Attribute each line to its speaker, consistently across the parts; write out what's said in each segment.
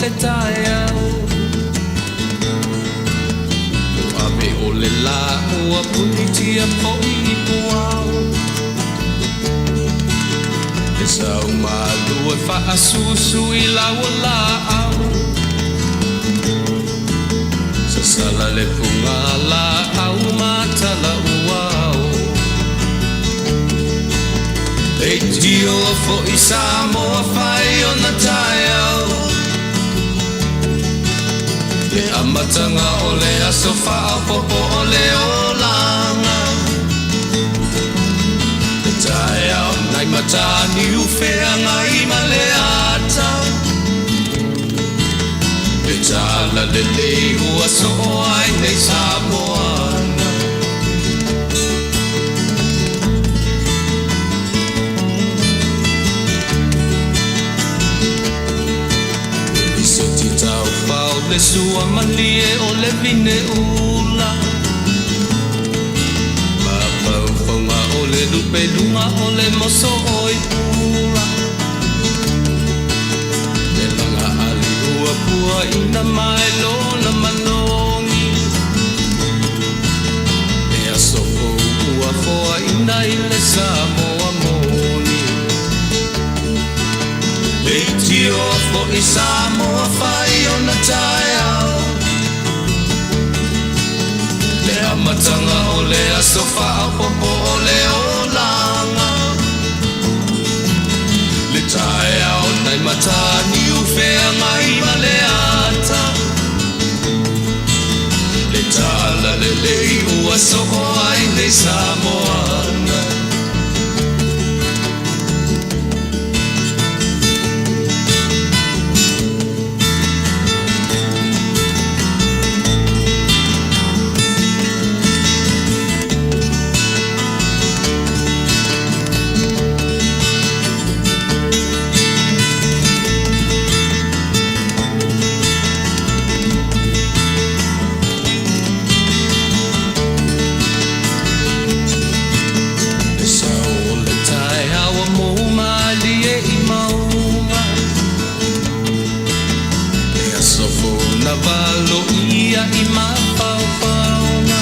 Speaker 1: le taeao. Ua ave o le lā ua punitia foi i puao. Le sau malu e faasusu i lau laau. Sasala le puga laau ma tala uao. Leitio foi Samoa fai ona taeao. Le amataga o le aso faaopoopo o le olaga. Le taeao nai Mataniu Feagai ma le ata. Le tala lelei ua soo ai nei Samoana. Le lisiti taufao le sua malie o le vine ula. Mafaufauga o le lupeluga o le moso oi pula. Le laga ali ua puaina mai lona manogi. Le aso fou ua foaina i le Samoa moni. Leitio foi Samoa fai ona taeao. Le amataga o le aso faaopoopo o le olaga. Le taeao nai Mataniu Feagai ma le ata. Le tala lelei ua soo ai nei Samoana. Le sau o le taeao ua mou malie i mauga. Le aso fou na valoia i mafaufauga.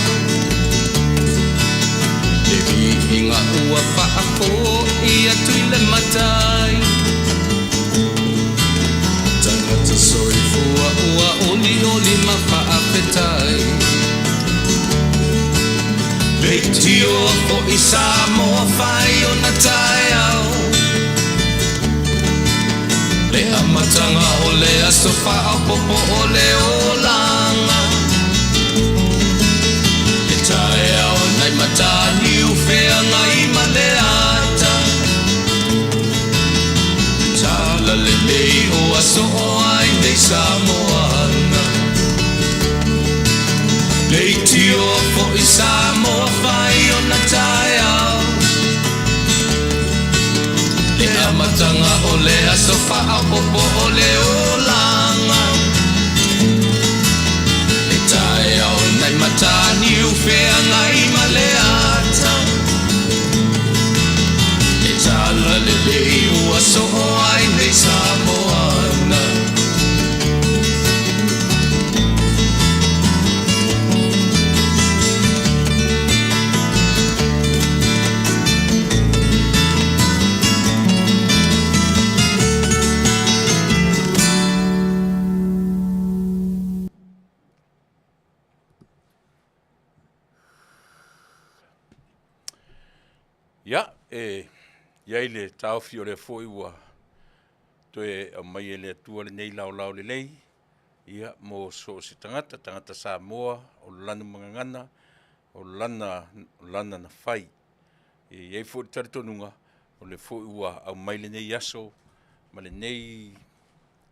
Speaker 1: Le viiga ua faafoi atu i le Matai. Tagata soifua ua olioli ma faafetai. Leitio foi Samoa fai ona taeao. Le amataga o le aso faaopoopo o le olaga. Le taeao nai Mataniu Feagai ma le ata. Le tala lelei ua soo ai nei Samoana. Leitio foi Samoa fai ona taeao. Le amataga o le aso faaopoopo o le olaga. Le taeao nai Mataniu Feagai ma le ata. Le tala lelei ua soo ai nei Samoana.
Speaker 2: Ia, e i ai le taofi o lea foi ua toe aumai e le Atua lenei laolao lelei, ia, mo so o se tagata, tagata Samoa, o lana magagana, o lana, lana na fai. E i ai foi le talitonuga, o lea foi ua aumai lenei aso ma lenei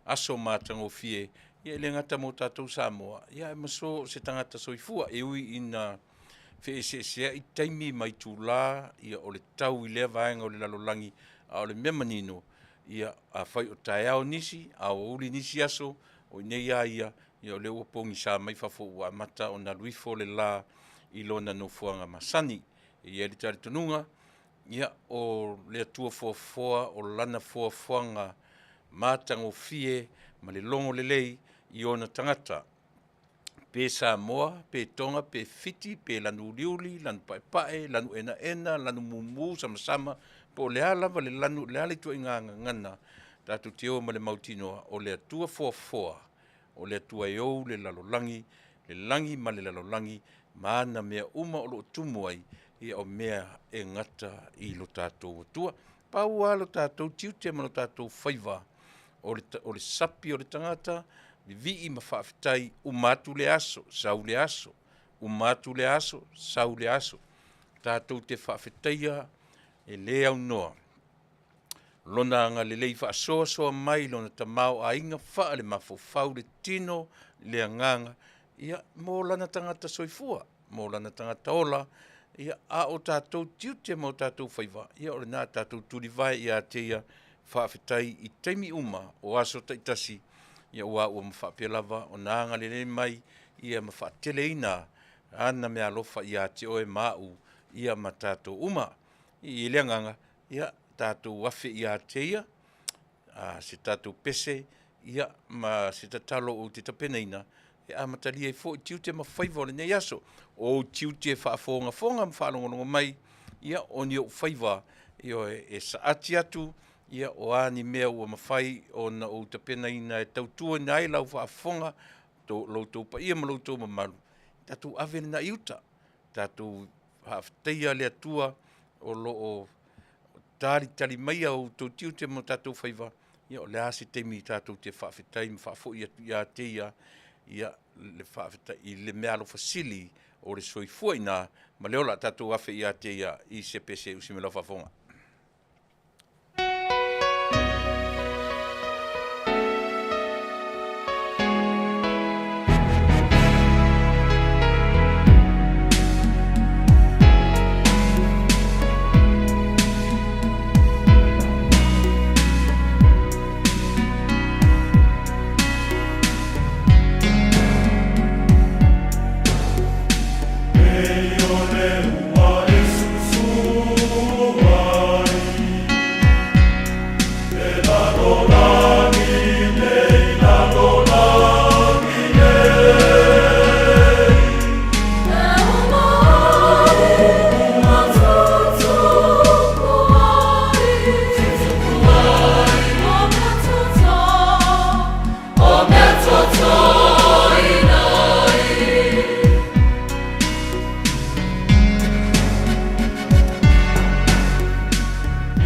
Speaker 2: aso matagofie, ia e le gata mo tatou Samoa, ia ae ma so o se tagata soifua. E ui ina feeseeseai taimi ma itulā, ia o le tau i lea vaega o le lalolagi, a o le mea manino, ia afai o taeao nisi, a o aoauli nisi aso, o i inei lava ia, ia o lea ua pogisa mai fafo ua amata ona alu ifo le la i lona nofoaga masani. E i ai le talitonuga, ia, o le Atua foafoa, o Lana foafoaga matagofie ma le logo lelei i ona tagata. Pe Samoa, pe Tonga, pe Fiti, pe lanu uliuli, lanu paepae, lanu enaena, lanu mumu, samasama, po o le a lava le lanu, le a le ituaiga gagana, tatou te o ma le mautinoa o le Atua foafoa, o le Atua e ou le lalolagi, le lagi ma le lalolagi ma ana mea uma o lo o tumu ai, ia o mea e gata i lo tatou Atua. Pau lava lo tatou tiute ma lo tatou faiva, o le, o le sapi o le tagata, vivii ma faafetai, uma atu le aso, sau le aso, uma atu le aso, sau le aso. Tatou te faafetaia e le aunoa Lona agalelei faasoasoa mai i lona tamaoaiga faalemafaufau le tino, le agaga, ia, mo lana tagata soifua, mo lana tagata ola, ia, a o tatou tiute ma o tatou faiva, ia o lena tatou tulivae ia te ia, faafetai i taimi uma o aso taitasi, ia aua ua faapea lava ona agalelei mai, ia ma faateleina ana meaalofa ia te oe ma au, ia ma tatou uma. I le agaga, ia tatou afe ia te ia se tatou pese, ia ma se tatalo ou te tapenaina e amatalia ai foi tiute ma faiva o lenei aso. O ou tiute faafogafoga ma faalogologo mai, ia o ni ou faiva, ioe, e saati atu, ia o a ni mea ua mafai ona ou tapenaina e tautuaina ai lau faafofoga, to, lo outou paia ma lo outou mamalu, tatou ave lena i uta, tatou faafetaia le Atua o lo o talitali maia outou tiute ma o tatou faiva, ia o le a se taimi tatou te faafetai ma faafoi atu ia te ia, ia le faafetai i le meaalofa sili o le soifua i ina ma le ola. Tatou afe ia te ia i se pese usi mai lau faafofoga.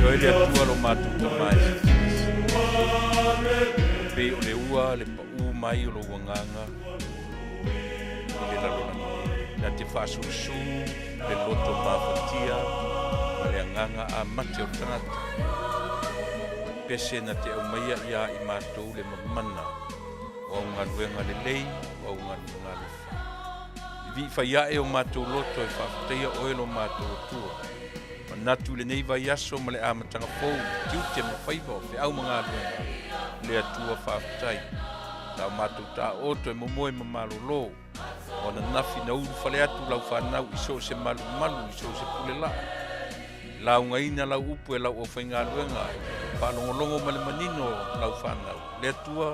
Speaker 2: Ioe le Atua lo matou Tama e silisili. Pei o le ua le paū mai o lou agaga i le lalolagi nei, na te faasusu le loto mafatia ma le agaga amate o le tagata. O le pese na te aumaia iā i matou le mamana o au galuega lelei, o au galuega alofa. Vivii fai ae o matou loto e faafetaia oe lo matou Atua. Manatu i lenei vaiaso ma le amataga fou, tiute ma faiva o feau ma galuega, le Atua faafetai. Sa o matou taooto e momoe ma malolo. O ananafi na ulufale atu lau fanau i so o se malumalu, i so o se pule laa. Laugaina lau upu e lau aufaigaluega, faalogologo ma le manino lau fanau. Le Atua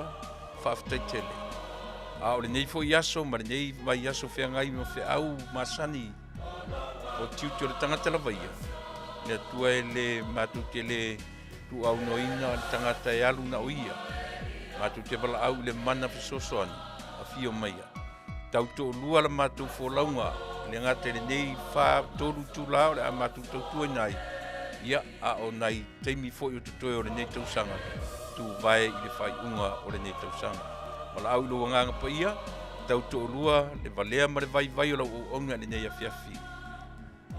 Speaker 2: faafetai tele. A o lenei foi aso ma lenei vaiaso feagai ma feau masani o tiute o le tagata lava ia, le Atua e le matou te le tuuaunoaina le tagata e alu na o ia. Matou te valaau i le mana fesoasoani, afio maia. Tau toalua la matou folauga, e le gata i lenei 4, 3 itula o le a matou tautuaina ai, ia, a o nai taimi foi o totoe o lenei tausaga, tuvae i le faaiuga o lenei tausaga. Valaau i lou Agaga Paia, tau toalua le valea ma le vaivai o lau auauna i lenei afiafi.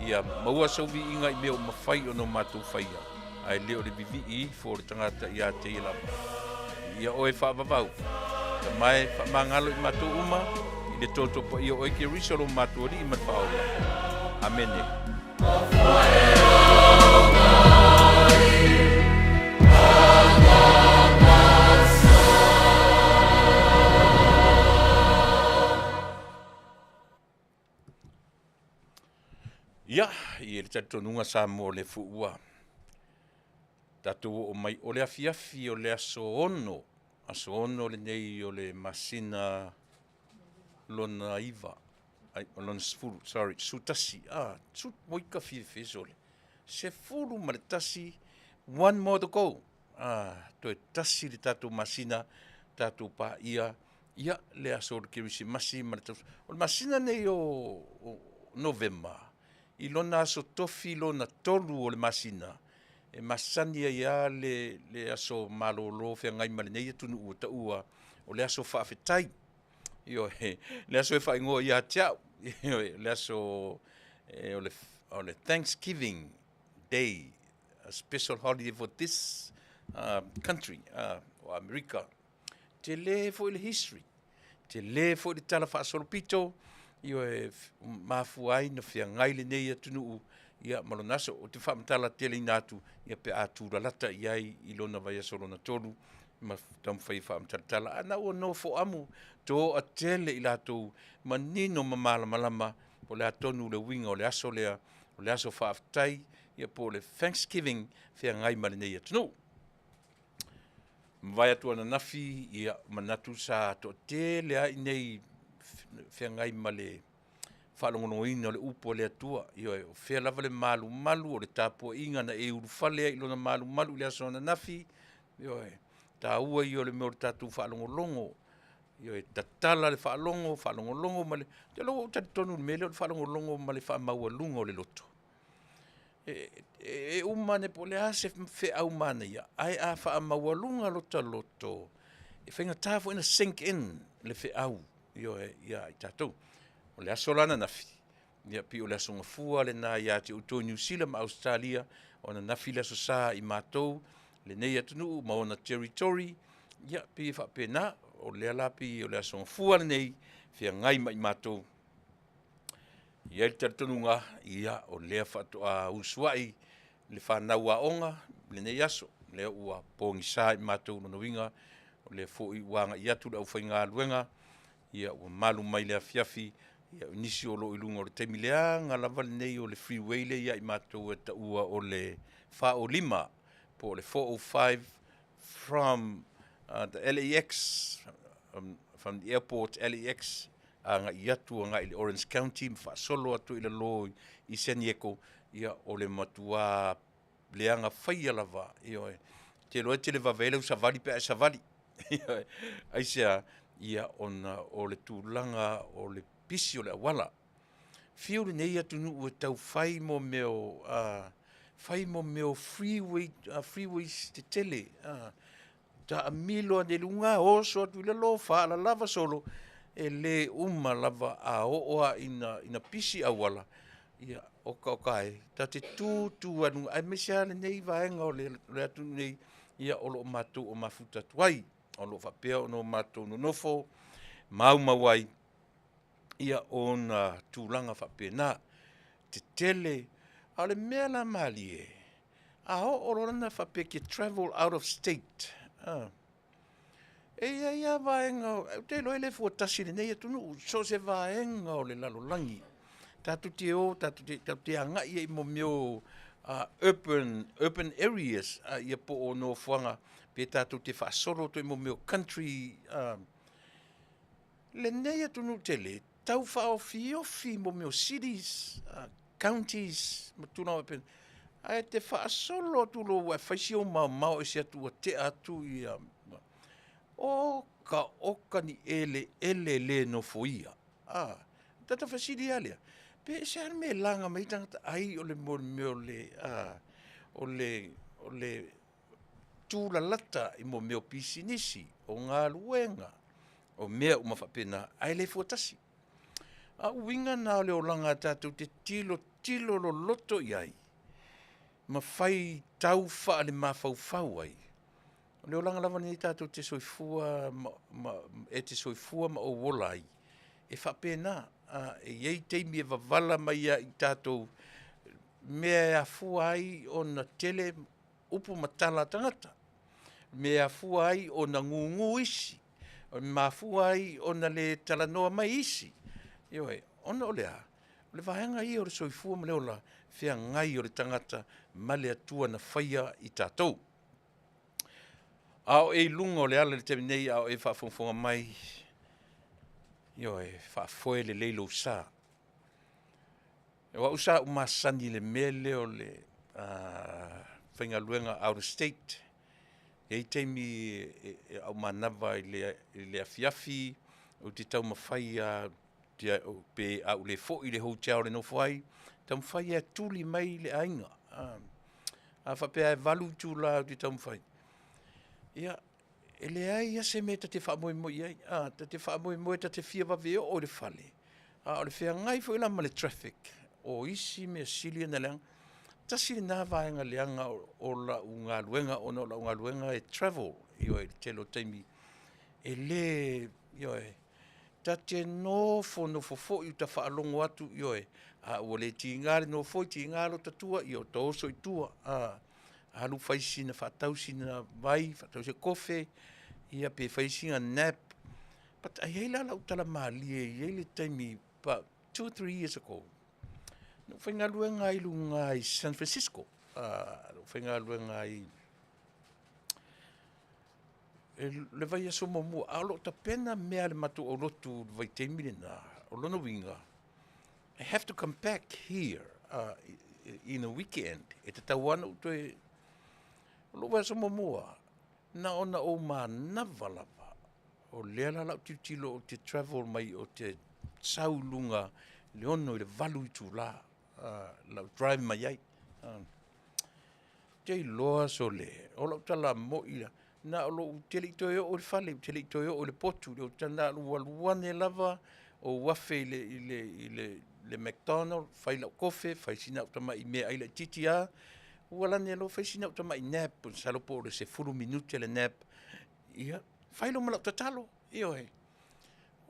Speaker 2: Ia maua sou viiga i mea ua mafai ona o matou faia, ae le o le vivii ifo o le tagata ia te ia lava. Viia oe faavavau. Tama e, faamagalo i matou uma, i le toto paia o oe Keriso lo matou Alii ma le Faaola. Amene. Ia, i le talitonuga Samoa o le fuua tatou oo mai o le afiafi o le aso 6. Aso 6 lenei o le masina lona 9, ai, o lona 10, sorry, 11, ah, su, moika fiafia sole. 11, one more to go. Ah, toe tasi le tatou masina, tatou paia, ia, le aso o le Kerisimasi ma le tausaga. O le masina nei o, o Novema, i lona aso tofi lona tolu o le masina, e masani ai lava le, le aso malolo feagai ma lenei atunuu ua taua o le aso faafetai. Ioe, le aso e faaigoa ia te au, ioe, le aso e, o le, o le Thanksgiving Day, a special holiday for this country, o Amerika. Tele foi le history, tele foi le tala faasolopito, ioe, mafua ai na feagai lenei atunuu ia ma lona aso. Ou te faamatala teleina atu ia pe a tulalata i ai i lona vaiaso lona tolu ma taumafai e faamatalatala. A na ua nofoamu toatele i latou manino ma malamalama po o le a tonu le uiga o le aso lea, o le aso faafetai, ia po o le Thanksgiving feagai ma lenei atunuu. Mavae atu ananafi, ia manatu sa toatele lava i inei feagai ma le faalogologoina o le upu a le Atua. Ioe, o fea lava le malumalu o le tapuaiga na e ulufale ai i lona malumalu i le aso ananafi, ioe, taua ia o le mea o le tatou faalogologo. Ioe, tatala le faalogo, faalogologo ma le, ou te iloa ua ou talitonu i le mea lea o le faalogologo ma le faamaualuga o le loto. E uma ane po o le a se feau manaia, ae a faamaualuga lota loto, e faigata foi ona sink in le feau, ioe, ia i tatou. O le aso la ananafi, ia pei o le aso gafua lena ia te outou i Niu Sila ma Ausetalia, o ananafi le Aso Sa i matou, lenei atunuu ma ona territory, ia pei e faapena. O lea la pei o le aso gafua lenei, feagai ma i matou. E i ai le talitonuga, ia, o lea faatoa usuai le fanau aoga i lenei aso, lea ua pogisa i matou, lona uiga o lea foi ua agai atu le aufaigaluega, ia ua malu mai i le afiafi, ia o nisi o lo o i luga o le taimi leaga lava lenei o le freeway lea ia i matou e taua o le 405 po o le 405 from the LAX, from the airport LAX agai atu agai i le Orange County ma faasolo atu i lalo i San Diego, ia o le matua leaga faia lava, ioe. Te iloa e televave ai lau savali pe a e savali. Ioe. Aisea? Ia ona o le tulaga o le pisi o le auala. Fiu lenei atunuu e tau fai mo mea o fai mo mea o freeway, freeways tetele, taamilo ane i luga, oso atu i lalo, faalalava solo, e le uma lava a oo lava ina, ina pisi auala, ia, oka oka e, ta te tu tu lava i luga, aemaise lava lenei vaega o le, le atunuu nei, ia o lo o matou o mafuta atu ai. O lo o faapea ona o matou nonofo, maumau ai, ia ona tulaga faapena. Tetele, a o le mea la malie, a oo loa lana faapea e te travel out of state, e i ai lava vaega, ou te iloa e le fua tasi i lenei atunuu, so o se vaega o le lalolagi, tatou te o tatou te, tatou te agai ai i mo mea o urban, urban areas, ia po o nofoaga pe tatou te faasolo atu ai i mo mea o country, lenei atunuu tele, tau faaofiofi mo mea o cities, counties ma tulaga faapena, ae te faasolo atu loa ua e fai si ou maomao ese atu ua tea atu ia, oka oka ni eleele le nofoia. A, ta fesili lava lea, pe ese lava le mea e laga mai ai tagata, ai o le mea o le, a, o le, o le tulalata i mea o pisinisi, o galuega, o mea uma faapena, ae le fua tasi. A o uiga na o le olaga tatou te tilotilo loloto i ai ma faitau faalemafaufau ai. O le olaga lava lenei tatou te soifua ma, ma, e te soifua ma ou ola ai, e faapena. E i ai taimi e vavala mai ai i tatou mea e afua ai ona tele upu ma tala a tagata, mea e afua ai ona gugu isi, e mafua ai ona le talanoa mai isi, ioe, ona o le a? O le vaega ia o le soifua ma le ola feagai o le tagata ma le Atua na faia i tatou. A o e i luga o le ala i le taimi nei a o e faafogafoga mai, ioe, faafoe lelei lou sa. O au sa ou masani i le mea lea o le faigaluega out of state. E i ai taimi e manava i le afiafi ou te taumafai lava pe a ou le foi i le hotel e nofo ai, taumafai lava e tuli mai le aiga. A faapea e 8 itula ou te taumafai, ia, e leai lava se mea e ta te faamoemoe i ai, ta te faamoemoe ta te fia vave oo i le fale, a o le feagai foi la ma le traffic, o isi mea sili ona leaga. Tasi lena vaega leaga o lau galuega ona o lau galuega e travel, ioe, i le tele o taimi. E le, ioe, ta te nofonofo foi ma ta faalogo atu, ioe, a ua le tiga le nofoi, tiga lota tua, ia ota oso i tua, alu fai sina, faatau sina vai, faatau se kofe, ia pe fai sina nap. But ae i ai la lau tala malie e i ai le taimi about 2, 3 years ago, na ou faigaluega ai i luga i San Francisco. Na ou faigaluega ai i le vaiaso muamua, a o lo o tapena mea a le matou aulotu i le vaitaimi lena. O lona uiga, I have to come back here in a weekend. E tatau lava ona ou toe... O lou vaiaso muamua, na ona ou manava lava, o lea la o le a ou tilotilo ou te travel mai ou te sau i luga i le 6 i le 8 itula lau drive mai ai. Ou te iloa sole, o lau tala moi lava, na o lou, ou te le i toe oo i le fale, ou te le i toe oo i le potu, na ona ou alu ane lava ou afe i le McDonald fai lau kofe, fai sina au tamai meaai laitiiti lava, ou alu ane loa fai sina au tamai nap masalo po o le 10 minute le nap, ia fai loa ma lau tatalo, ioe.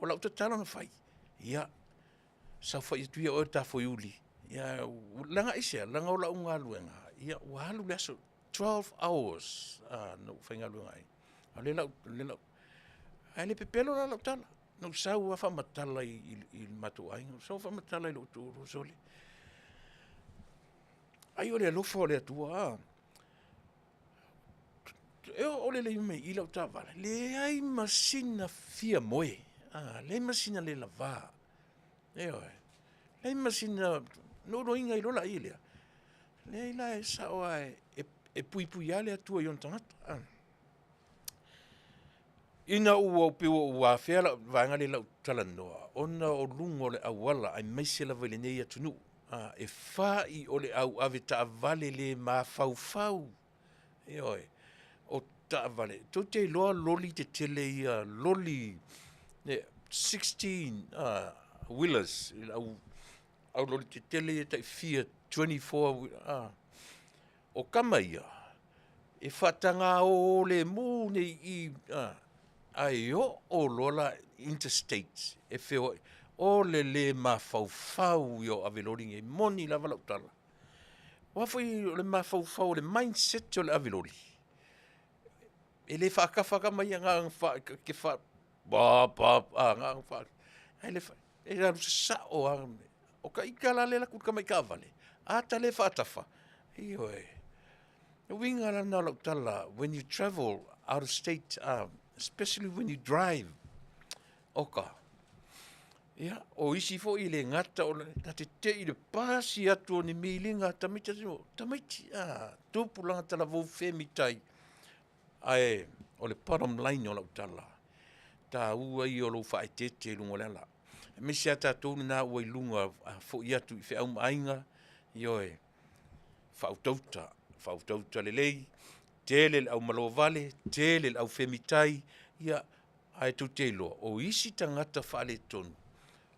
Speaker 2: O lau tatalo na fai, ia saofai atu ia oe le ta foiuli, leaga aisea? Leaga o lau galuega, ua alu le aso, 12 hours na ou faigaluega ai. A o lea o le a ou… Ae le pepelo la lau tala, na ou sau lava faamatala i le matou aiga, ou sau faamatala i lou toalua, sole, ai o le alofa o le Atua a! E oo lelei mai i i lau taavale, leai ma sina fia moe, leai ma sina le lava, ioe, leai ma sina… Ona ou iloaina ai loa lea, leai la e sao lava e puipui lava le Atua i ona tagata. Ina ua pei ua ou afea le vaega lea i lau talanoa, ona o luga o le auala aemaise lava i lenei atunuu, e fai o le au avetaavale le mafaufau, ioe. O taavale, tou te iloa loli tetele ia, loli 16 wheelers, le au loli tetele ia tai fia 24 a, o tama ia, e faataga o lemu nei i i, ae oo loa la i interstate e feoai, o le le mafaufau ia o ave loli nei, e moni lava lau tala. Aua foi o le mafaufau o le mindset o le ave loli, e le faatafa tama ia, na ona pa pa pa, e alu sasao lava. O ita la lea e alu atu i le tamai taavale, a ta le faatafa, ioe. O le uiga la lena o lau tala, when you travel out of state, especially when you drive, oka, ia, o isi foi e le gata ta te te i le pasi atu o ni miliga a tamaiti, tamaiti, a, tupulaga talavou femitai. Ae o le bottom line o lau tala, taua ia o lou faaeteete i luga o le ala, aemaise lava tatou na ua i luga, a foi atu i feau ma aiga, ioe, faautauta, faautauta lelei, tele le aumalovale, tele le aufemitai, ae tou te iloa, o isi tagata faaletonu,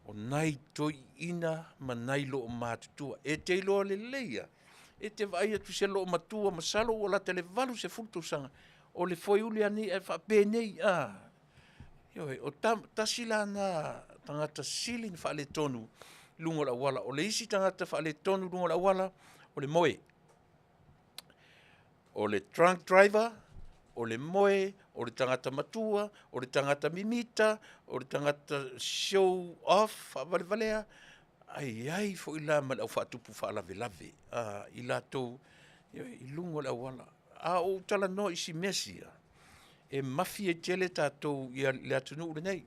Speaker 2: o nai toeaiina ma nai loomatutua. E te iloa lelei lava, e te vaai atu i se loomatua masalo ua lata i le 80 tausaga, o le foiuli lava lenei ae faapenei, a. Ioe, o tasi la lena tagata sili ona faaletonu i luga o le auala. O le isi tagata faaletonu i luga o le auala, o le moe. O le drunk driver, o le moe, o le tagata matua, o le tagata mimita, o le tagata show off, faavalevalea, ae i ai foi la ma le au faatupu faalavelave i latou i luga o le auala. A ou talanoa i isi mea sia, E mafi ai tele tatou i le atunuu lenei.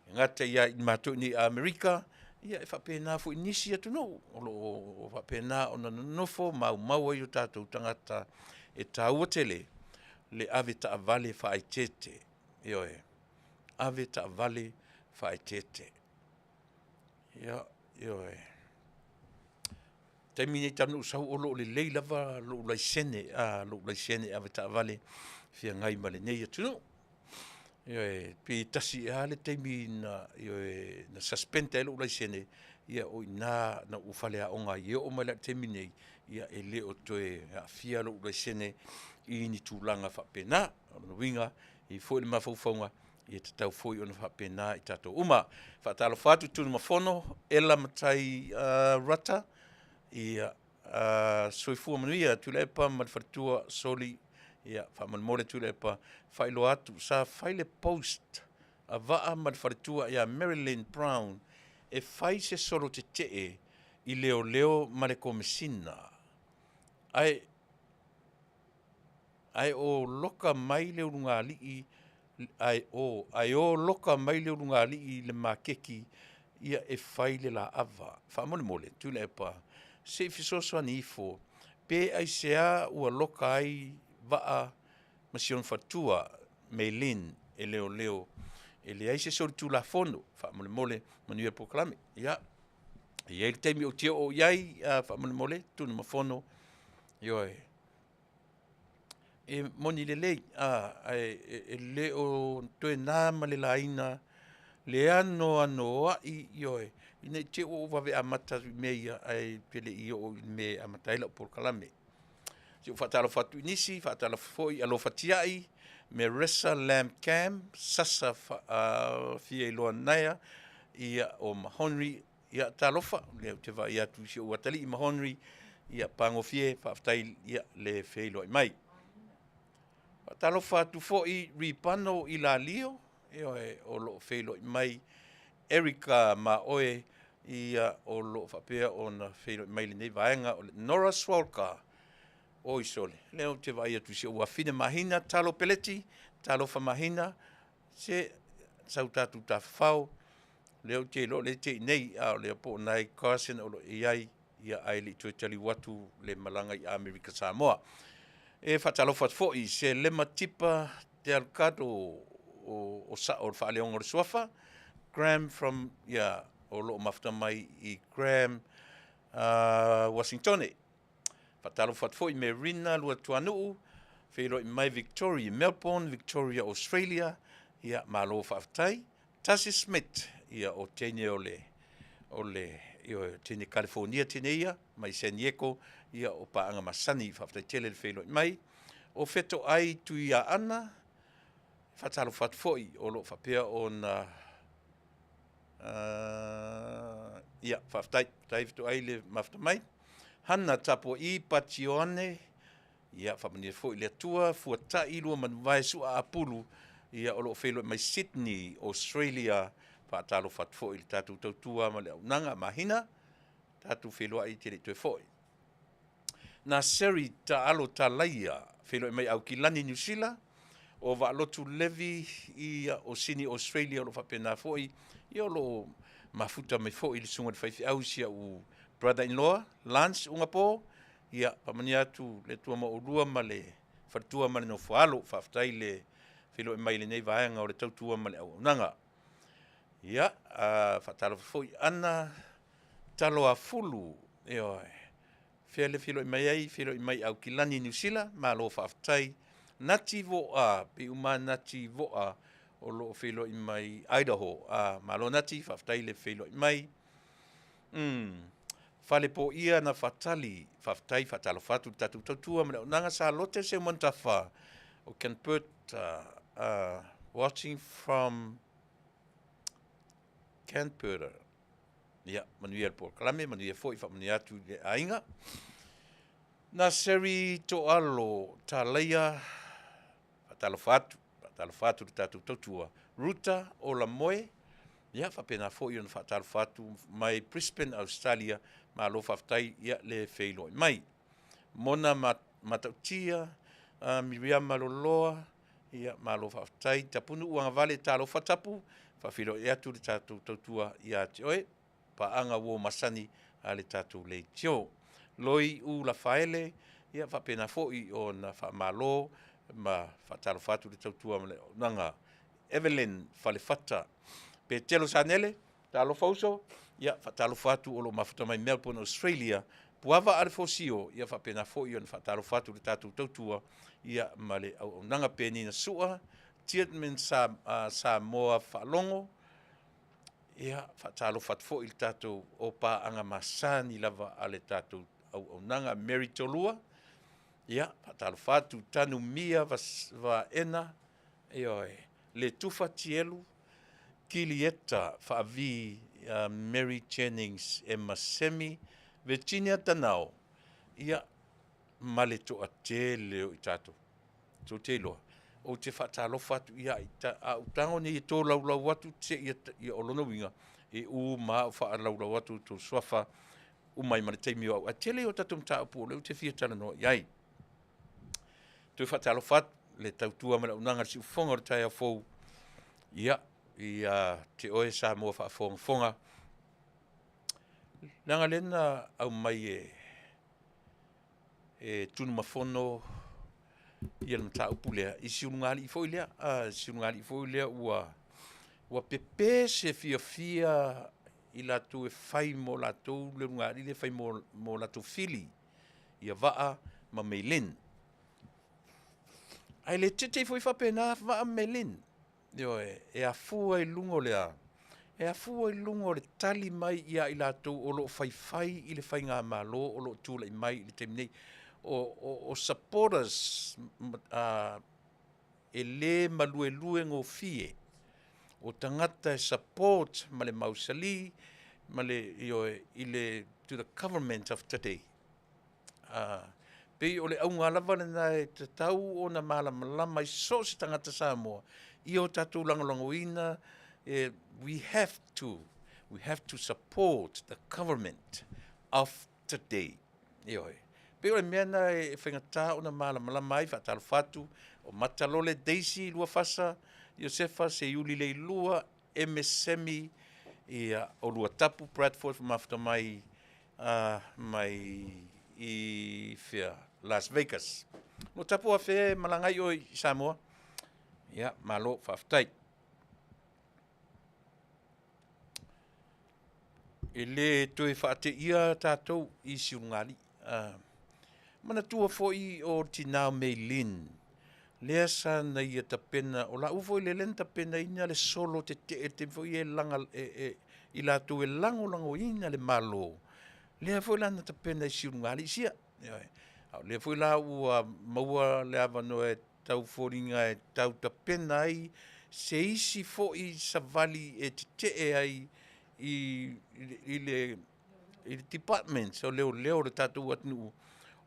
Speaker 2: E gata ia i matou i Amerika, ia e faapena foi i nisi atunuu o lo o faapena ona nonofo maumau ai o tatou tagata. E taua tele le avetaavale faaeteete, ioe, avetaavale faaeteete. Ia, ioe. O le taimi nei talu ona ou sau o lo o lelei lava lou laisene, lou laisene avetaavale e feagai ma lenei atunuu. Ioe, pe tasi ea lava le taimi na suspend ai lou laisene, ia o i ina na ou faleaoga ai e oo mai lava i le taimi lenei, ia e le o toe aafia lou laisene i ni tulaga faapena. O lona uiga, e i ai foi le mafaufauga, e tatau foi ona faapena i tatou uma. Faatalofa atu Tunumafono, Ela Matai Rata, ia soifua manuia Tuilaepa ma le faletua Soli, ia faamolemole Tuilaepa, faailoa atu, sa fai le post a Vaa ma le faletua ia Marilyn Brown e fai se solo tetee i leoleo ma le Komesina. Ae o loka mai le ulugalii ae o loka mai le ulugalii i le maketi ia e fai le laava. Faamolemole Tuilaepa, se i fesoasoani ifo pe aisea ua loka ai Vaa ma si ona faletua Maylin e leoleo? E leai se solitulafono, faamolemole, manuia le polokalame. Ia, e i ai le taimi ou te oo i ai faamolemole Tunumafono, ioe. E moni lelei, ae e le o toe na ma le laina le anoanoai, ioe, ina ne i te i ua ou vave amata atu i mea ia ae ou te le i oo i le mea e amata ai lau polokalame. Se i ou faatalofa atu i nisi, faatalofa foi ia Alofa Tiai, Meresa Lam Cam, Sasa Fiailoa Naea, ia o Mahonri, ia talofa, o lea ou te vaai atu i si ou atalii Mahonri, ia pagofie, faafetai le feiloai mai. Faatalofa atu foi Ripano Ilalio, ioe, o lo o feiloai mai Erica ma oe, ia o lo o faapea ona feiloai mai i lenei vaega. O le Nora Schwalger, oi sole, o lea ou te vaai atu i si ou afafine Mahina Talo Peleti, talofa Mahina, se sau tatou tafafao, o lea ou te iloa o lea e te i inei, a o lea po o lena e i Carson o lo o i ai, ae le i toe taliu atu le malaga i Amerika Samoa. E faatalofa atu foi i Selema Tipa Delgado o Sao o le Faaleoga o le Suafa, Graham from, ia, o lo o mafuta mai i Graham Uasitone. Faatalofa atu foi Merina Luatuanuu, feiloai mai Victoria i Melbourne, Victoria, Australia, ia malo faafetai. Tasi Smith, ia o teine o le, ioe, o teine Kalifonia teine ia mai San Diego, ia o paaga masani, faafetai tele le feiloai mai. O Fetoai Tuiaana, faatalofa atu foi o lo o faapea ona ia, faafetai, faafetai Fetoai le mafuta mai. Hana Tapua'i Pati Ioane, ia faamanuia foi le Atua, Fuatai Luamanuvae Sua Apulu, ia o lo o feiloai mai Sydney, Australia. Faatalofa atu foi i le tatou tautua ma le auaunaga. Mahina, tatou feiloai e te le i toe foi. Na Seri Taalo Talaia, feiloai mai Aukilani, Niu Sila, o Vaalotu Levi ia o Sini Australia o lo o faapena foi, ia o lo o mafuta mai foi le susuga i le faifeau si au brother-in-law Lance Ugapo, ia faamanuia atu le Atua ma oulua ma le faletua ma le nofoaalo. Faafetai le feiloai mai i lenei vaega o le tautua ma le auaunaga. Ia, faatalofa foi Ana Taloafulu, ioe, fea le feiloai mai ai? Feiloai mai Aukilani, Niu Sila, malo faafetai. Nati Voa, pei uma lava Nati Voa o lo o feiloai mai Idaho. Malo Nati, faafetai le feiloai mai. Falepoia Nafatali, faafetai, faatalofa atu i le tatou tautua ma le auaunaga. Salote Seumanutafa o Canberra, watching from Canberra. Ia, manuia le polokalame, manuia foi, faamanuia atu i le aiga. Naseri Toalo Talaia, faatalofa atu, faatalofa atu i le tatou tautua. Ruta Olamoe, ia faapena foi ona faatalofa atu mai Brisbane, Australia, malo faafetai ia le feiloai mai. Mona Matautia, Miriama Loloa, Ia, malo faafetai. Tapuni Uagavale, talofa Tapu, faafeiloai atu le tatou tautua ia te oe, paaga uo masani a le tatou leitio. Loi U Lafaele, ia faapena foi ona faamalo ma faatalofa atu i le tautua ma le auaunaga. Evelyn Falefata. Petelo Sanele, talofa uso, ia faatalofa atu o lo o mafuta mai Melbourne, Australia. Puava Alefosio, ia faapena foi ona faatalofa atu i le tatou tautua ia ma le auaunaga. Penina Sua, Tiedemann Samoa Faalogo, ia faatalofa atu foi i le tatou o paaga masani lava a le tatou auaunaga. Mary Tolua, ia faatalofa atu, Tanumia Vaena, ioe, Letufa Tielu, Kilieta Faavi, Mary Jennings Emma Semi, Virginia Tanao, ia ma le toatele o i tatou. Tou te iloa, ou te faatalofa atu ia a ou tago nei e tolaulau atu, ia o lona uiga, e uma lava o faalaulau atu outou suafa uma ai ma le taimi o au, ae tele ia o tatou mataupu o lea ou te fia talanoa i ai. Toe faatalofa atu i le tautua ma le auaunaga a le siufofoga o le taeao fou, ia, ia te oe Samoa faafogafoga, leaga o lea na aumai e Tunumafono le mataupu lea i si ulugalii foi lea, si ulugalii foi lea ua pepe se fiafia i latou e fai mo latou le ulugalii lea e fai mo latou fili ia Vaa ma May Lin. Ae le tete foi faapena Vaa ma May Lin, ioe, e afua i luga o le a? E afua i luga o le tali mai ia i latou o lo o faifai i le faigamalo o lo o tulai mai i le taimi nei. O supporters e le maluelue gofie, o tagata e support ma le mausali ma le, ioe, i le, to the government of today. Pei o le auga lava lena e tatau ona malamalama ai so o se tagata Samoa ia o tatou lagolagoina, we have to, we have to support the government of today. Ioe. Pei o le mea lena e faigata ona malamalama ai, faatalofa atu, o Matalole Daisy Luafasa, Iosefa Seiuli Leilua, Emesemi, ia, Oluatapu Bradford mafuta mai mai i fea, Las Vegas. Luatapu afea e malaga ai oe i Samoa? Ia, malo faafetai. E le toe faateia tatou i Siulugalii. Manatua foi o le tina o May Lin, lea sa na ia tapena, o laua foi lea na tapenaina le solo tetee i le taimi foi ia i latou e lagolagoina le Malo, lea foi la na tapena i Siulugalii sia. Ioe. A o lea foi la ua maua le avanoa e tau foliga e tau tapena ai se isi foi savali e tetee ai i le department o leoleo o le tatou atunuu,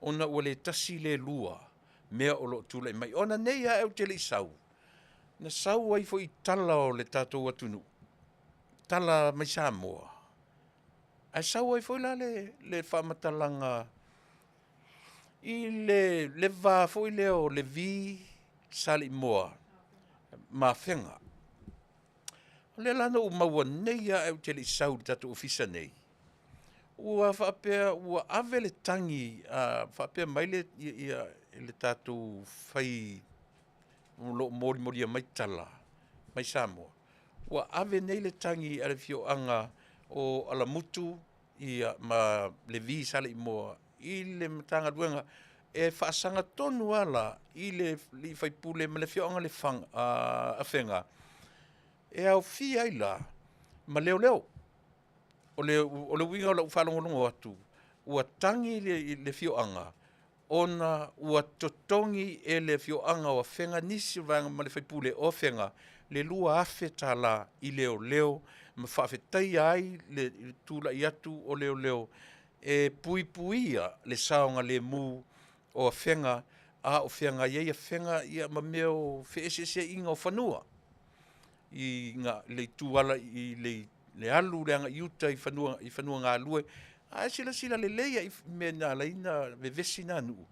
Speaker 2: ona ua le tasi le lua mea o lo o tulai mai. Ona nei lava ou te le i sau, na sau ai foi tala o le tatou atunuu, tala mai Samoa, ae sau ai foi la le faamatalaga i le va foi lea o Levi Saleimoa ma Afega. O lea la na ou maua nei lava ae ou te le i sau i le tatou ofisa nei, ua faapea ua ave le tagi a faapea mai le tatou fai o lo o molimolia mai tala mai Samoa, ua ave nei le tagi a le afioaga o Alamutu ma Levi Saleimoa i le Matagaluega e faasaga tonu lava la i le alii faipule ma le afioaga o Afega, e aofia ai la ma leoleo. O le uiga o lau faalogologo atu, ua tagi le afioaga ona ua totogi e le afioaga o Afega nisi o vaega ma le faipule o Afega le $2,000 i leoleo ma faafetaia ai le tulai atu o leoleo e puipuia le saogalemu o Afega a o feagai ai Afega ma mea o feeseeseaiga o fanua i le itu ala i le alu i le agai i uta i fanua galue. A e silasila lelei lava i mea na ala ai ona vevesi na nuu,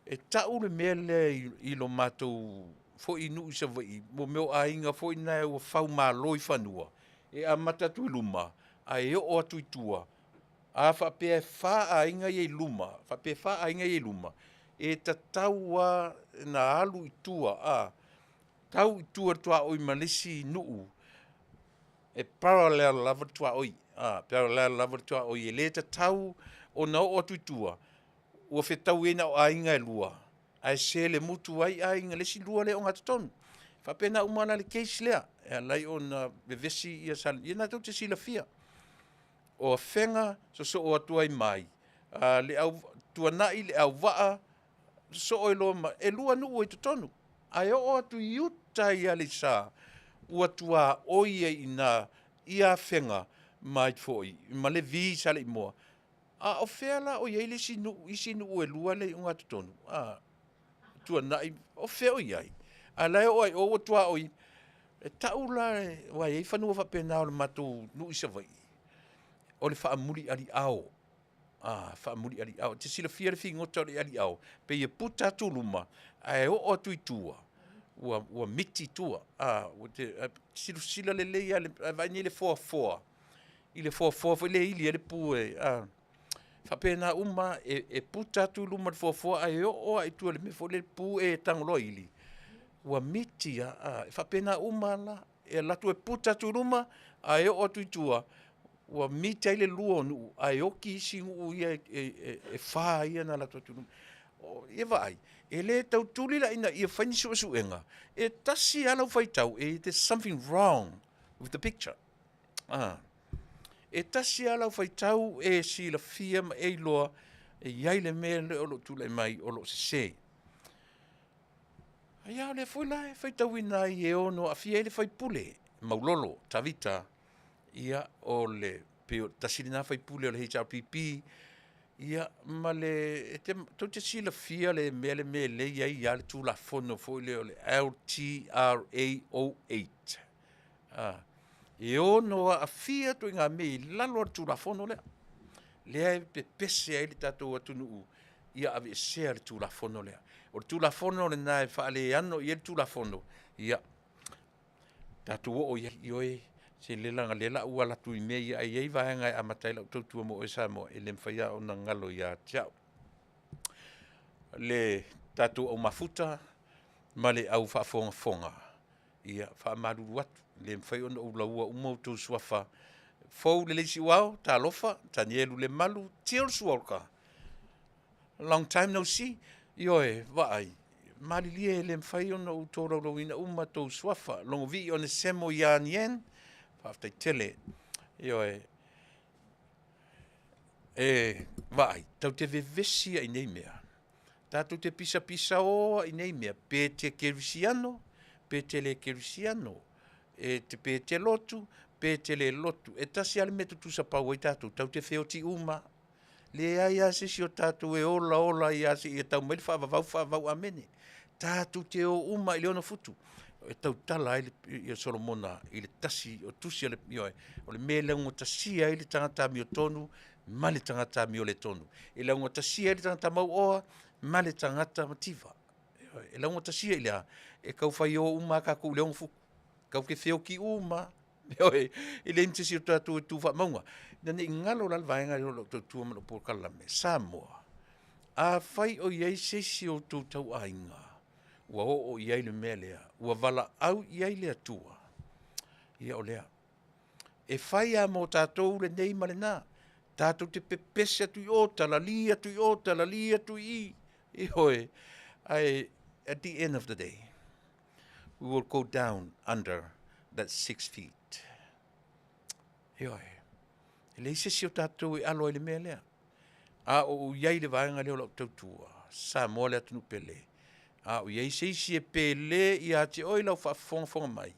Speaker 2: e tau le mea lea i lo matou foi nuu i Savaii, mo mea o aiga foi na ua faumalo i fanua, e amata atu i luma ae oo atu i tua. A faapea e fa aiga ia i luma, faapea e fa aiga ia i luma, e tatau lava ona alu i tua, tau i tua i le tuaoi ma le isi nuu, e parallel lava le tuaoi, parallel lava le tuaoi e le tatau ona oo atu i tua ua fetaui ai na o aiga e lua, ae selemutu ai aiga le isi lua lea e ogatotonu. E faapena uma la le case lea e ala ai ona vevesi ia ia na tou te silafia, o Afega sosoo atu ai ma ai? Tuanai, Leauvaa, sosoo ai loa ma, e lua nuu i totonu, ae oo atu i uta i Aleisa, ua tuaoi ai i ina ia Afega ma ai foi? Ma Levi i Saleimoa. A o fea la o i ai le isi nuu isi nuu e lua lea e i ogatotonu? Tuanai, o fea o i ai? A o la e oo lava i o ua tuaoi. E tau la aua e i ai fanua faapena o le matou nuu i Savaii, o le faamulialiao, faamulialiao. E te silafia le figota o le aliao? E pei e puta atu luma, ae oo atu i tua ua miti tua. Silasila lelei lava a e vaai nei i le foafoa, i le foafoa foi lea e ili ai le pu e faapena uma lava, e puta atu luma o le foafoa ae oo lava i tua i le mea foi lea e pu e tagoloaili, ua miti lava. E faapena uma lava la, e alu atu e puta atu i luma, ae oo atu i tua, ua miti ai le lua o nuu, ae oti isi nuu ia e fa na alu atu i luma. Ia vaai, e le tau tuli la ina ia fai ni suesuega, e tasi lava lau faitau, there's something wrong with the picture. E tasi lava lau faitau e silafia ma e iloa e i ai le mea lea o lo o tulai mai o lo o sese. Ia o lea foi la e faitauina ai e ono aafia ai le sui usufono Maulolo Tavita, ia o le pei o le tasi lena sui usufono o le HRPP, ia ma le tou te silafia le mea lea e i ai lava le Tulafono foi lea o le LTRA 08. E ono aafia ituaiga mea i lalo o le Tulafono lea, lea e pepese ai le tatou atunuu ia aveesea le Tulafono lea. O le Tulafono lena e faaleano i ai le Tulafono, ia tatou oo i ai, ioe, leaga o lea o le a ou ala atu i mea ia, ae i ai vaega e amata ai lau tautua mo oe Samoa, e le mafai lava ona galo ia te au. Le tatou au mafuta ma le au faafogafoga, ia e faamalulu atu, e le mafai ona ou lauina uma outou suafa, fou lelei Siuao, talofa, Tanielu Lemalu, Tils Walker, long time no see. Ioe, vaai, malilie e le mafai ona ou tolaulauina uma outou suafa. Logovii Onesemo Yan Yen, faafetai tele. Ioe. E, vaai, tatou te vevesi ai i nei mea, tatou te pisapisao ai i nei mea, pe te kerisiano pe te le kerisiano, pe te lotu pe te le lotu, e tasi lava le mea e tutusa pau ai tatou, tatou te feoti uma lava. Leai lava se isi o tatou e ola ola ai lava seia tau mai le faavavau, faavavau amene. Tatou te o uma lava i le 6 futu. E tautala ai Solomona i le tasi o tusi a le, ioe, o le mea e laugatasia ai le tagata amiotonu ma le tagata amioletonu. E laugatasia ai le tagata mauoa ma le tagata mativa. Ioe, e laugatasia i le a? E tau fai o uma lava tatou i le 6 futu. Tatou te feoti uma lava. Ioe, e leai ma se isi o tatou e tu faamauga. Ina ne i galo la le vaega lea o lau tautua ma lau polokalame, Samoa, afai o i ai se isi o outou tauaiga ua oo i ai le mea lea, ua valaau i ai le Atua, ia o lea. E fai lava mo tatou lenei ma lena, tatou te pepese atu i o, talali atu i o, talali atu i i, ioe, ae at the end of the day, we will go down under that 6 feet. Ioe, e leai se isi o tatou e alo ai i le mea lea. A o ou i ai i le vaega lea o lau tautua, Samoa le atunuu pele, a o i ai se isi e pele ia te oe i lau faafogafoga mai,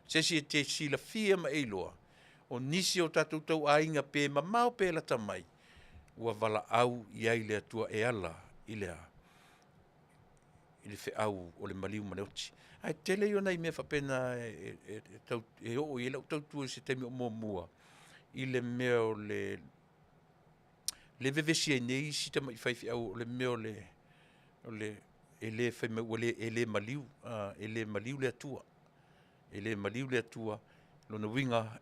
Speaker 2: se isi e te silafia ma e iloa, o nisi o tatou tauaiga pe mamao pe lata mai, ua valaau i ai le Atua e ala i le a? I le feau o le maliu ma le oti. Ae tele ia o nai mea faapena e oo i ai lau tautua i se taimi o muamua, i le mea o le vevesi ai nei isi tamai faifeau o le mea o le e le fai mai ua le, e le maliu, e le maliu le Atua. E le maliu le Atua, lona uiga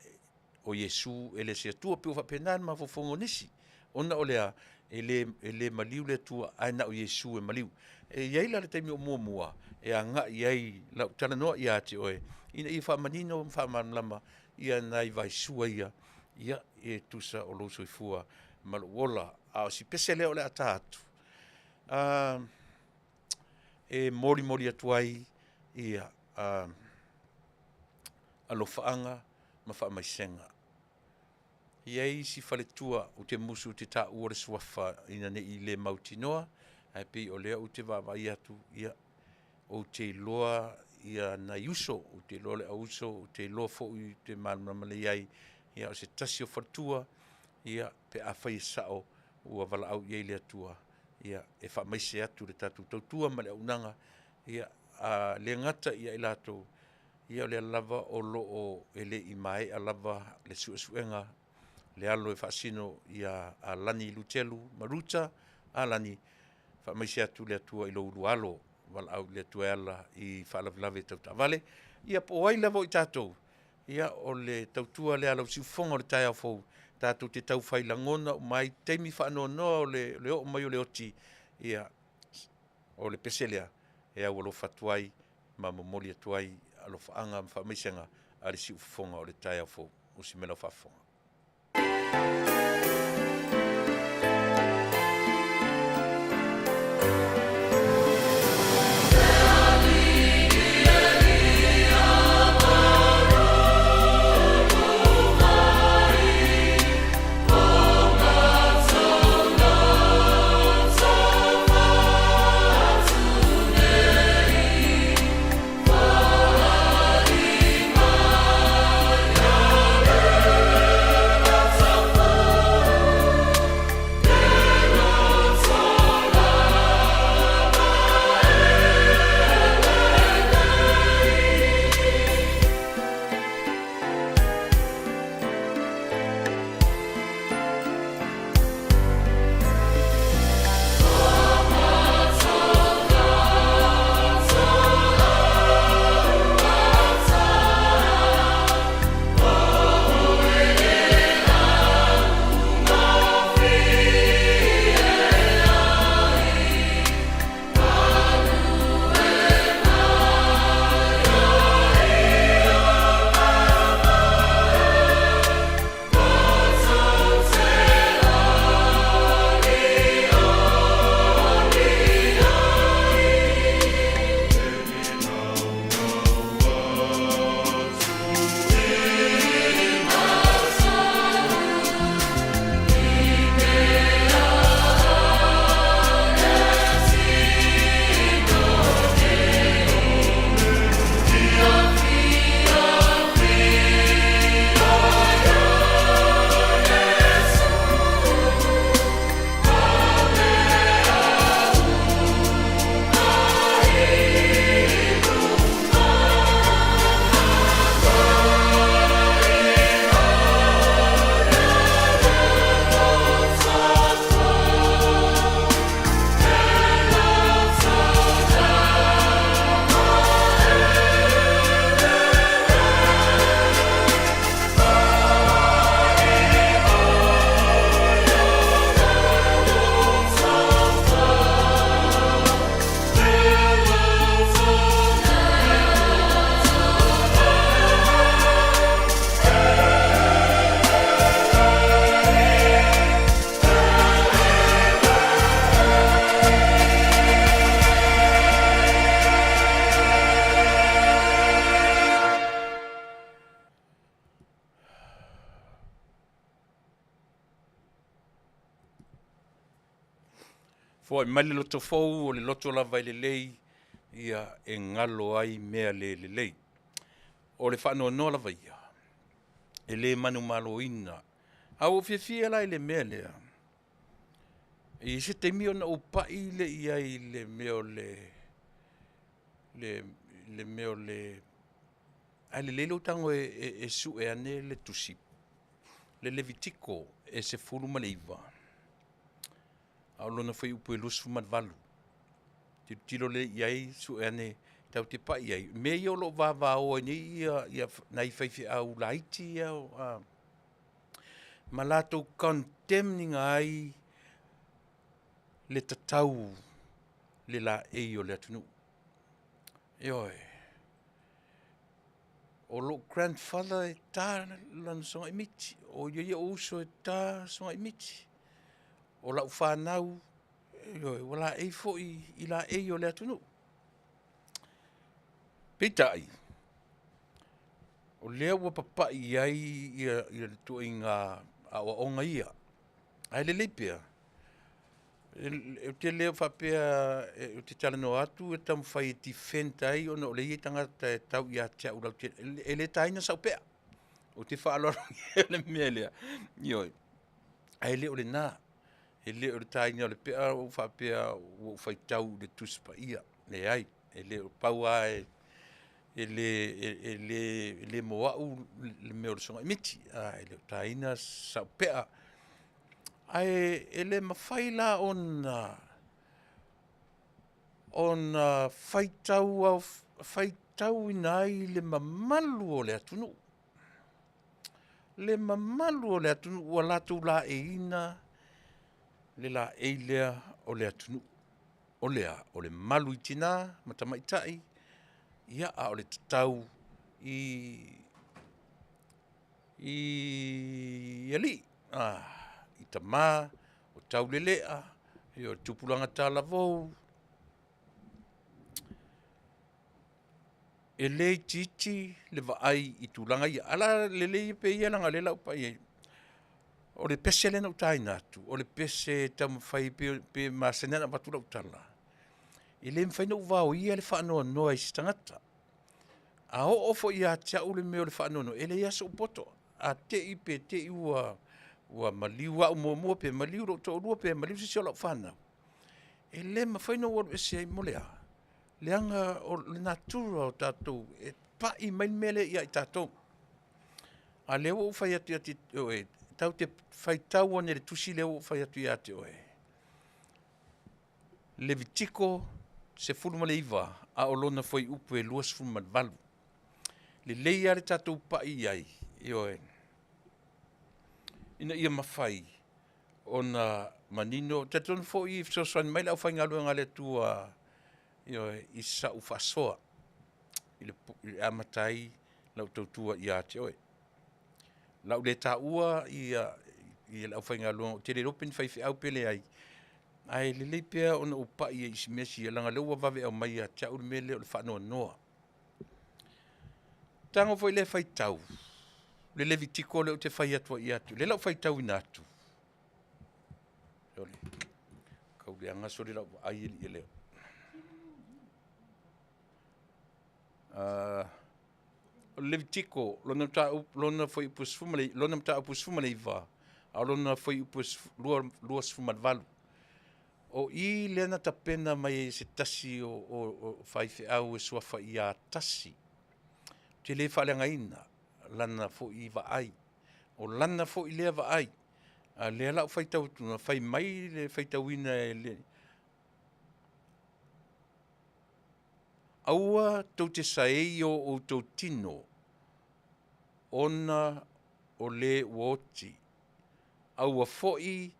Speaker 2: o Iesu e le o se Atua. E pei ua faapena le mafaufauga o nisi, ona o le a? E le, e le maliu le Atua ae na o Iesu e maliu. E i ai la le taimi o muamua e agai i ai lau talanoa ia te oe, ina ia faamanino ma faamalamalama ia nai vaisua ia, ia e tusa o lou soifua ma lou ola. A o si pese lea o le a ta atu, e molimoli atu ai ia alofaaga ma faamaisega. E i ai isi faletua ou te musu ou te taua le suafa ina ne i le mautinoa, ae pei o lea ou te vaavaai atu, ia, ou te iloa nai uso, ou te iloa le auuso, ou te iloa foi ou te malamalama lelei i ai, ia o se tasi o faletua, ia pe afai e sao ua valaau i ai le Atua, ia e faamaise atu i le tatou tautua ma le auaunaga, ia e le gata ia i latou, ia o lea lava o lo o e le i maea lava le suesuega, le alo e faasino ia Alani Luteru ma Ruta Alani, faamaise atu le Atua i lo oulua alo, valaau i le Atua e ala i faalavelave tau taavale. Ia po o ai lava o i tatou, ia o le tautua lea a lau siufofoga i le taeao fou, tatou te tau fai lagona uma ai taimi faanoanoa o le oo mai o le oti, ia o le pese lea e aualofa atu ai ma momoli atu ai alofaaga ma faamaisega a le siufofoga o le taeao fou. Usi mai lau faafofoga. Foai mai le loto fou, o le loto lava e lelei, ia e galo ai mea le lelei. O le faanoanoa lava ia, e le manumaloina. A ua ou fiafia la i le mea lea, e i ai se taimi ona ou pai lea i ai i le mea o le, le mea o le, ae lelei lou tago e sue ane le tusi, le Levitiko e 19, a o lona fuaiupu e 28. Tilotilo lelei i ai, sue ane tatou te pai i ai, mea ia o lo o vavao ai nei ia nai faifeau laiti ia ma latou condemn ina ai le tatau le laei o le atunuu. Ioe, o lou grandfather e ta lana sogai miti, o ia ou uso e ta sogai miti. O lau fanau, ioe, ua laei foi i laei o le atunuu. Peitai, o lea ua papai i ai le ituaiga aoaoga ia, ae lelei pea, ou te le faapea ou te talanoa atu e taumafai e defend ai ona o lea e i ai tagata e tau ia te au lautele, e le taina sau pea. Ou te faaaloalo i le mea lea, ioe, ae le o lena. E le o le taina o le pea ua ou faapea ua ou faitau i le Tusi Paia, leai. E le o, pau lava e le mo au le mea o le sogai miti, e le o taina sau pea. Ae e le mafai la ona faitauina ai le mamalu o le atunuu, le mamalu o le atunuu ua latou laeiina le laei lea o le atunuu. O le a? O le malu i tina ma tamaitai, ia a o le tatau i alii, i tama, o taulelea, o tupulaga talavou. E le itiiti le vaai i tulaga ia, ae o le a lelei pea ia leaga o lea o le a ou pai i ai. O le pese lea na ou taina atu, o le pese e taumafai pei e masani lava ona avatu lau tala, e le mafai ona ou vaoia le faanoanoa i se tagata. A oo foi ia te au le mea o le faanoanoa, e leai lava sou poto. A te i pe te i ua maliu au muamua pe maliu lou toalua pe maliu se isi o lau fanau, e le mafai ona ou alu ese ai, mo le a? Leaga o le natura o tatou, e pai mai le mea lea ia i tatou. A o lea ua ou fai atu ia te oe, tatou te faitau ane i le tusi lea ua ou fai atu ia te oe, Levitiko 19 a o lona fuaiupu e 28. Lelei lava le tatou pai i ai, ioe, ina ia mafai ona manino. Ou te talitonu foi e fesoasoani mai le aufaigaluega a le Atua, ioe, i sau faasoa i le amata ai lau tautua ia te oe. O le a ou le taua le aufaigaluega, ou te le iloa pe ni faifeau pe leai, ae lelei pea ona ou pai i ai i mea ia leaga o lea ua vave aumai ia te au le mea lea o le faanoanoa. Tago foi lea e faitau le Levitiko lea ou te fai atu ai ia te oe, lea o le a ou faitauina atu. Sole, tau leaga sole lau vaai alii e le O le Levitiko lona fuaiupu 19, a o lona fuaiupu e 28. O i lea na tapena mai ai e se tasi o faifeau e suafa ia Tasi. Ou te le faaleagaina lana foi vaai, o lana foi lea vaai, a o lea o le a ou faitau atu, fai mai le faitauina e le Aua tou te saei i o outou tino ona o le ua oti, aua foi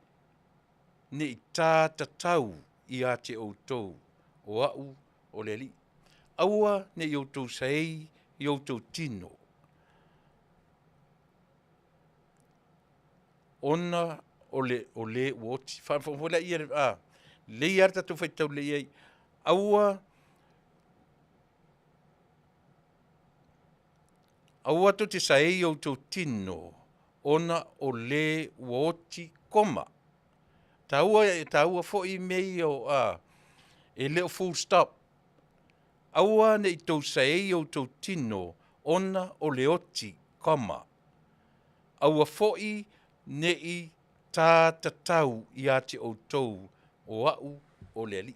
Speaker 2: ne i ta tatau ia te outou, o au o le Alii. Aua ne i outou saei i outou tino, ona o le ua oti. Faafofoga foi laia, a, lelei lava le tatou faitau lelei i ai, aua, aua tou te saei i outou tino ona o le ua oti koma. E taua foi mea ia e le o full stop. Aua ne i tou saei i outou tino ona o le oti koma. Aua foi ne i ta tatau ia te outou, o au o le Alii.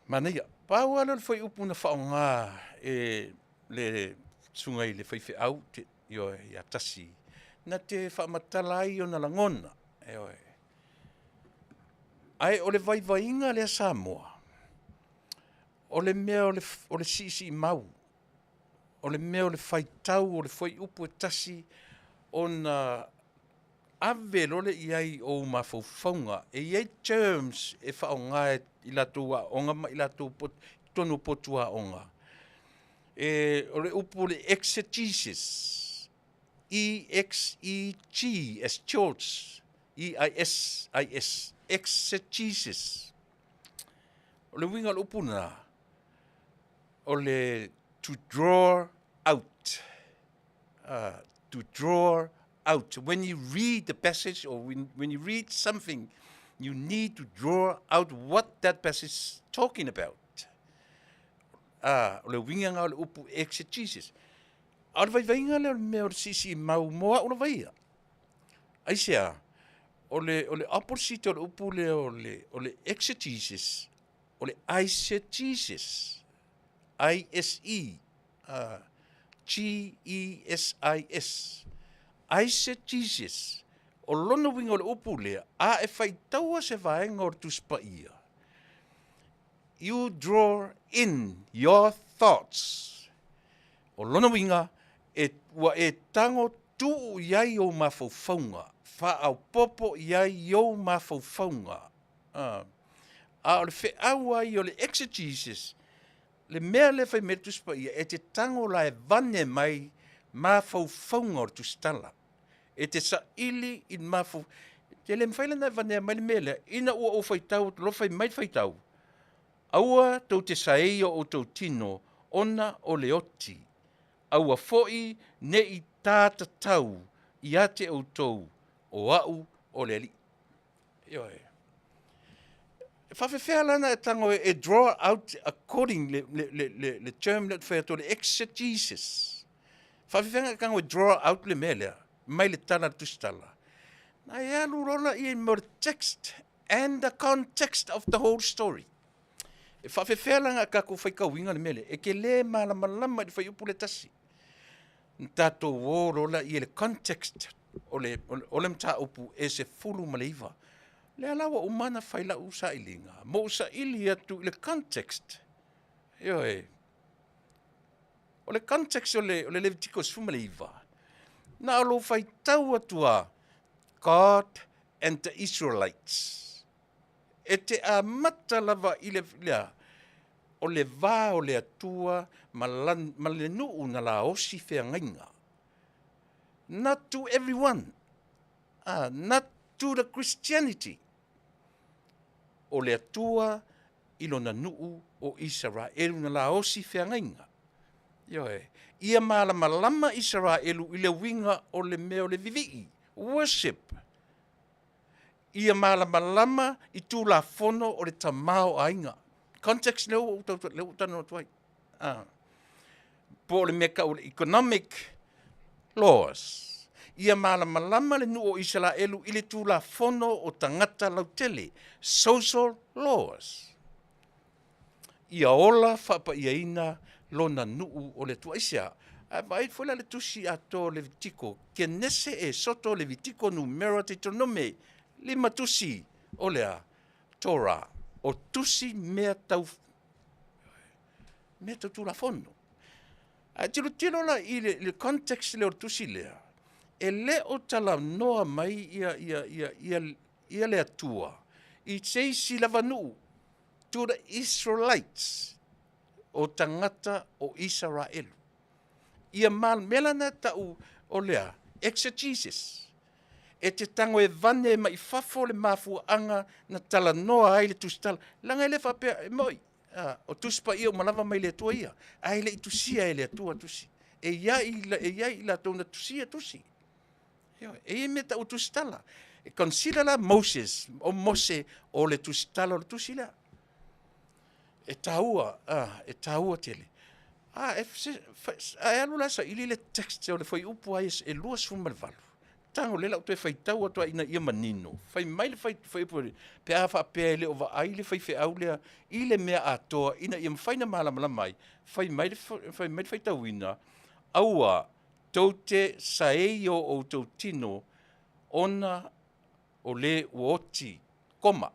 Speaker 2: Manaia. Pau lava lea o le fuaiupu na faaaoga e le susuga i le faifeau ioe, ia Tasi, na te faamatala ai ona lagona, ioe. Ae o le vaivaiga lea Samoa, o le mea o le siisiimau, o le mea o le faitau o le fuaiupu e tasi ona ave loa lea i ai o ou mafaufauga. E i ai terms e faaaoga e i latou aoga ma i latou i totonu o potu aoga. O le upu o le exegesis, E X E G as George, E I S I S, exegesis. O le uiga o le upu lena, o le to draw out, to draw out. When you read the passage or when you read something, you need to draw out what that passage is talking about. O le uiga lena o le upu exegesis. A o le vaivaiga lea o le mea o le siisiimau mo au lava ia. Aisea? O le opposite o le upu lea o le exegesis, o le eisegesis. I S E G E S I S. Eisegesis. O lona uiga o le upu lea, a e faitaua se vaega o le Tusi Paia, you draw in your thoughts. O lona uiga, ua e tago tuu i ai ou mafaufauga, faaopoopo i ai ou mafaufauga. A o le feau lava ia o le exegesis, le mea lea e fai mai ai le Tusi Paia, e te tago la e vane mai mafaufauga o le tusitala. E te saili i mafaufauga. E le mafai la ona e vanea mai le mea lea, ina ua ou faitau atu loa fai mai le faitau, aua tou te saei o outou tino ona o le oti, aua foi ne i ta tatau ia te outou o au o le Alii. Ioe. E faafefea la ona e tago e draw out according le term lea ou te fai atu o le exegesis. E faafefea ona e tago e draw out le mea lea mai le tala a le tusitala? Na e alu loa lea i mea o le text and the context of the whole story. E faafefea la ona tatou faitauina le mea lea? E te le malamalama i le fuaiupu lea e tasi. Na tatou o loa lea i le context o le mataupu e 19. Lea la ua uma ona fai lau sailiga, ma ou saili atu i le context. Ioe. O le context o le Levitiko 19, na o lou faitau atu lava, God and the Israelites. E te amata lava i le lea, o le va o le Atua ma le nuu na laosi feagaiga. Not to everyone, not to the Christianity. O le Atua i lona nuu o Isaraelu na laosi feagaiga. Ioe. Ia malamalama Isaraelu i le uiga o le mea o le vivii, worship. Ia malamalama i tulafono o le tamaoaiga. Context lea ua ou talanoa atu ai. Po o le mea tau o le economic laws. Ia malamalama le nuu o Isaraelu i le tulafono o tagata lautele, social laws. Ia ola faapaiaina lona nuu o le Atua. Aisea? Ae vaai foi la le tusi atoa o Levitiko, Kenese, Esoto, Levitiko, Numera, Deuteronome, 5 tusi o le a? Torah, o tusi mea tau tulafono. Ae tilotilo la i le context lea o le tusi lea, e le o talanoa mai ia le Atua i se isi lava nuu, to the Israelites, o tagata o Isaraelu. Ia mea la na tau o lea, exegesis. E te tago e vane mai fafo le mafuaaga na talanoa ai le tusitala. Leaga e le faapea, e moi, o Tusi Paia uma lava mai le Atua ia, ae le i tusia e le Atua tusi. E i ai i latou na tusia tusi. E i ai mea tau tusitala. E consider la Moses, o Mose o le tusitala o le tusi lea. E taua, e taua tele. E alu la saili le text o le fuaiupu ai e 28. Tago lea la ou toe faitau atu ai ina ia manino. Fai mai le fuaiupu, pe a faapea e le o vaai le faifeau lea i le mea atoa ina ia mafai ona malamalama ai, fai mai le faitauina, aua tou te saei o outou tino ona o le ua oti, koma.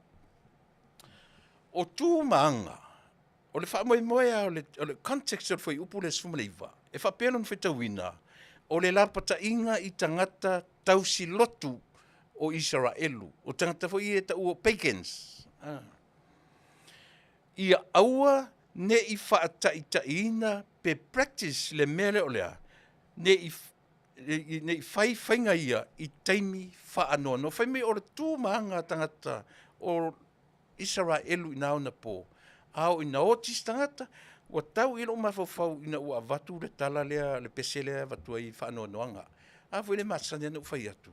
Speaker 2: O tu ma aga, o le faamoemoe lava o le, o le context o le fuaiupu lea 19, e faapea lona faitauina, o le lapataiga i tagata tausilotu o Isaraelu, o tagata foi ia e taua o pagans, a, ia aua ne i faataitaiina pe practice le mea lea o le a, ne i ne i fai faiga ia i taimi faanoanoa. Fai mai o le tu ma aga a tagata o Isaraelu i na ona po, a oo ina oti se tagata, ua tau i lou mafaufau ina ua avatu le tala lea, le pese lea e avatu ai faanoanoaga. A foi le masani ona ou fai atu,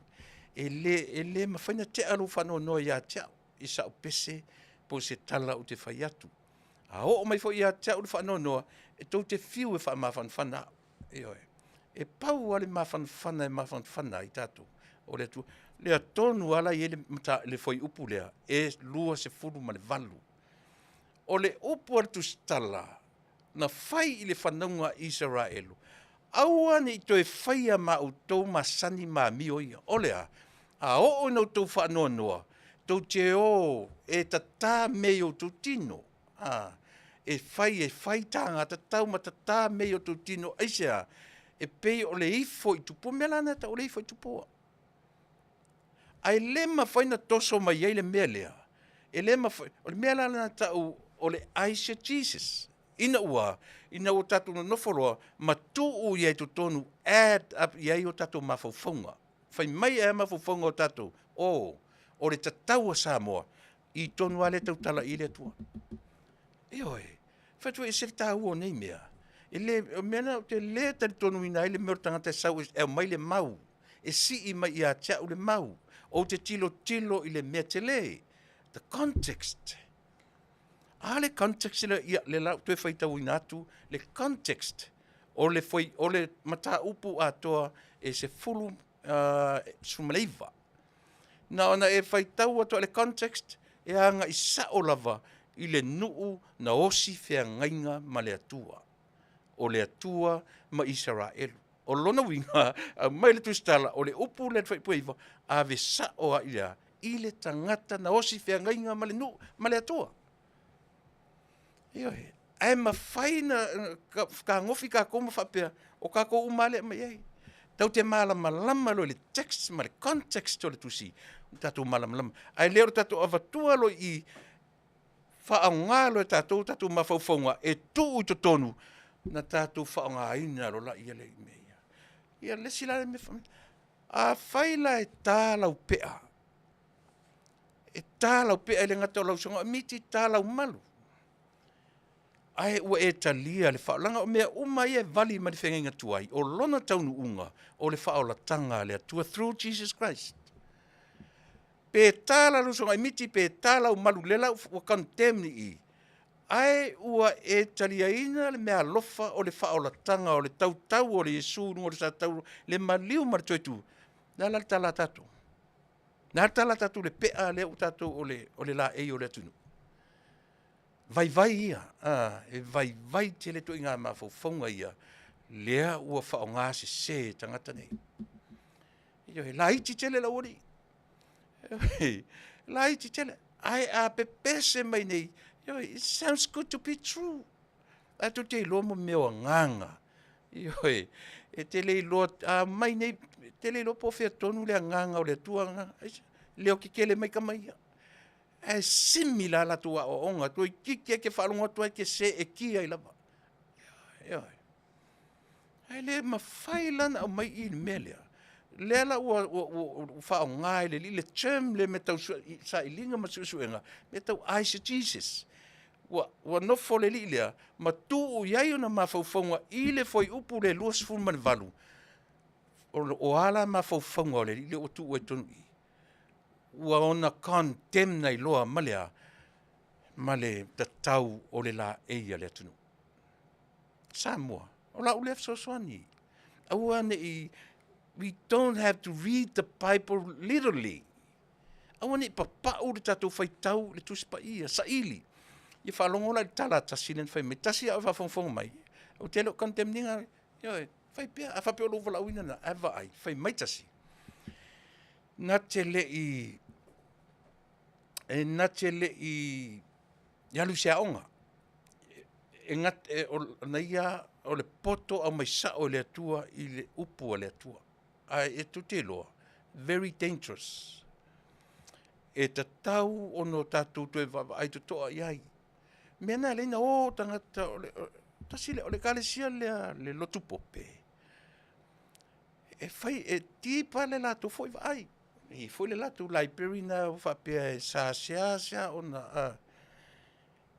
Speaker 2: e le, e le mafai ona tea lou faanoanoa ia te au i sau pese po o se tala ou te fai atu. A oo mai foi ia te au le faanoanoa, e tou te fiu e faamafanafana au, ioe. E pau lava le mafanafana e mafanafana ai tatou, o le Atua. Lea tonu lava la e i ai le le fuaiupu lea e 28. O le upu a le Tusitala na fai i le fanauga a Isaraelu, aua ne i toe faia ma outou masani ma amio ia. O le a? A oo ina outou faanoanoa, tou te o e tata mea i outou tino, a, e fai e fai taga tatau ma tata mea i outou tino. Aisea? E pei o le ifo i tupua, o le mea la lena e tau o le ifo i tupua. Ae le mafai ona toso mai ai le mea lea, e le mafai, o le mea la lena e tau o le eisegesis, ina ua, ina ua tatou nonofo loa ma tuu i ai i totonu, add up i ai o tatou mafaufauga. Fai mai ea mafaufauga o tatou, oh, o le tatau a Samoa, i tonu lava lea e tautala i ai le Atua. Ioe, fai atu e ese le taua o nei mea. E le, o mea na ou te le talitonuina ai le mea o le tagata e sau e aumai le mau, e sii mai ia te au le mau. Ou te tilotilo i le mea tele, the context. A le context lea, ia, lea la ua toe faitauina atu le context o le, foi, o le mataupu atoa e 19. Na ona e faitau atu le context e agai sao lava i le nuu na osi feagaiga ma le Atua, o le Atua ma Isaraelu. O lona uiga, aumai le tusitala, o le upu lea le fuaiupu 9, ave sao lava i le a? I le tagata na osi feagaiga ma le nuu, ma le Atua. Ioe, ae mafai na fetagofi tatou ma faapea, o tatou uma lava lea e aumai ai. Tatou te malamalama loa i le text ma le context o le tusi, ua tatou malamalama. Ae le o le tatou avatua loa i i, faaaoga loa e tatou o tatou mafaufauga e tuu i totonu, ona tatou faaaogaina loa lea i mea ia. Ia le isi la mea, afai la e ta lau pea, e ta lau pea e le gata o lau soga miti, ta lau malu, ae ua e talia le faaolaga. O mea uma ia e vali mai le feagaiga tuai, o lona taunuuga o le faaolataga a le Atua through Jesus Christ. Pe ta la lou soga miti, pe ta lau malu, lea la ua condemn i i, ae ua e taliaina le meaalofa o le faaolataga o le tautau o le Iesu i luga o le sa tau, le maliu ma le toe tu. Le a la le tala a tatou? Le a le tala a tatou le pea lea ua tatou o le, o le laei o le atunuu? Vaivai ia, a, e vaivai tele ituaiga mafaufauga ia, lea ua faaaoga sese e tagata nei. Ioe, laiti tele le aualii. Laiti tele. Ae a pepese mai nei, ioe, it sounds good to be true. Ae tou te iloa mo mea o agaga. Ioe, e te le iloa, a mai nei, e te le iloa po o fea tonu le agaga o le Atua, agaga, leo kekele mai tama ia. Ae simi la latou aoaoga, toeitiiti e te faalogo atu ai e te seetia ai lava. Ioe. Ae le mafai la ona aumai i i le mea lea. Lea la ua, ua, ua, ua faaaoga e le alii le term lea mea tau sailiga ma suesuega, mea tau eisegesis. Ua, ua nofo le alii lea ma tuu i ai ona mafaufauga i le fuaiupu lea 28, o, o a la mafaufauga o le alii lea ua tuu ai totonu i i? Ua ona condemn ai loa ma le a? Ma le tatau o le laei a le atunuu. Samoa, o lau lea fesoasoani. Aua ne i, we don't have to read the Bible literally. Aua ne i papau le tatou faitau i le Tusi Paia, saili. Ia faalogo la i le tala a tasi lea na fai mai, tasi a o e faafogafoga mai, ou te le o condemn ina, ioe, fai pea, a faapea o lou valaauina lena, ae vaai, fai mai tasi, na te le i, e na te le i E alu i se aoga. E, gat, e, o, na ia o le poto au mai sao i le Atua i le upu a le Atua. Ae e tou te iloa, very dangerous. E tatau ona o tatou toe vaavaai totoa i ai. Mea na e ala ai ona o tagata o le, o, tasi lea, o le ekalesia lea le lotu pope, e fai, e deep lava le latou foi vaai. E i ai foi le latou library na ua faapea e sa seasea ona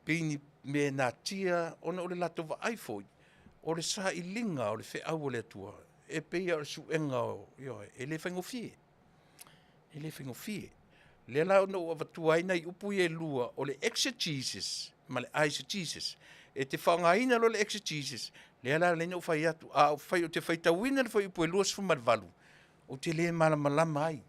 Speaker 2: pei ni mea e natia ona o le latou vaai foi, o le sailiga o le feau a le Atua, e pei lava o le suega o, ioe, e le faigofie, e le faigofie. O lea la na ou avatua ai nai upu ia e lua, o le exegesis ma le eisegesis. E te faaaogaina loa le exegesis, lea la na ou fai atu, a ou fai ou te faitauina le fuaiupu e 28, ou te le malamalama ai.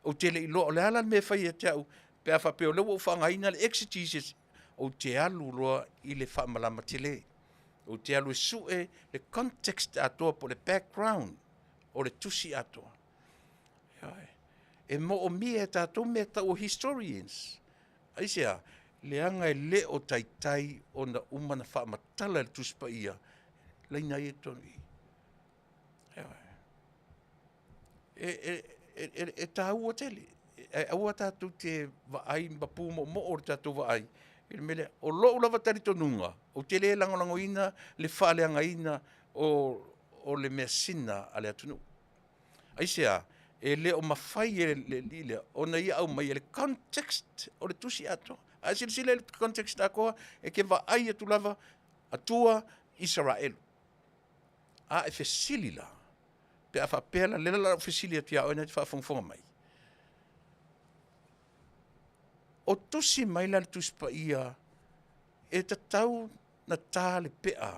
Speaker 2: Ou te le iloa, o le a la le mea e fai ia te au pe a faapea o lea ua ou faaaogaina le exegesis, ou te alu loa i le faamalama tele. Ou te alu e sue le context atoa po o le background o le tusi atoa. Ioe. E moomia e tatou mea tau o historians. Aisea? Leaga e le o taitai ona uma ona faamatala e le Tusi Paia laina ia i totonu i i. Ioe. E, e, e, e, e taua tele. Ae aua tatou te vaai ma pumoomoo le tatou vaai i le mea lea. O lou lava talitonuga, ou te le lagolagoina le faaleagaina o, o le measina a le atunuu. Aisea? E le o mafai e le alii lea ona ia aumaia le context o le tusi atoa. A e silasila i le context atoa, e te vaai atu lava Atua Isaraelu. A e fesili la, pe a faapea la, lea la ou fesili atu ia oe na e te faafogafoga mai. O tusi mai la le Tusi Paia e tatau na ta le pea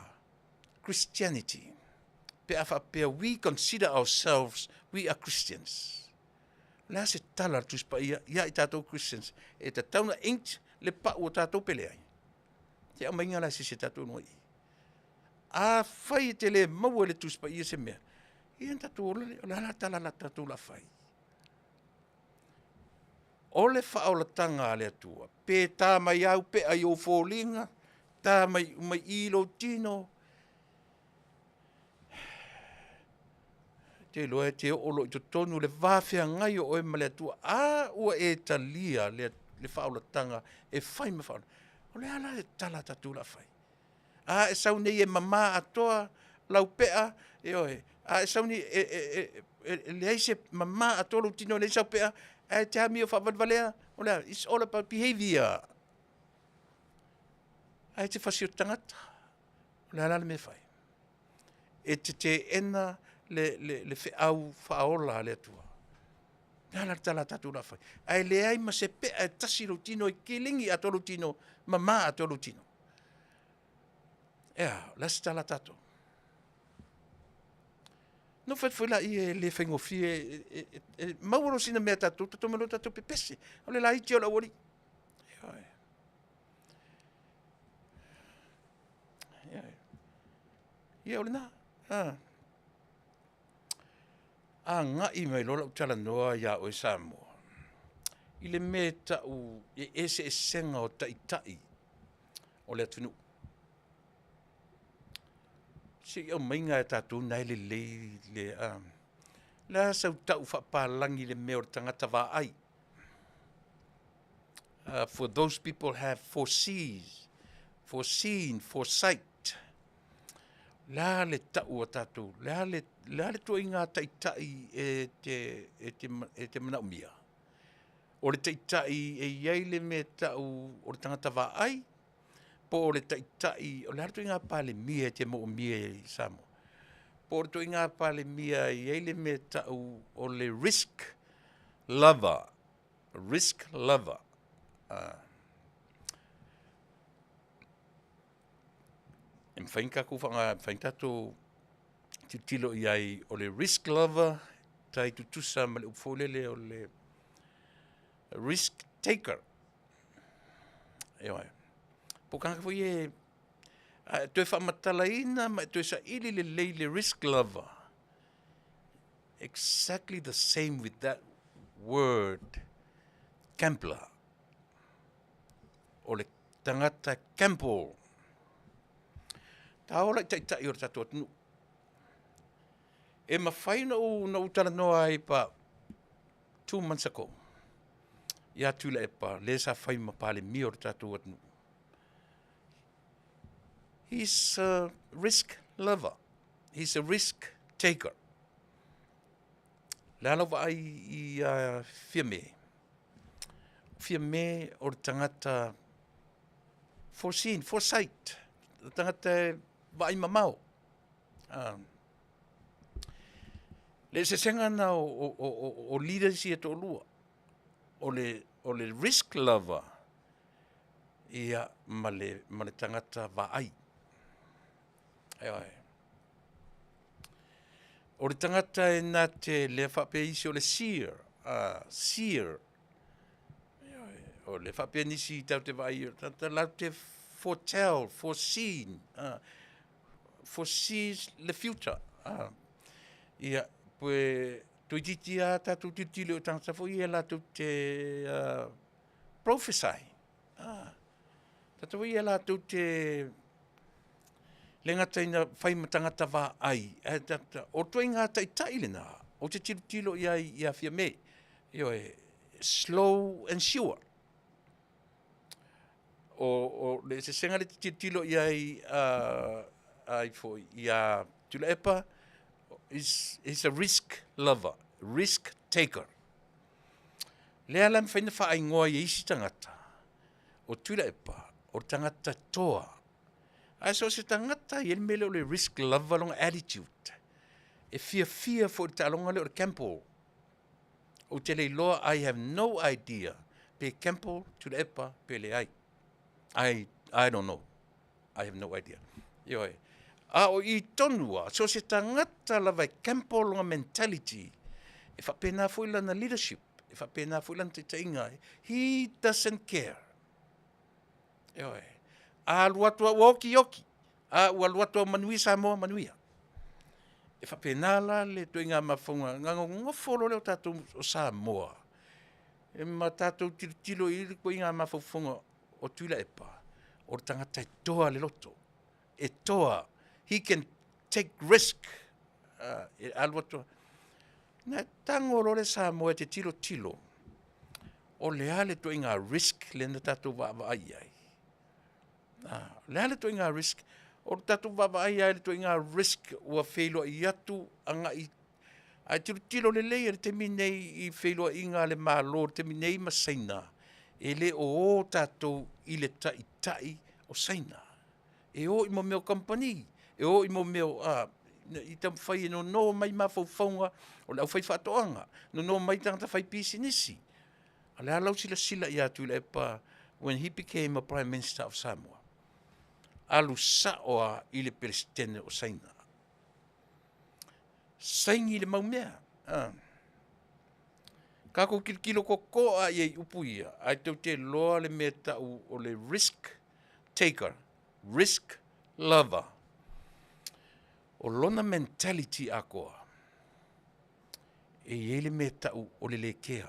Speaker 2: Christianity pe a faapea we consider ourselves we are Christians. O le a se tala a le Tusi Paia ia i tatou Christians? E tatau na inked le pau o tatou pe leai? Te aumaiga la se isi tatou luga i i. Afai e te le maua i le Tusi Paia se mea, ia na tatou ola lea, o le a la tala la tatou la fai? O le faaolataga a le Atua, pe tā mai au pea i ou foliga, tā mai uma i i lou tino, te iloa e te oo loa i totonu le va feagai o oe ma le Atua, a ua e talia le, le faaolataga e fai ma faaola. O le a la le tala a tatou la fai? A e sau nei e mamā atoa lau pea, ioe, a e sau nei e, e, e, e, e leai se mamā atoa lou tino, leai sau pea, ae te amio faavalevalea, o le a, it's all about behavior. Ae te fasi o te tagata, o le a la le mea e fai? E te teena le, le, le feau faaola a le Atua. Le a la le tala a tatou la fai? Ae leai ma se pea e tasi lou tino e kiligi atoa lou tino, mamā atoa lou tino. Ea, o le a se tala a tatou? No fai foi la ia e le faigofie e, e, e, e maua lo sina mea tatou, tatou me lo tatou pepese. O le laiti o le aualii. Ioe. Ioe. Ia o lena. Ah. Agai mai loa lau talanoa iā oe Samoa i le mea e tau e eseesega o taitai o le atunuu. Se i aumaiga e tatou na e lelei le a le a sau tau faapalagi i le mea o le tagata vaai. For those people have foresees, foreseen, foresight. Le a le tau a tatou, le a le, le a le tuaiga taitai e te, e te, e te manaomia? O le taitai e i ai le mea tau o le tagata vaai, po o le taitai, o le a le tuaiga Palemia e te moomia i Samoa? Po o le tuaiga Palemia e i ai le mea tau o le risk lover, risk lover. E mafai ona tatou faaaoga, e mafai ona tatou tilotilo i ai, o le risk lover tai tutusa ma le upu foi lele o le risk taker. Ioe. Po o tagata foi ia a e toe faamatalaina ma e toe saili lelei le risk lover, exactly the same with that word gambler. O le. tagata gamble. Taola i taitai o le tatou atunuu. E mafai ona ou, ona ou talanoa ai pa 2 months ago ia Tuilaepa, le sa fai ma Palemia o le tatou atunuu. He's a risk lover. He's a risk taker. Le ala vaai i Fiame. Fiame o le tagata foreseen, foresight. Le tagata e vaai mamao. Le eseesega na o leaders ia toalua. O le risk lover ia ma le tagata vaai. Ioe. O le tagata e na te lea faapea isi o le seer, seer. Ioe. O le faapea nisi tau te vaai o le tagata lau te foretell, foreseen, foresees the future. Ia, pe toeitiiti lava tatou tilotilo i tagata foi ia latou te prophesy. Tagata foi ia latou te le gata ina fai ma tagata vaai, ae tagata, o ituaiga taitai lena, ou te tilotilo i ai ia Fiame. Ioe, slow and sure. O le eseesega le te tilotilo i ai ai foi ia Tuilaepa is a risk lover, risk taker. Lea la mafai ona faaigoa i isi tagata, o Tuilaepa, o le tagata toa. Ae so o se tagata i le mea lea o le risk lover lona attitude. E fiafia foi i le taaloga lea o le gamble. Ou te le iloa, I have no idea pe gamble Tuilaepa pe leai. I don't know. I have no idea. Ioe. A o i tonu a, so se tagata lava e gamble lona mentality, e faapena foi lana leadership, e faapena foi lana taitaiga. He doesn't care. Ioe. A alu atu a ua oki oki, a ua alu atu a manuia Samoa, manuia. E faapena la le ituaiga mafaufauga, gagogofo loa lea o tatou o Samoa, e ma tatou tilotilo i le ituaiga mafaufauga o Tuilaepa, o le tagata e toa le loto. E toa. He can take risk. E alu atu. Na tago loa le Samoa e te tilotilo, o le a le ituaiga risk lea na tatou vaavaai i ai. Le a le ituaiga risk? O le tatou vaavaai ai le ituaiga risk ua feiloai atu agai ae tilotilo lelei e le taimi nei i feiloaiga a le Malo i le taimi nei ma Saina, e le o o tatou i le taitai o Saina. E o i mo mea o kamupani, e o i mo mea o i taumafai e nono mai mafaufauga o le aufai faatoaga, nono mai tagata fai pisinisi. A le a lau silasila ia Tuilaepa when he became a Prime Minister of Samoa? Alu sao a i le Peresetene o Saina. Saini le mau mea. Tatou tilotilo totoa i ai upu ia, ae tou te iloa le mea tau o le risk taker, risk lover. O lona mentality atoa, e i ai le mea tau o le lekea.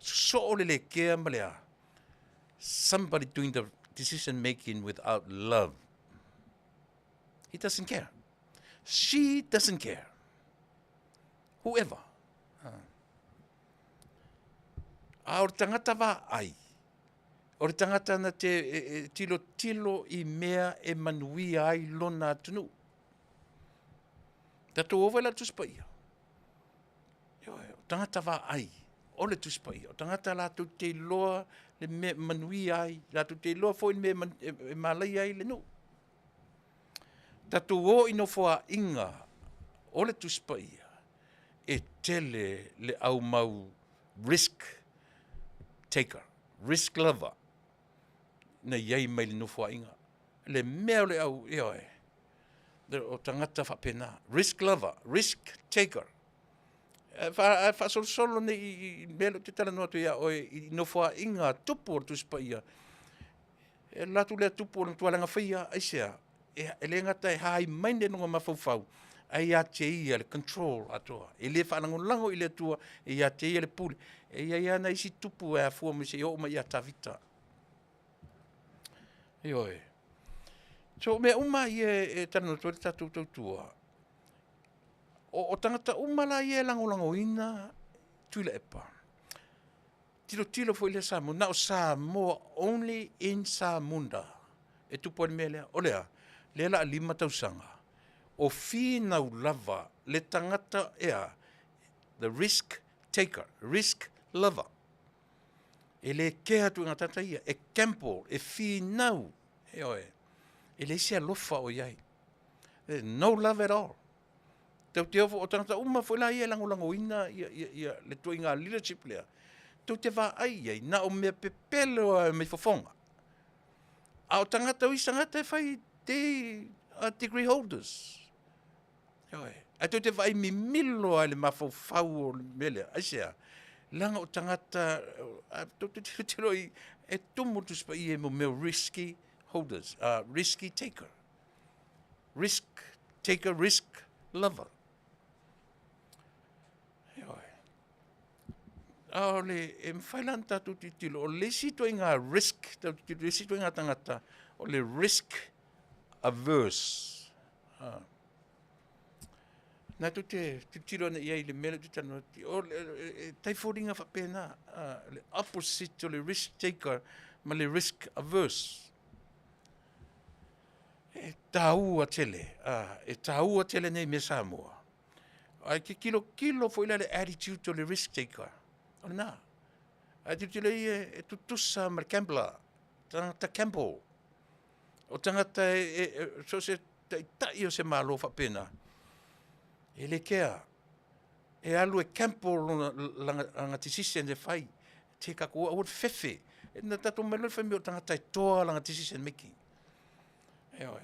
Speaker 2: Sosoo le lekea ma le a? Somebody doing the decision making without love. He doesn't care. She doesn't care. Whoever. A o le tagata vaai, o le tagata na te e tilotilo i mea e manuia ai lona atunuu. Tatou o la Tusi Paia. Ioe, o tagata vaai, o le Tusi Paia, o tagata latou te iloa le mea manuia ai, latou te iloa foi le mea e malaia ai le nuu. Tatou o i nofoaiga o le Tusi Paia, e tele le aumau risk taker, risk lover, na iai mai le nofoaiga. Le mea o le au, ioe, o tagata faapena, risk lover, risk taker. E faasolosolo nei i mea lea ou te talanoa atu ia oe i nofoaiga tupu o le Tusi Paia. E latou lea tupu o le matua leaga faia, aisea? E le gata e hai mai le lona mafaufau, ae ia te ia le control atoa. E le faalagolago i le Atua, e ia te ia le pule. E i ai lava nai isi tupu e afua mai seia oo mai ia Tavita. Ioe. So o mea uma ia e talanoa atu ai le tatou tautua, o tagata uma la ia e lagolagoina Tuilaepa, tilotilo foi lea Samoa, na o Samoa, only in Samuda e tupu ai le mea lea. O le a? Lea o le a 5 tausaga o finau lava le tagata e a? The risk taker, risk lover. E le kea atu i tagata ia, e gamble, e finau, ioe, e leai se alofa o i ai. There's no love at all. Tou te o tagata uma foi la ia e lagolagoina le ituaiga leadership lea, tou te vaai i ai, na o mea pepelo lava mai fofoga. A o tagata, o isi tagata e fai, they are degree holders. Ioe. Ae tou te vaai mimilo lava i le mafaufau o le mea lea. Aisea? Leaga o tagata, tou te tilotilo i, e tumu le Tusi Paia i mea o risky holders, risky taker. Risk taker, risk lover. Ioe. A o le, e mafai la ona tatou tilotilo, o le isi ituaiga risk, tatou tilotilo i le isi ituaiga tagata, o le risk averse. Na tou te tilotilo ana i ai i le mea lea ou te talanoa atu, o le, e tai foliga faapena, le opposite o le risk taker ma le risk averse. E taua tele, e taua tele nei mea Samoa. Ae te tilotilo foi la i le attitude o le risk taker, o lena. Ae tilotilo ia e tutusa ma le gambler, tagata gamble. O tagata e so o se taitai o se Malo faapena, e le kea, e alu e gamble lona lana decision e fai, te tatou aua le fefe. Na tatou omai loa fai mai o le tagata e toa lana decision making. Ioe.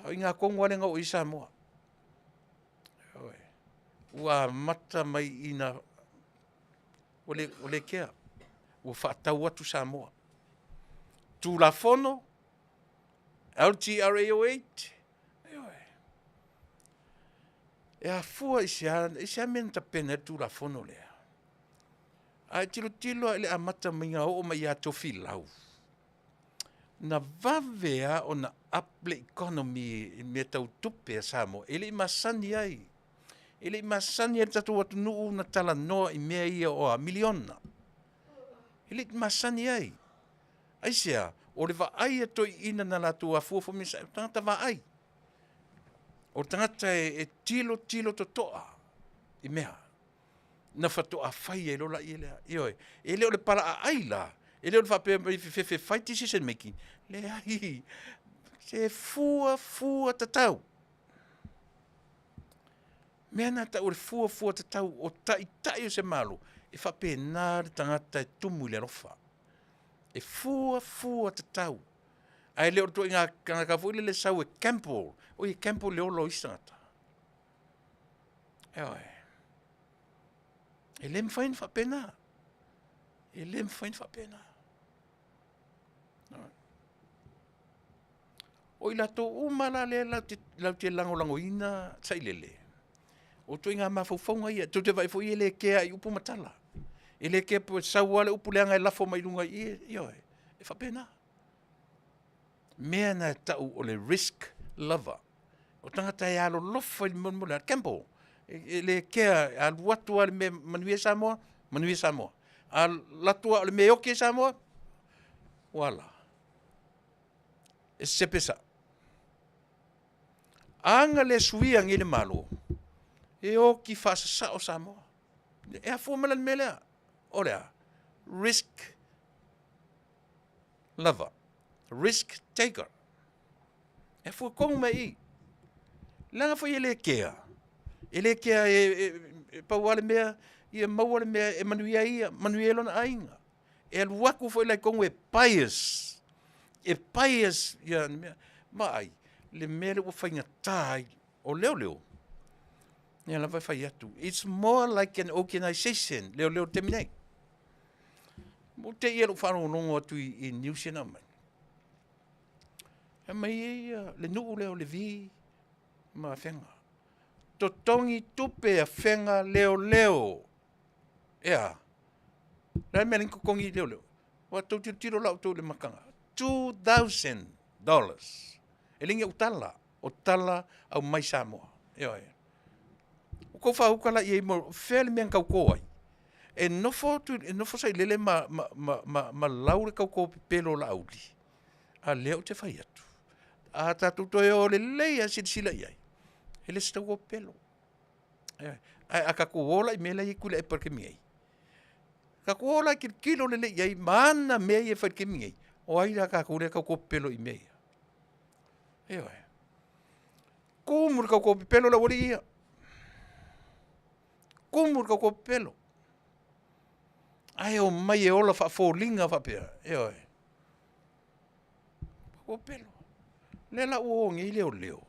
Speaker 2: A o i ina tonu lava lea na oo i ai Samoa. Ioe. Ua amata mai ina ua le, ua le kea, ua faatau atu Samoa. Tulafono, LTRA 08, ioe. E afua i se a, i se a mea na tapena ai le Tulafono lea? A e tilotilo lava i le amata maiga oo mai ia Tofilau, na vave lava ona up le economy i mea tau tupe a Samoa, e le i masani ai. E le i masani ai le tatou atunuu na talanoa i mea ia o a miliona. E le i masani ai. Aisea? O le vaai a toeaiina na latou afua foi mai o tagata vaai. O tagata e tilotilo totoa i mea. Na faatoa fai ai loa laia lea. Ioe. E le o le palaaai la, e le o le faapea mai fefe fai decision making. Leai. Se fua fua tatau. Mea na tau o le fuafua tatau o taitai o se Malo, e faapena le tagata e tumu i le alofa. E fuafua tatau. Ae le o le ituaiga tagata foi lele e sau e gamble. Oi e gamble i le ola o isi tagata. Ioe. E le mafai ona faapena. E le mafai ona faapena. O i latou uma la lea latou te lagolagoina Sailele, o ituaiga mafaufauga ia, tou te vaai foi e le kea i upu ma tala. E le kea pe sau lava le upu leaga e lafo mai i luga i i, ioe, e faapena. Mea na e tau o le risk lover. O tagata e alolofa i le mea o le gamble. E le kea, e alu atu lava i le mea e manuia ai Samoa, manuia Samoa. A alu atu lava o le mea e oti ai Samoa, ua ala. E sepe sa. A na le suia nei le Malo, e oti faasasao Samoa. E afua mai la i le mea lea, o le a? Risk lover, risk taker. E afua tonu mai i i. Leaga foi e le kea, e le kea e pau lava le mea, ia maua le mea e manuia ai ia, manuia ai lona aiga. E alu atu foi la i totonu e bias, e bias ia le mea. Vaai, le mea lea ua faigata ai, o leoleo, lea lava e fai atu, it's more like an organisation, leoleo i le taimi nei. Ua te i i lou faalogologo atu i news ia na aumai, e aumai ai le nuu lea o Levi ma Afega, totogi tupe a Afega leoleo. E a? O le a le mea e ala ai ona totogi leoleo? Aua tou tilotilo la outou i le mataga. $2,000. E le ni au tala, o tala aumai Samoa. Ioe. Ua tou faauta la i ai mo fea le mea na tauto ai? E nofo, e nofo Sailele ma, ma, ma, ma, ma lau le tauto pepelo o Laauli, a lea ou te fai atu. A tatou toe o lelei lava e silasila i ai, e le o se tauto pepelo. Ae a tatou o la i mea la e i ai Tuilaepa i le taimi nei, tatou o la e tilotilo lelei i ai ma ana mea ia e fai i le taimi nei, o ai la tatou lea e tauto pepelo i mea ia? Ioe. Tumu i le tauto pepelo le aualii ia, tumu i le tauto pepelo, ae omai e ola faafoliga faapea, ioe, tauto pepelo. O lea la ua o nei leoleo,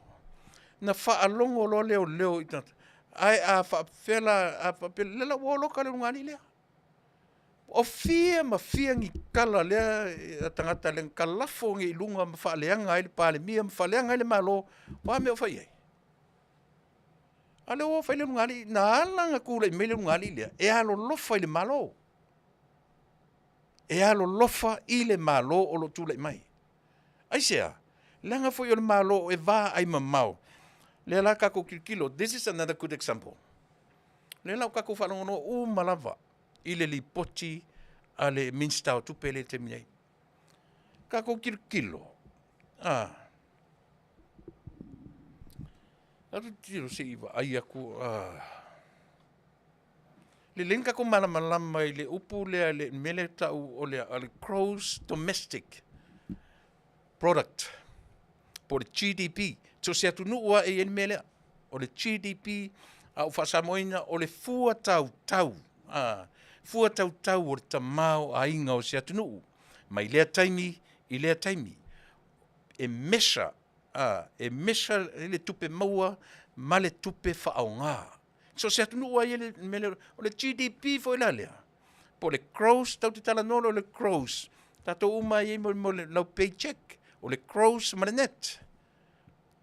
Speaker 2: na faalogo loa leoleo i tagata, ae a faapefea la, a faapea, o lea la ua o loka le ulugalii lea. O fia ma fia ni tala lea a tagata na talafo nei i luga ma faaleaga ai le Palemia ma faaleaga ai le Malo, o a mea o fai i ai? A o lea ua o fai le ulugalii. Na ala ona tulai mai le ulugalii lea, e alolofa i le Malo, e alolofa i le Malo o lo o tulai mai. Aisea? Leaga foi o le Malo e vaai mamao. Lea la tatou tilotilo, this is another good example. Lea la ua tatou faalogologo uma lava i le lipoti a le Minisita o Tupe lea i le taimi nei. Tatou tilotilo, a, tatou tilotilo se i vaai atu, lelei ona tatou malamalama i le upu lea, le mea lea e tau o le Gross Domestic Product po o le GDP. So o se atunuu lava e i ai le mea lea, o le GDP, a ou faa-Samoa ina, o le fua tautau, fua tautau o le tamaoaiga o se atunuu mai lea taimi i lea taimi. E measure, e measure le tupe maua ma le tupe faaaoga. So o se atunuu lava e i ai le mea lea, o le GDP foi la lea, po o le gross, tatou te talanoa loa i le gross, tatou uma lava e i ai mo le lau pay check, o le gross ma le net.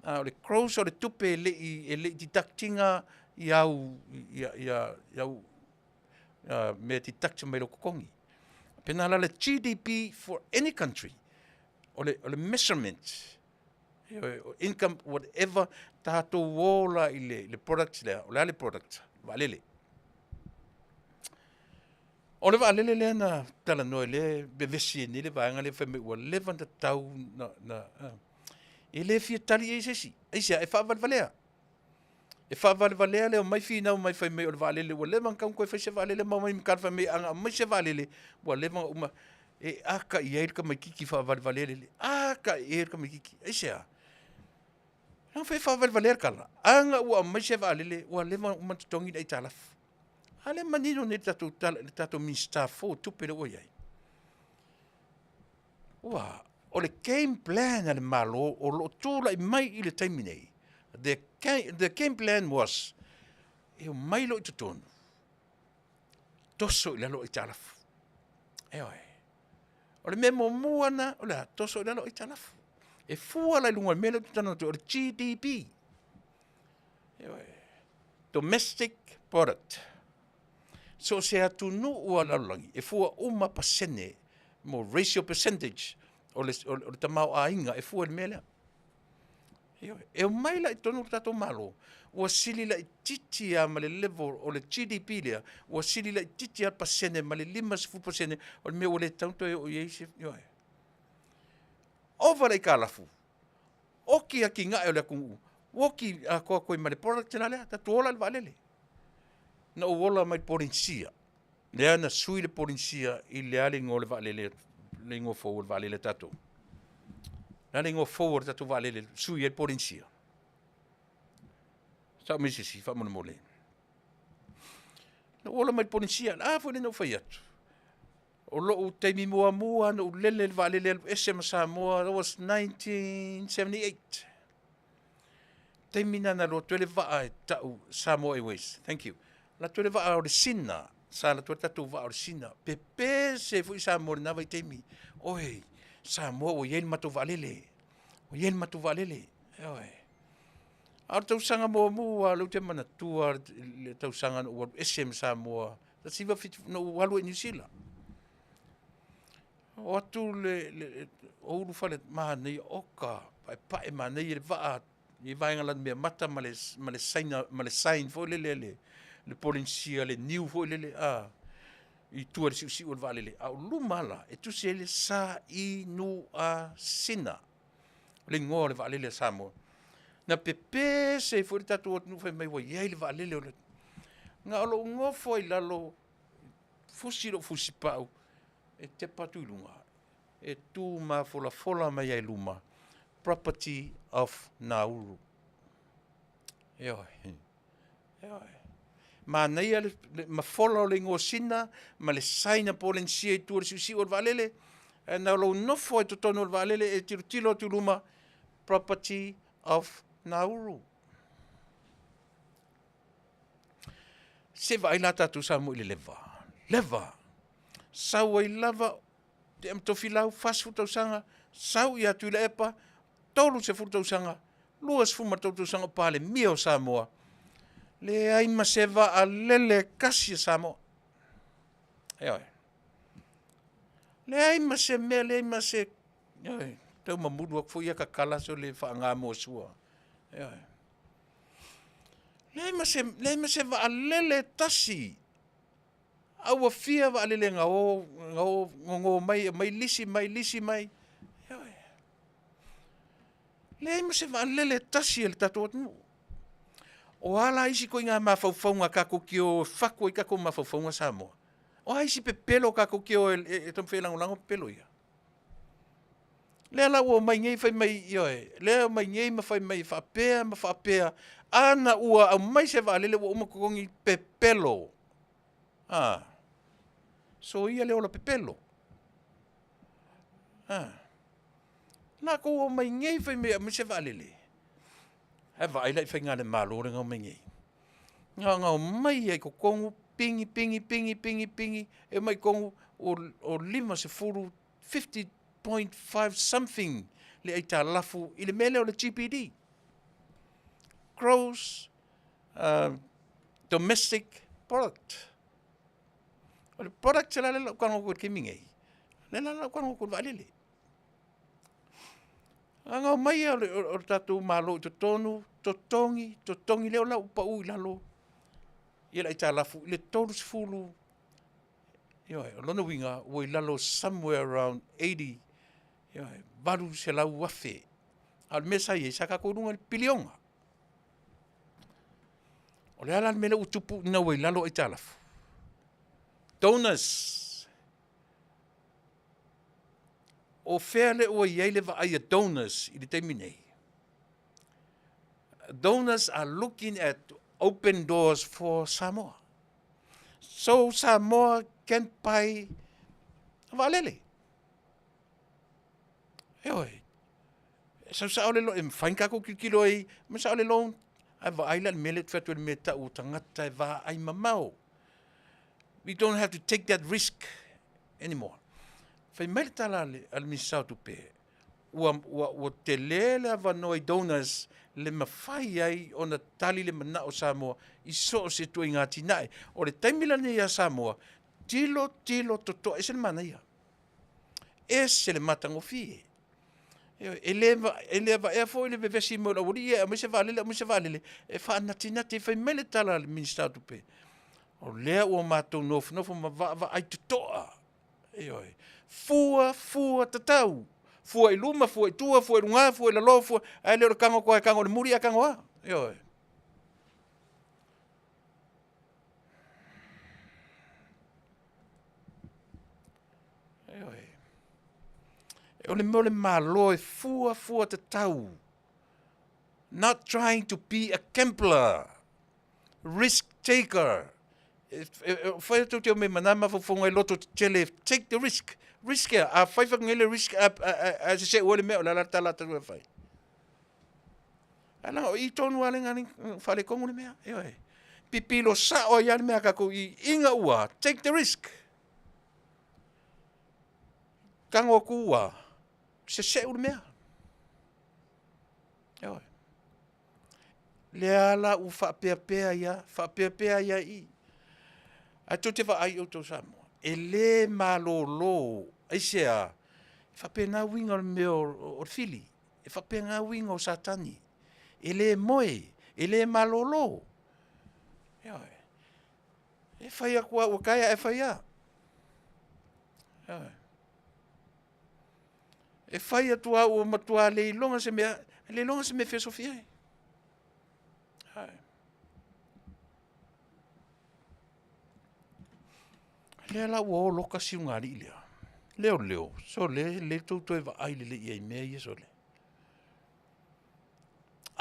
Speaker 2: O le gross o le tupe e le i deduct ina i au mea e deduct mai lou totogi. Pena la le GDP for any country, o le measurement, income, whatever, tatou o la i le product lea, o le a le product? Vaalele. O le vaalele lea na talanoa, lea e vevesi ai nei le vaega lea fai mai ua leva ona tatau na, e le fia tali i ai se isi. Aisea? E faavalevalea. E faavalevalea le omai finau mai fai mai o le vaalele ua leva ona tatau ona toe fai se vaalele, ma omai ma tala fai mai ana aumai se vaalele ua leva ona uma. E aka i ai le tamaitiiti faavalevalea lele, aka i ai le tamaitiiti. Aisea? Leaga foi e faavalevalea le tala, ana ua aumai se vaalele ua leva ona uma ona totogi le aitalafu. A lea e manino nei le tatou tala, le tatou Minisita fou o Tupe lea ua i ai. Ua, o le game plan a le Malo o lo o tulai mai i le taimi nei, the game plan was, e omai loa i totonu, toso i lalo aitalafu. Ioe. O le mea muamua lena, o le a? Toso i lalo aitalafu. E fua la i luga o le mea lea ou te talanoa atu ai, o le GDP. Ioe. Domestic product. So o se atunuu a lalolagi, e fua uma pasene mo ratio percentage o le, o le tamaoaiga e fua i le mea lea. Ioe. E omai la i totonu o le tatou Malo, ua sili laitiiti lava ma le level o le GDP lea, ua sili laitiiti lava le pasene ma le 50% o le mea ua le tatau ona toe oo i ai se, ioe. Ova le aitalafu, oki atinae o le atunuu, oki atoatoa ai ma le product la lea, tatou ola i le vaalele. Na ou ola mai le Polenisia, lea na sui le Polenisia i le a le igoa o le vaalele, le igoa fou o le vaalele a tatou. Le a le igoa fou o le tatou vaalele sui ai le Polenisia? Sao mai se isi faamolemole. Na ou ola mai le Polenisia, a foi lea na ou fai atu. O lou taimi muamua na ou lele i le vaalele alu ese ma Samoa, that was 1978. Taimi lena na alu atu ai le vaa e tau Samoa Airways. Thank you. Alu atu ai le vaa o le Sina, sa alu atu ai le tatou vaa o le Sina. Pepese foi Samoa i lena vaitaimi. Oi, Samoa ua i ai le matou vaalele. Ua i ai le matou vaalele. Ioe. A o le tausaga muamua lea ou te manatua le tausaga na ou alu ese ma Samoa, 1970, na ou alu ai i Niu Sila. O atu le, le, o ulufale manaia, oka, paepae manaia le vaa i vaega Lanumeamata ma le, ma le saina, ma le sign foi lele a le, le Polenisia, le niu foi lele, a, i tua i le siusiu o le vaalele, a o luma la, e tusi ai le S I N A, Sina, le igoa o le vaalele a Samoa. Na pepese ai foi le tatou atunuu fai mai ua i ai le vaalele o le... Na o lou nofo ai i lalo, fusi lou fusipau, e tepa atu i luga, e tu mafolafola mai lava i luma, property of Nauru. Ioe, ioe. Manaia le mafola o le igoa Sina ma le sign a Polenisia i tua i le siusiu o le vaalele, ae na o lou nofo lava i totonu o le vaalele e tilotilo atu i luma, property of Nauru. Se i vaai la tatou Samoa i le leva, leva, sau ai lava tea ma Tofilau 40 tausaga, sau ia Tuilaepa 30 tausaga, 23 tausaga o Palemia o Samoa, leai ma se vaalele e tasi a Samoa. Ioe. Leai ma se mea, leai ma se, ioe, tau mamulu atu foi ia tatala sole faagamuasua. Ioe. Leai ma se, leai ma se vaalele e tasi. A ua fia vaalele na o, na o nono mai aumai lisi mai, lisi mai. Ioe. Leai ma se vaalele e tasi a le tatou atunuu. O a la isi ituaiga mafaufauga tatou te o e fatu ai tatou mafaufauga Samoa? O a isi pepelo tatou te o e taumafai e lagolago pepelo ia? Lea la ua omai nei fai mai, ioe, lea e omai nei ma fai mai e faapea ma faapea. Ana ua aumai se vaalele ua uma ona totogi, pepelo. A, soia le ola pepelo. A, latou ua omai nei fai mai e aumai se vaalele. Ae vaai la i faiga a le Malo lea na omai nei. Na ona omai lava i totonu pigi, pigi, pigi, pigi, pigi, e omai i totonu o 50, 50.5 something le aitalafu i le mea lea o le GPD, Gross Domestic Product. O le product la lea o le a ou tago atu ai i le taimi nei, lea la o le a ou tago atu i le vaalele. Na ona omai lava o le tatou Malo i totonu, totogi, totogi, lea la ua pau i lalo le aitalafu i le 30, ioe, o lona uiga ua i lalo somewhere around 80, ioe, $800,000. A o le mea sa i ai, sa tatou i luga i le piliona. O le a la le mea lea ua tupu ina ua i lalo aitalafu? Donors. O fea lea ua i ai le vaai a donors i le taimi nei? Donors are looking at open doors for Samoa. So Samoa can buy vaalele. Ioe, e sau sao le loan, e mafai ona tatou tilotilo ai, ma sao le loan, ae vaai la i le mea lea ou te fai atu ai, le mea e tau o tagata e vaai mamao. We don't have to take that risk anymore. Fai mai le tala a le Minisita o Tupe, ua, ua, ua tele le avanoa i donors le mafai ai ona tali le manao o Samoa i so o se ituaiga atinae. O le taimi lenei ia Samoa, tilo tilo totoa, ese le manaia, ese le matagofie. E le, e le vaea foi le vevesi mai o le aualii e aumai se vaalele, aumai se vaalele, e faanatinati, fai mai le tala a le Minisita o Tupe, o lea ua matou nofonofo ma vaavaai totoa, ioe, fua, fua tatau, fua i luma, fua i tua, fua i luga, fua i lalo, fua, ae le o le tago atu lava e tago i le muli ae tago lava, ioe. Ioe. O le mea o le Malo e fuafua tatau. Not trying to be a gambler, risk taker. E fai atu te o me mana mafaufauga e loto tetele, take the risk. Risk ea, a fai whakangai le risk, a, a, a, a se se ua le mea o le ala tala tau e fai. Ala o i tonu ale ngani whale kongu le mea. Ioe. Pipilo sao ai le mea kakou i inga ua, take the risk. Tango aku ua, seseu le mea. Ioe. Lea la ua faapeapea ia, faapeapea ia i. Ae tou te vaai outou Samoa, e le malolo. Aisea? E faapena uiga o le mea o le fili, e faapena uiga o Satani. E le moe, e le malolo. Ioe. E fai atu lava ua taea ae fai lava. Ioe. E fai atu lava ua matua le iloga se mea, le iloga se mea e feosofia ai. Ioe. O lea la ua oloka le siugalii lea, leoleo, sole e lelei lo outou toe vaai lelei i ai i mea ia sole.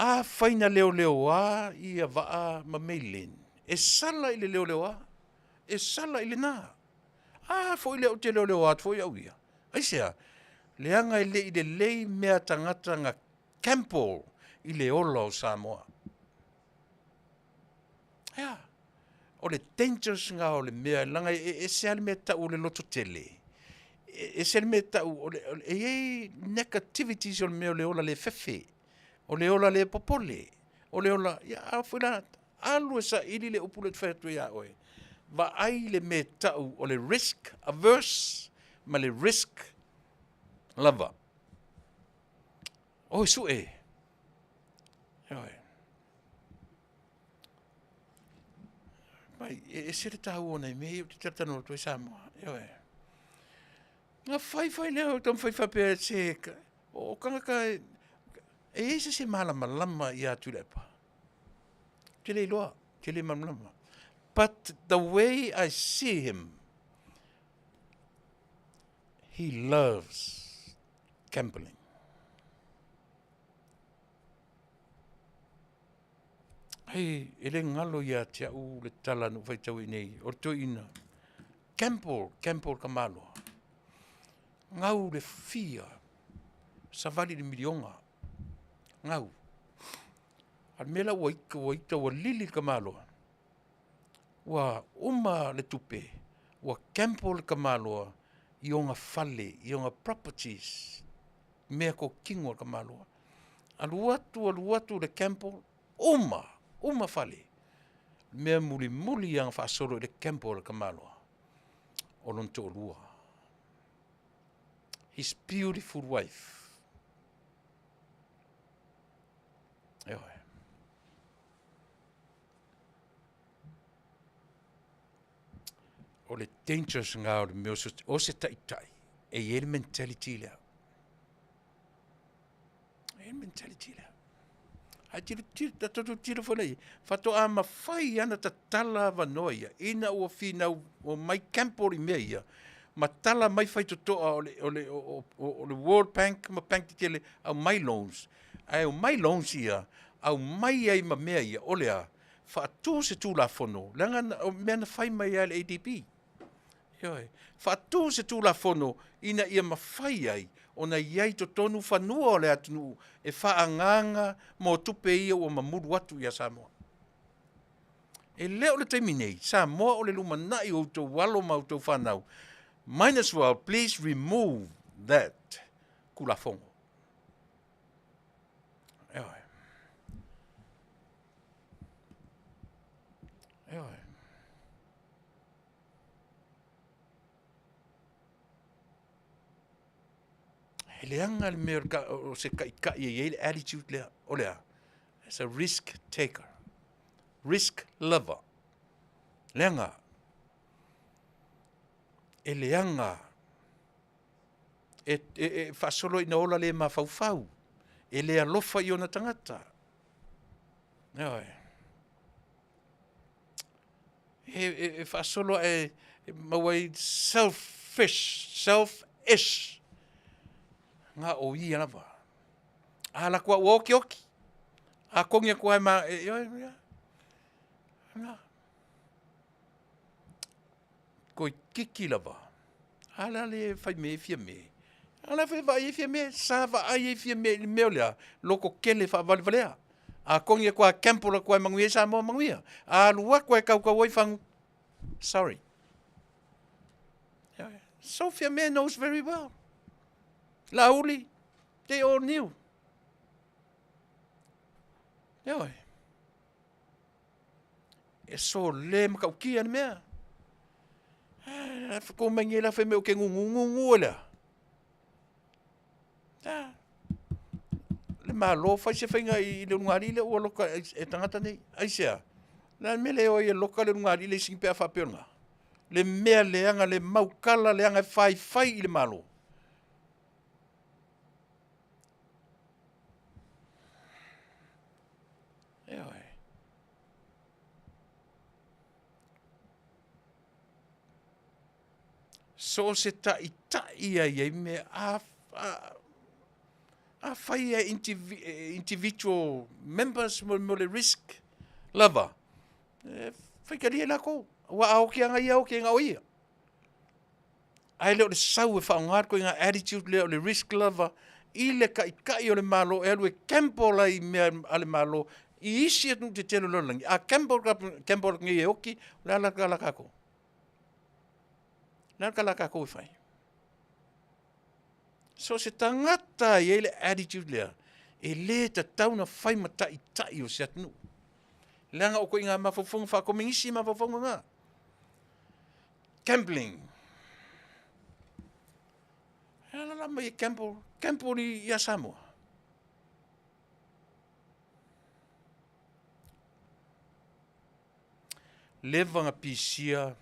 Speaker 2: Afai na leoleoa ia Vaa ma Mei Lin, e sala i le leoleoa, e sala i lena. A foi lea ou te leoleoa atu foi au ia. Aisea? Leaga e le i lelei mea a tagata na gamble i le ola o Samoa. Ea, o le dangerous lena o le mea, leaga e ese lava le mea e tau o le lototele, e ese le mea e tau o le, e i ai negativities o le mea o le ola le fefe, o le ola le popole, o le ola, ia a foi la, alu e saili le upu lea ou te fai atu ai ia oe, vaai le mea e tau o le risk averse ma le risk lover. O e sue. Ioe. Mai, e ese le taua o nai mea ia ou te talatalanoa atu ai Samoa. Ioe. Na fai fai lea o taumafai faapea se o tagata e i ai se isi e malamalama ia Tuilaepa? Ou te le iloa, ou te le malamalama. But the way I see him, he loves gambling. Hei, e le galo ia te au le tala na ou faitau ai nei, o le toeaina, gamble, gamble tamaloa. Gau le fia, savali i le miliona, gau. A o le mea la ua ita, ua ita ua lili le tamaloa, ua uma le tupe, ua gamble le tamaloa i ona fale, i ona properties, meatotino a le tamaloa. Alu atu, alu atu le gamble, uma, uma fale. Mea mulimuli lava na faasolo i le gamble a le tamaloa, o lona toalua. His beautiful wife. Ioe. O le dangerous lena o le mea o se taitai e i ai le mentality lea. E i ai le mentality lea. Ae tilotilo, tatou tilotilo foi la i ai, faatoa mafai lava ona tatala avanoa ia ina ua finau mai gamble i mea ia, ma tala mai faitotoa o le World Bank ma bank tetele, aumai loans, ae aumai loans ia, aumai ai ma mea ia, o le a? Faatu se Tulafono, leaga o mea na fai mai lava e le ADB. Ioe. Faatu se Tulafono ina ia mafai ai ona i ai i totonu fanua o le atunuu e faaagaaga mo tupe ia ua mamulu atu ia Samoa. E le o le taimi nei, Samoa o le lumanai o outou alo ma outou fanau, might as well please remove that Tulafono. Ioe. Ioe. E leaga le mea o se taitai e i ai le attitude lea, o le a? As a risk taker, risk lover. Leaga. E leaga. E, e, e faasolo ina ola le mafaufau. E le alofa i ona tagata. Ioe. E, e, e faasolo ae e maua ai selfish, selfish. Ngā o ia lava. A la kua ua oki oki. A kongi aku ai ma, e, e, e, e, Koi kiki lava. A la le fai me fia me. A la fai vai fia me, sa vaai ai fia me i le mea o lea, loko kele faavalevalea. A kongi aku a Campbell aku ai manuia i Samoa manuia. A alu aku ai kaukau ai fagu. Sorry. Sophia Mea knows very well. Laauli, they all knew. Ioe. E sole matautia le mea. Ko mai nei la fai mai o ke gugu gugu e lea. Le Malo fai se faiga i le ulugalii lea ua loka e tagata nei. Aisea? O le a le mea e le o ai e loka le ulugalii le isi pe a faapea o lena? Le mea leaga, le maukala leaga e faifai i le Malo. Ioe. So o se taitai lava e i ai mea, afai e individual members mo le risk lava, e faitalia i latou, aua a oti lava ia, oti na o ia. Ae le o le sau e faaaoga le ituaiga attitude lea o le risk lava i le Taitai o le Malo e alu e gamble ai i mea a le Malo i isi atunuu tetele o le lalolagi. A gamble, gamble atu nei e oti, o le a la le tala a tatou? O le a le tala a tatou e fai? So o se tagata lava e i ai le attitude lea, e le tatau ona fai ma taitai o se atunuu. Leaga o ituaiga mafaufauga faakomenisi mafaufauga na. Gambling. E alaala mai e gamble, gamble ia Samoa. Leva ona pisia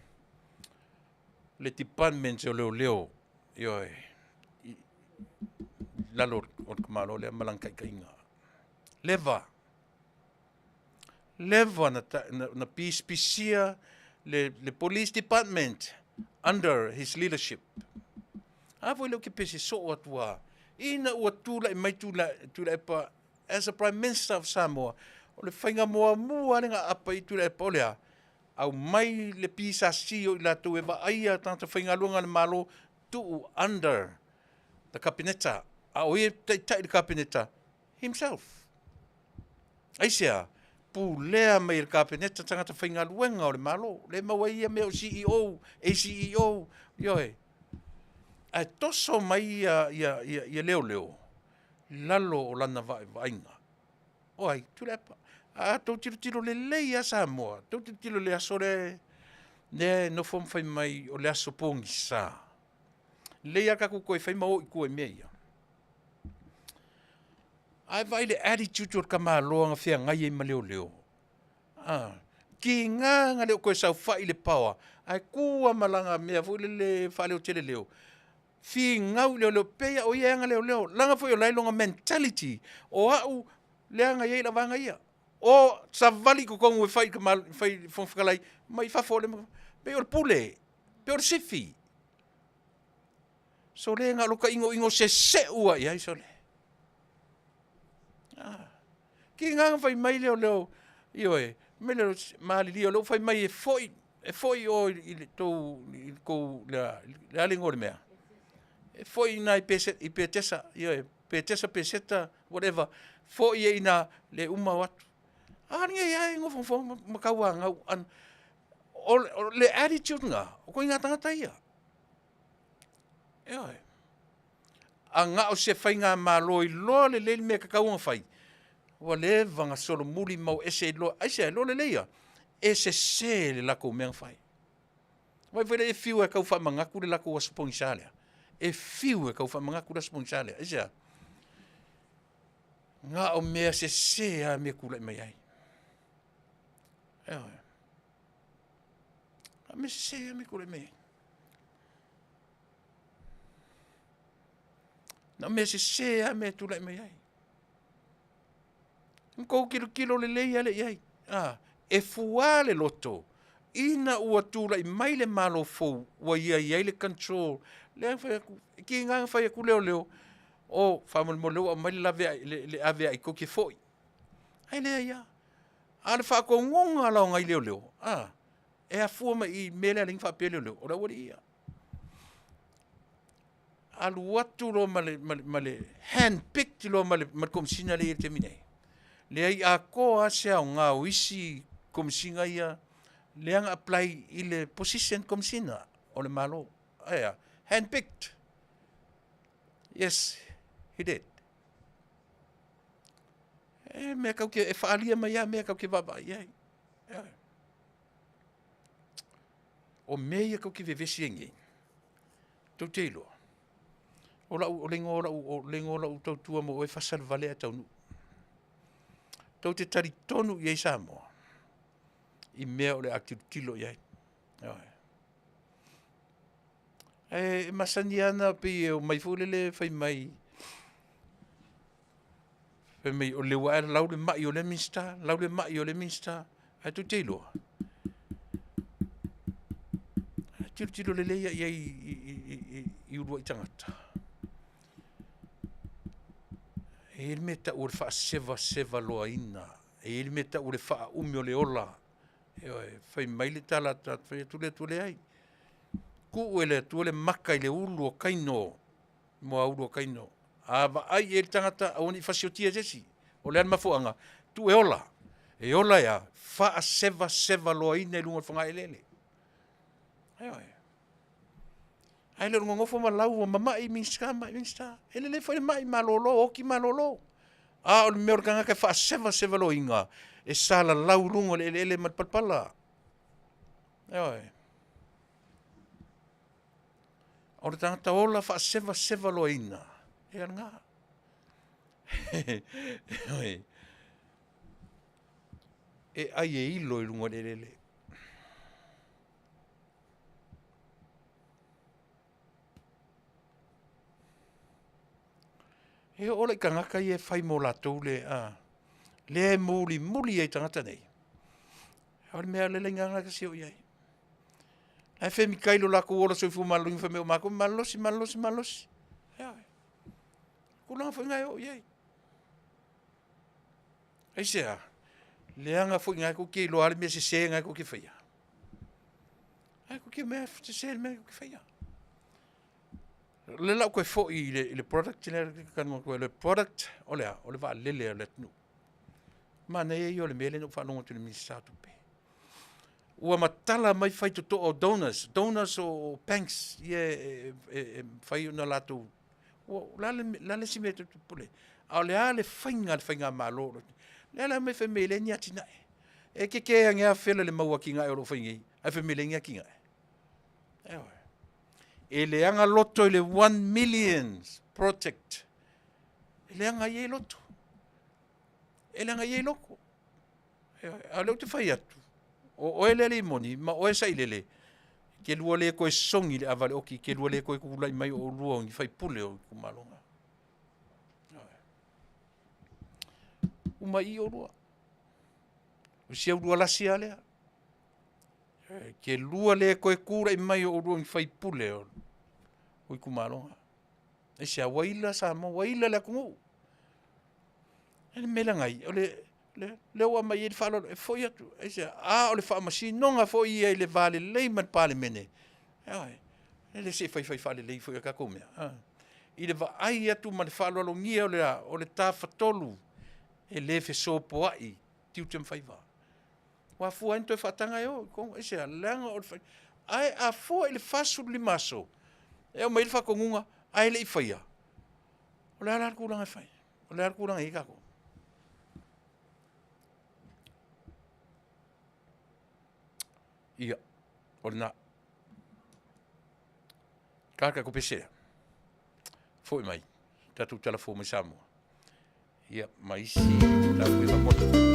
Speaker 2: le Department o Leoleo, ioe, i lalo o le tamaloa lea ma lana taitaiga. Leva, leva na pisipisia le Police Department under his leadership. A foi lea ou te pese soo atu lava, ina ua tulai mai Tuilaepa as a Prime Minister of Samoa, o le faiga muamua lava lea na aapa i ai Tuilaepa o le a? Aumai le PSC o i latou e vaaia tagata faigaluega a le Malo, tuu under the Kapeneta, a o ia e taitai i le Kapeneta himself. Aisea? Pulea mai e le Kapeneta tagata faigaluega o le Malo, lea e maua ai ia mea o CEO, ACEO, ioe. Ae toso mai ia leoleo i lalo o lana vaaiga. O ai? Tuilaepa. A tou tilotilo lelei lava Samoa, tou tilotilo i le aso lea lea e nofo ma fai mai o le aso pogisa. Lelei lava tatou toe fai ma o i tua i mea ia. Ae vaai i le attitude o le tamaloa na feagai ai ma leoleo. A, tiga na le o toe saofai i le power, ae tu lava ma lana mea foi lele faaleotele leo, finau i leoleo, pei lava o ia e ana leoleo, leaga foi o la e iloga mentality, o au lea na i ai lau vaega ia. O savali i totonu e fai i le Fofoga Fetalai mai fafo, pei o le pule, pei o le sifi. Sole na o lota inoino seseu lava i ai sole. Tiga na fai mai leoleo, ioe, fai mai lea, malilie o lea ua fai mai e foi, e foi i o i le tou, i le tou, le a le igoa o le mea? E foi i ina i Petesa, ioe, Petesa, Peseta, whatever, foi ai i ina le uma o atu. A lenei lava e nofonofo ma tauanau. O le attitude lena, o ituaiga tagata ia. Ioe. A na o se faigamalo iloa lelei le mea e tatau ona fai, ua leva ona solomuli ma o ese iloa. Aisea? Iloa lelei ia, e sese le latou mea na fai. Vaai foi lea e fiu e tau faamanatu le latou aso pogisa lea. E fiu e tau faamanatu le aso pogisa lea. Aisea? Na o mea sese lava mea e tulai mai ai. Ioe. Na o mea sese lava mea e tulai mai ai. Na o mea sese lava mea e tulai mai ai. Na tou tilotilo lelei lava lea i ai. A, e fuā le loto ina ua tulai mai le Malo fou ua ia i ai le control. Lea na fai atu, e tiga na fai atu leoleo, o faamolemole o lea ua aumai le laveai, le aveai tou te foi. Ae leai lava. A o le faatonuga la o nai leoleo, a, e afua mai i i le mea lea e ala ai ona faapea leoleo, o le aualii ia. Alu atu loa ma le, ma le, ma le hand picked loa ma le, ma le Komesina lea e i ai i le taimi nei. Leai atoa lava se aoga o isi Komesina ia lea na apply i le position Komesina o le Malo. Ae a? Hand picked. Yes, he did. E mea kau ke, e faaalia mai lava mea kau ke vaavaai i ai. O mea ia tou te vevesi ai nei, tou te iloa, o lau, o le igoa o lau, o le igoa o lau tautua mo oe e fasa le vale ae taunuu. Tou te talitonu i ai Samoa i mea o le a tilotilo i ai. Ioe. Ae masani lava ona pei e omai foi lele fai mai, fai mai o lea ua lau le mai o lea Minisita, lau le mai o lea Minisita, ae tou te iloa, a tilotilo lelei lava i ai i uluai tagata, e i ai le mea e tau o le faasevasevaloaina, e i ai le mea e tau o le faaumi o le ola. Ioe. Fai mai le tala a le tagata fai atu le Atua, leai, tuu e le Atua le maka i le ulu o Kaino, muaulu o Kaino. A vaai i ai le tagata aua ne i fasiotia e se isi. O le a le mafuaaga? Tuu e ola. E ola e a? Faasevasevaloaina i luga o le fogaeleele. Ioe. Ae le o le nonofo ma lau ua mamai Minisita, mamai Minisita. E lelei foi le mai malolo, oti malolo. A o le mea o le tagata e faasevasevaloaina, e salalau i luga o le eleele ma le palapala. Ioe. O le tagata ola faasevasevaloaina, ia lena. Ioe. E ai e ilo i luga o le eleele. E oo la i tagata ia e fai mo latou le, a, lea e mulimuli ai i tagata nei, o le mea lea e gaga se oo i ai. Ae femikai lo latou ola soifua maloloina fai mai o matou e malolosi, malolosi, malolosi. Ioe. Tulaga foi na e oo i ai. Aisea? Leaga foi na tou te iloa lava le mea sese na tou te faia. Ae tou te omai lava sese le mea tou te faia. O lea o le a ou toe foi i le product lea ou te talanoa atu ai, o le product o le a? O le vaalele a le atunuu. Manaia ia o le mea lea na ou faalogo atu i le Minisita o Tupe, ua matala mai faitotoa o donors, donors o banks ia e mafai ona latou, o le a le isi mea tou te popole ai? A o le a le faiga a le faigamalo? Lea la e aumai fai mai e leai ni atinae. E te ane lava fela i le mau atinae o lo o fai nei, ae fai mai e leai ni atinae. Ioe. E leaga loto i le 1 million project. E leaga ai e loto. E leaga ai e loto. Ioe. A o lea ou te fai atu, o oe le alii moni ma oe Sailele, e te lua le toe sogi i le ava a le oti, e te lua le toe tulai mai o oulua o ni faipule o itumalo. Uma i i oulua. O si au lua lasi lava lea. E te lua le toe tulai mai o oulua ni faipule o itumalo. Aisea? Ua ila Samoa, ua ila le atunuu. E le mea leaga ai, o le lea ua aumai ai le faaaloalo e foi atu. Aisea? A o le faamasinoga foi ia i le va lelei ma le Palemene, ioe, e le se i faifai faalelei foi a tatou mea, a? I le vaai atu ma le faaaloalogia o le a? O le Tafatolu e le fesopoai tiute ma faiva. Ua afua ai ona toe faataga e o i totonu. Aisea? Leaga o le fai... Ae a fua i le 45 aso e aumai ai le faatonuga ae le i faia, o le a la le tulaga e fai? O le a le tulaga e i ai tatou? Ia, o lena. Ka tatou pese lea. Foi mai, tatou tala fou mai Samoa. Ia, ma isi mataupu e faamolemole.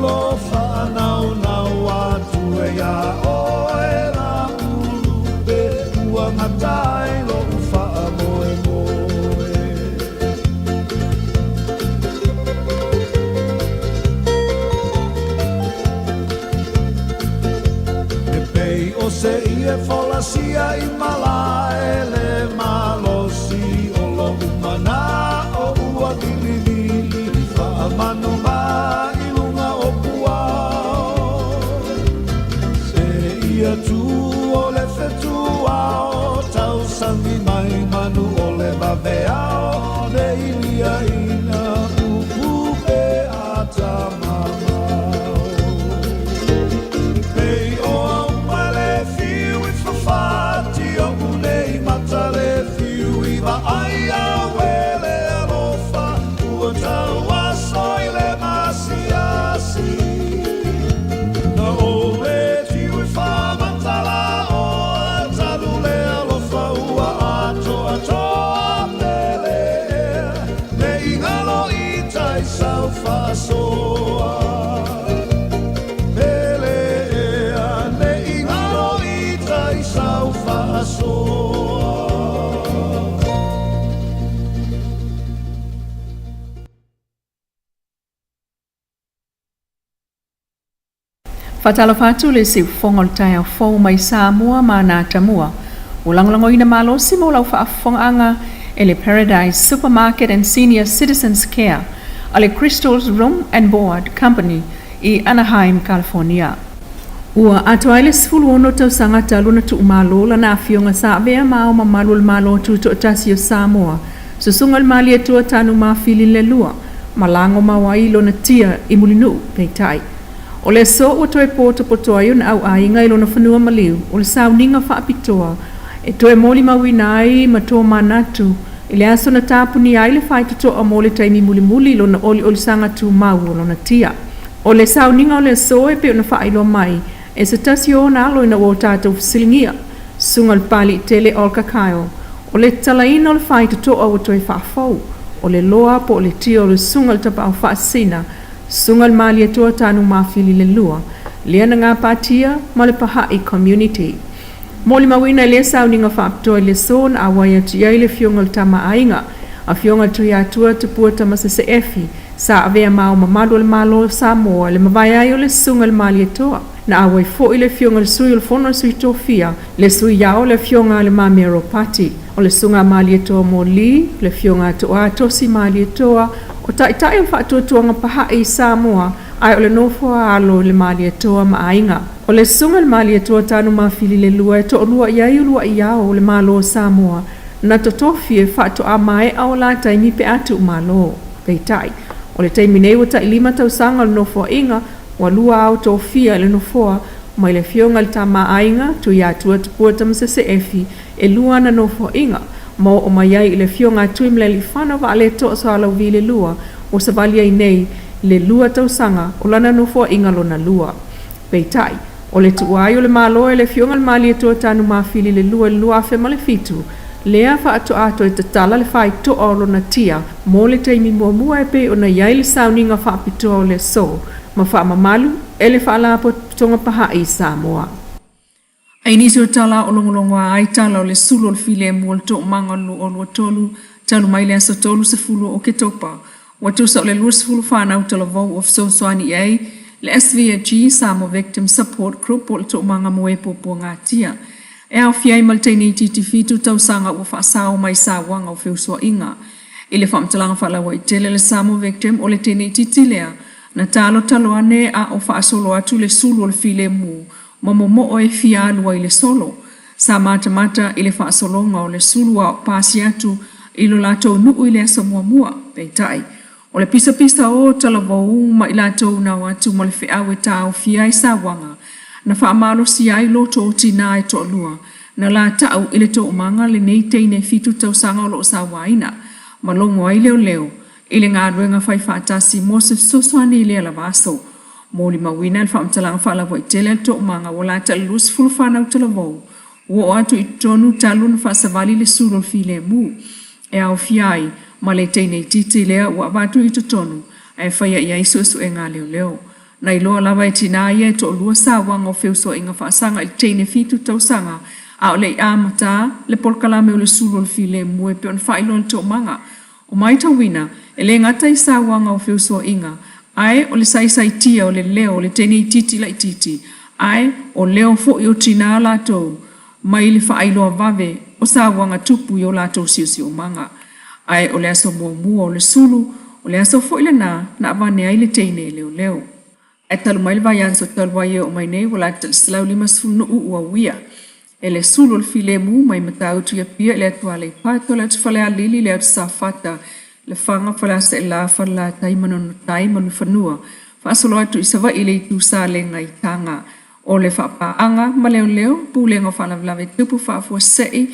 Speaker 1: lo faanaunau atu e iā oe laʻu lupe ua gata ai loʻu faamoemoe. E pei o se ie folasia i malae le malosi o loʻu manaʻo ua vilivili faamanu mai luga o puao. Se ia tu o le fetuao tausagi mai manu o le vaveao le iliaina upu pe atamamao. Pei o auma le fiu i fafati oʻu nei mata le fiu i vaai auē le alofa ua tauaso i le masiasi. Na ou le tiu i faamatalaoa talu le alofa ua atoatoa pele ea ne i galo i tai sau faasoa. Pele ea ne i galo i tai sau faasoa.
Speaker 3: Faatalofa atu le siufofoga o le taeao fou mai Samoa ma ana atamua. Ua lagolagoina malosi mo lau faafofogaaga e le Paradise Supermarket and Senior Citizens Care a le Crystals Room and Board Company i Anaheim, California. Ua atoa ai le 16 tausaga talu ona tuumalo lana afioga sa avea ma Ao Mamalu o le Malo Tutoatasi o Samoa, Susuga i le Malietoa Tanumafili le Lua, ma lagomau ai lona tia i Mulinuu. Peitai, o le aso ua toe potopoto ai ona auaiga i lona fanua maliu, o le sauniga faapitoa e toe molimauina ai ma tomanatu i le aso na tapunia ai le faitotoa mo le taimi mulimuli i lona oliolisaga tumau o lona tia. O le sauniga o le aso e pei ona faailoa mai e se tasi o ona alo ina ua o tatou fesiligia, Susuga i le Papaliitele Olga Kyle, o le tatalaina o le faitotoa ua toe faafou, o le loa po o le tia o le Susuga i le Tapaau Faasisina, Susuga i le Malietoa Tanumafili le Lua, lea na gapatia ma le Pahaʻi Community. Molimauina i lea sauniga faapitoa i le aso na auai atu i ai le Afioga i le Tama a Aiga, Afioga i le Tuiatua Tupua Tamasese Efi, sa avea ma Ao Mamalu o le Malo o Samoa i le mavae ai o le Susuga i le Malietoa. Na auai foi le Afioga i le Sui o le Fono a Sui Tofia, le Sui Ao, le Afioga a Le Mamea Ropati, o le Susuga a Malietoa Moli, le Afioga a Toa Tosi Malietoa, o Taitai o le Faatuatuaga Pahaʻi i Samoa, ae o le nofo a alo i le Malietoa ma aiga. O le Susuga i le Malietoa Tanumafili le Lua e toalua i ai uluai ao o le Malo o Samoa na totofi e faatoa maea o la taimi pe a tuumalo. Peitai, o le taimi nei ua tailima tausaga o le nofoaiga, ua lua ao tofia i le nofoa mai le Afioga i le Tama a Aiga, Tuiatua Tupua Tamasese Efi, e lua ana nofoaiga, ma oo mai ai i le Afioga a Tuimalealiifano Vaaletoa Sualauvi le Lua, ua savali ai nei le lua tausaga o lana nofoaiga lona lua. Peitai, o le tuua ai o le Malo e le Afioga i le Malietoa Tanumafili le Lua i le 2007, lea faatoa toe tatala le faitoa o lona tia mo le taimi muamua e pei ona i ai le sauniga faapitoa o le aso ma faamamalu e le Faalapotopotoga Pahaʻi i Samoa. I nisi o tala o logologoa ai tala o le sulu o le filemu o le toomaga o le 2023 talu mai le aso 30 o Oketopa, ua tusa o le 20 fanau talavou ua fesoasoani i ai le SVG, Samoa Victim Support Group, po o le toomaga mo e puapuagatia. E aofia ai ma le teine itiiti 7 tausaga ua faasao mai sauaga o feusuaiga. I le faamatalaga faalauaitele a le Samoa Victim, o le teine itiiti lea na talotalo ane a o faasolo atu le sulu o le filemu ma momoo e fia alu ai le solo. Sa matamata i le faasologa o le sulu a o pasi atu i lo latou nuu i le aso muamua. Peitai, o le pisapisa o talavou ma i latou na o atu ma le feau e taofia ai sauaga, na faamalosia ai loto o tinā e toalua, na latau i le toomaga lenei teine 7 tausaga o lo o sauaina, ma logo ai leoleo i le galuega faifaatasi mo se fesoasoani i lea lava aso. Molimauina le faamatalaga faalauaitele a le toomaga ua lata i le 20 fanau talavou ua oo atu i totonu talu ona faasavali le sulu o le filemu e aofia ai ma le teine itiiti lea ua avatu i totonu ae faia i ai suesuega a leoleo. Na iloa lava e tinā ia e toʻalua sauaga o feusoaiga faasaga i le teine 7 tausaga a o le i amatā le polokalame o le sulu o le filemu e pei ona faailoa i le toomaga. O matauina, e le gata i sauaga o feusoaiga, ae o le saisaitia o le leo o le teine itiiti laitiiti, ae o leo foi o tinā latou mai le faailoa vave o sauaga tupu i o latou siosiomaga. Ae o le aso muamua o le sulu, o le aso foi lenā na avane ai le teine e leoleo. Ae talu mai le vaiaso talu ai e oo mai nei ua lata i le 150 nuu ua uia e le sulu o le filemu mai Matautu i Apia i le atu Aleipata, o le atu Falealili, le atu Safata, Lefaga, Faleaseela, Falelatai, Manono-tai ma Mulifanua, faasolo atu i Savaii i le itu Salega i Taga. O le faapaaga ma leoleo, Pulega o Faalavelave Tupu Faafuasei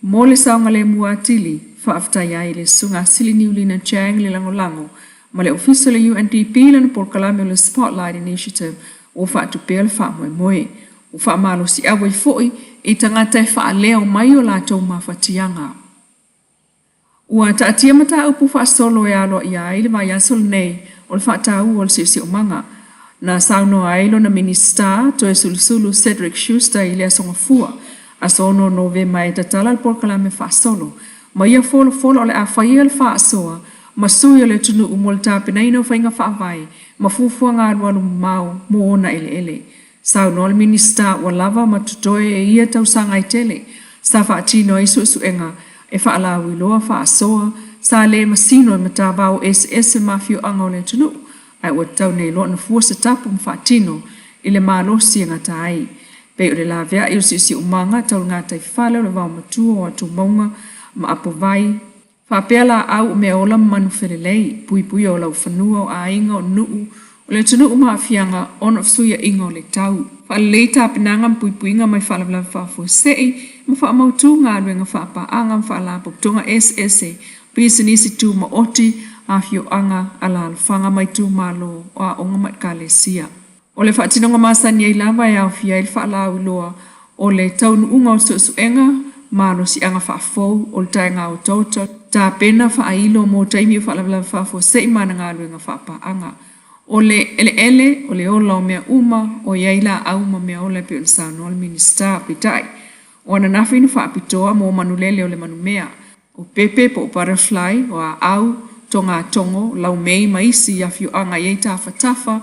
Speaker 3: mo le saogalemu atili, faafetai ai i le Susuga Sili Niulina Chang le lagolago ma le Ofisa o le UNDP i lana polokalame o le Spotlight Initiative ua faatupea le faamoemoe. Ua faamalosiau ai foi i tagata e faaleo mai o latou mafatiaga. Ua taatia mataupu faasolo e aloaia ai le vaiaso lenei o le faataua o le siosiomaga. Na saunoa ai lona Minisita Toesulusulu Cedric Schuster i le Aso Gafua, aso 6 Novema e tatala le polokalame faasolo. Ma ia folafola o le a faia le faasoa ma sui o le atunuu mo le tapenaina o faiga faavae ma fuafuaga alualu mamao mo ona eleele. Saunoa le Minisita ua lava ma totoe e ia tausaga e tele sa faatino ai suesuega e faalauiloa faasoa sa le masino i matavao eseese ma afioaga o le atunuu, ae ua tatau nei loa ona fua se tapu ma faatino i le malosi e gata ai. Pei o le laveai o le siusiumaga tau le gataifale o le vaomatua o atumauga ma apovai, faapea laau o meaola ma manu felelei, puipuia o laufanua, o aiga, o nuu, o le atunuu ma aafiaga ona o fesuiaiga o le tau. Faalelei tapenaga ma puipuiga mai faalavelave faafuasei ma faamautu galuega faapaaga ma faalapotopotoga eseese, pisinisi tumaoti, afioaga, alaalafaga ma itumalo, o aoga ma ekalesia. O le faatinoga masani ai lava e aofia ai le faalauiloa o le taunuuga o suesuega, malosiaga faafou o le taega otaota, tapena faailo mo taimi o faalavelave faafuasei ma ana galuega faapaaga. O le eleele, o le ola o mea uma, o i ai laau ma meaola e pei ona saunoa le Minisita. Peitai, o ananafi na faapitoa mo manulele o le manumea, o pepe po o butterfly, o aau, togatogo, laumei ma isi afioaga e i ai tafatafa,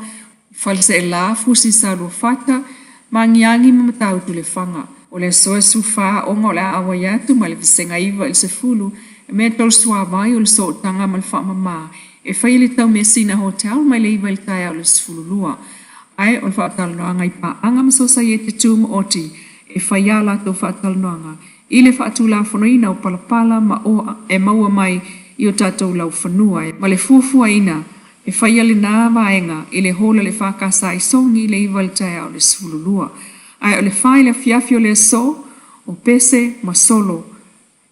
Speaker 3: Faleseela, Fusi Saluafata, Magiagi ma Matautu Lefaga. O le aso e 14 aoga o le a auai atu mai le vasega 9 i le 10 e mea tau le suavai o le sootaga ma le faamama e fai i le Taumeasina Hotel mai le 9 i le taeao i le 12. Ae o le faatalanoaga i paaga ma Sosaiete Tumaoti e fai a latou faatalanoaga i le faatulafonoina o palapala ma oa e maua mai i o tatou laufanua ma le fuafuaina e faia lenā vaega i le hall a le EFKS i Sogi i le 9 i le taeao i le 12. Ae o le 4 i le afiafi o le aso, o pese ma solo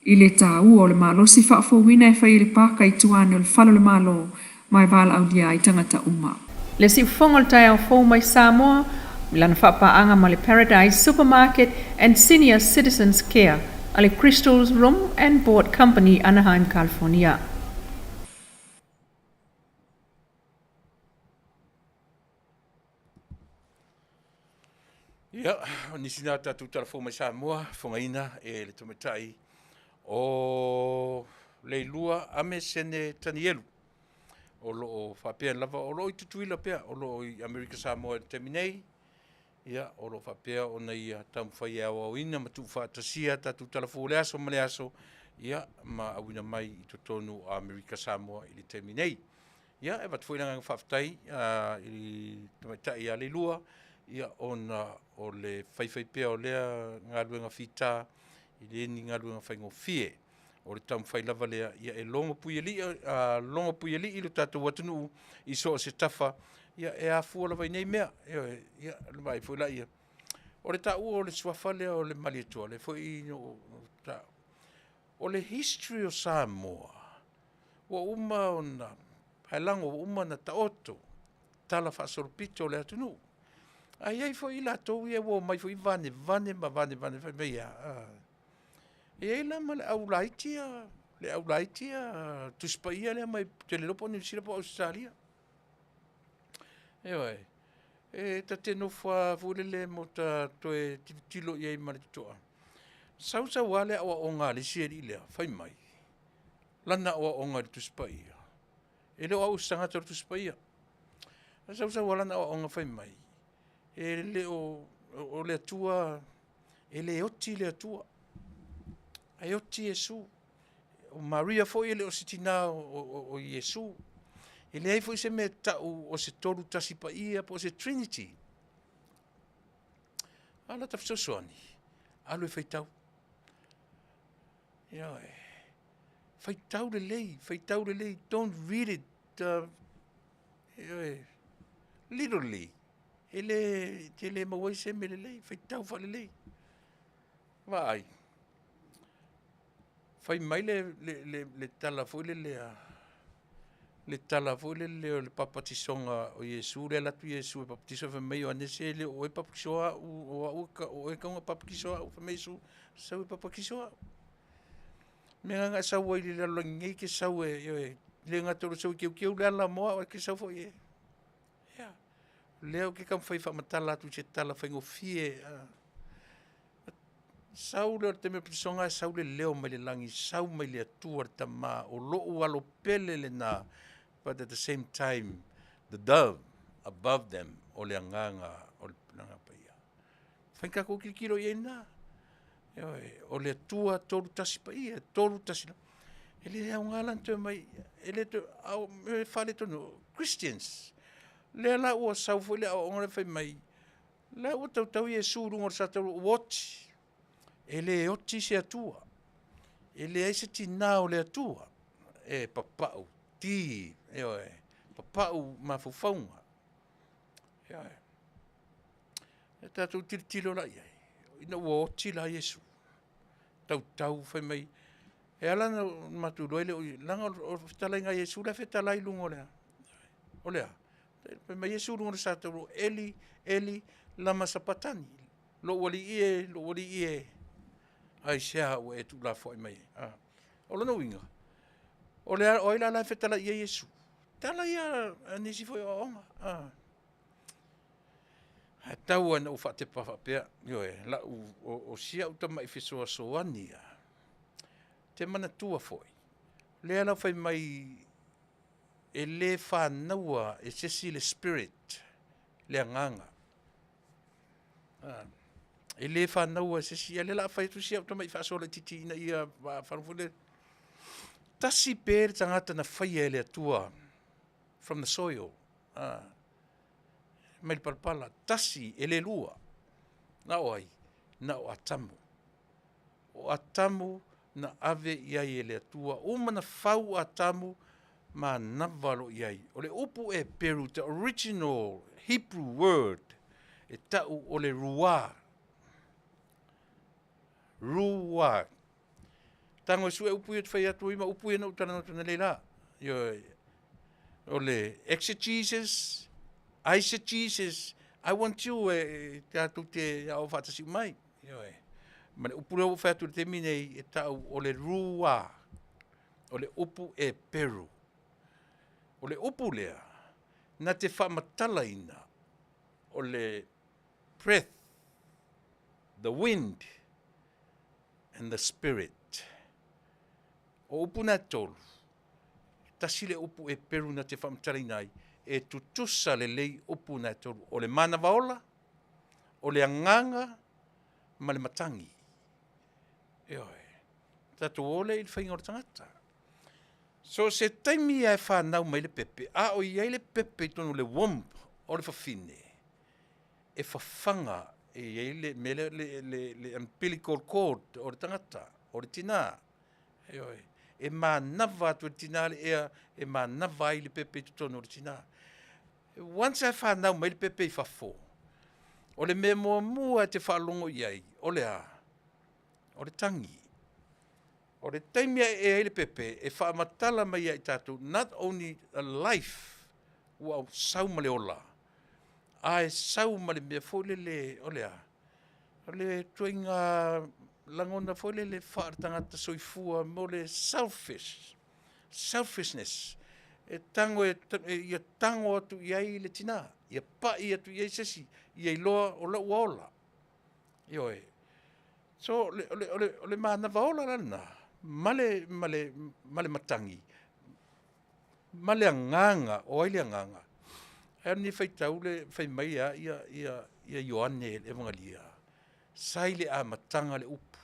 Speaker 3: i le tāua o le malosi faafouina e fai e le pāka i tua ane o le Fale o le Malo ma e valaaulia ai tagata uma. Le siufofoga o le taeao fou mai Samoa i lana faapaaga ma le Paradise Supermarket and Senior Citizens Care a le Crystals Room and Board Company, Anaheim, California.
Speaker 2: Ia, o nisi na tatou talafou mai Samoa, fogaina e le tamaitai o Leilua Ame Sene Tanielu. O lo o faapea lava, o lo o i Tutuila pea, o lo o i Amerika Samoa i le taimi nei. Ia, o lo o faapea ona ia taumafai e aoaoina ma tuufaatasia tatou talafou o le aso ma le aso, ia, ma auina mai i totonu o Amerika Samoa i le taimi nei. Ia, e avatu foi le agaga faafetai i le tamaitai ia Leilua, ia, ona o le faifaipea o lea galuega fita, e le ni galuega faigofie. O le taumafai lava lea, ia e logopuialii lo tatou atunuu i so o se tafa, ia e afua lava i nei mea. Ioe, ia ona vaai foi laia. O le taua o le suafa lea o le Malietoa, lea foi na ou taua, o le history o Samoa, ua uma ona paelago, ua uma ona taoto talafaasolopito o le atunuu. Ae i ai foi i latou ia ua omai foi vanevane ma vanevane fai mai e a? E i ai la ma le au laiti ia, le au laiti ia Tusi Paia lea mai, ou te le iloa po o Niu Sila po o Ausetalia. Ioe. E ta te nofo lava foi lele mo ta toe tilotilo i ai ma le totoa. Sau sau lava le aoaoga a le isi alii lea, fai mai, lana aoaoga i le Tusi Paia, e le o au o se tagata o le Tusi Paia. Na sau sau lava lana aoaoga fai mai, e le o, o le Atua, e le oti le Atua, ae oti Iesu. O Maria foi e le o se tina o Iesu. E leai foi se mea e tau o se Tolu Tasi Paia po o se Trinity. A o lata fesoasoani, alu e faitau. Ioe. Faitau lelei, faitau lelei, don't read it ioe, literally. E le, e te le maua ai se mea lelei, faitau faalelei. Vaai, fai mai le tala foi lele a le tala foi lele o le papatisoga o Iesu lea e alu atu Iesu e papatiso fai mai Ioanese e le o oe e papatisoa au, o au o oe e tatau ona papatiso au. Fai mai Iesu, sau e papatiso au. O le mea lena na e sau ai i le lalolagi nei e te sau e, ioe, e le gata o lou sau e teuteu le ala mo au, ae te sau foi e… Ia, o lea ou te taumafai e faamatala atu i se tala faigofie, sau lea o le taimi o le papatisoga ae sau le leo mai le lagi, sau mai le Atua le Tama, o lou alo pele lena, but at the same time, the dove above them, o le Agaga o le Paia. E mafai ona tatou tilotilo i ai i lena. Ioe, o le Atua Tolu Tasi Paia, Tolu Tasi, e le aoga la ona toe aumai, e le toe, a o mea e faaletonu, Christians. O lea la ua sau foi le aoaoga lea fai mai, o la ua tautau Iesu i luga o le satauro ua oti. E le oti se Atua, e leai se tina o le Atua e papau, ki, ioe, papau mafaufauga. Ioe. Ia tatou tilotilo la i ai, ina ua oti la Iesu, tautau fai mai, e ala ona matou iloa e le o ia, leaga o le fetalaiga a Iesu la e fetalai i luga o le a? O le a? Fai mai Iesu i luga o le satauro, Eli, Eli, lama sapatani? Lou Alii e, lou Alii e, aisea ua e tuulafoai mai ai? O lona uiga, o ai la e fetalai i ai Iesu? Tala ia a nisi foi aoaoga, ae tau lava ina ou faatepa faapea, ioe, o si au tamai fesoasoani lava, ou te manatua foi, lea la fai mai e le fanaua e se isi le spirit, le agaga. E le fanaua e se isi, ia o lea o le a fai atu si au tamai faasoa laitiiti ina ia faalogo foi lele, tasi pea le tagata na faia e le Atua from the soil, mai le palapala, tasi e le lua. Na o ai? Na o Atamu. O Atamu na ave i ai e le Atua, uma ona fau Atamu, manava loa i ai. O le upu Eperu, the original Hebrew word, e tau o le ruah, ruah. Tago e sue upu ia ou te fai atu ai ma upu ia na ou talanoa atu nei la. Ioe. O le exegesis, eisegesis, I want you e tatou te aoao faatasi uma ai. Ioe. Ma le upu lea ua ou fai atu i le taimi lenei e tau o le ruah, o le upu Eperu. O le upu lea, na te faamatalaina o le breath, the wind and the spirit. O upu na e tolu, e tasi le upu Eperu na te faamatalaina ai, e tutusa lelei upu na e tolu, o le manava ola, o le agaga ma le matagi. Ioe. Tatou o lea i le faiga o le tagata. So o se taimi lava e fanau mai ai le pepe, a o i ai le pepe i totonu o le womb o le fafine, e fafaga, e i ai le mea lea, le umbilical cord o le tagata, o le tina. Ioe. E manava atu e le tina le ea e manava ai le pepe i totonu o le tina. Once ae fanau mai le pepe i fafo, o le mea muamua e te faalogo i ai, o le a? O le tagi. O le taimi e ae ai le pepe, e faamatala mai ia i tatou, not only a life, ua sau ma le ola, ae sau ma le mea foi lele, o le a? O le ituaiga lagona foi lele faaletagata soifua mo le selfish, selfishness. E tago e, ia tago atu i ai le tinā, ia pa'i atu i ai se isi, ia iloa o lea ua ola. Ioe. So, o le, o le, o le, o le manava ola la lena, ma le, ma le, ma le matagi, ma le agaga, o ai le agaga? Ae ni faitau le fai mai a ia, ia, ia Ioane le Evagalia, sa i le amataga le upu.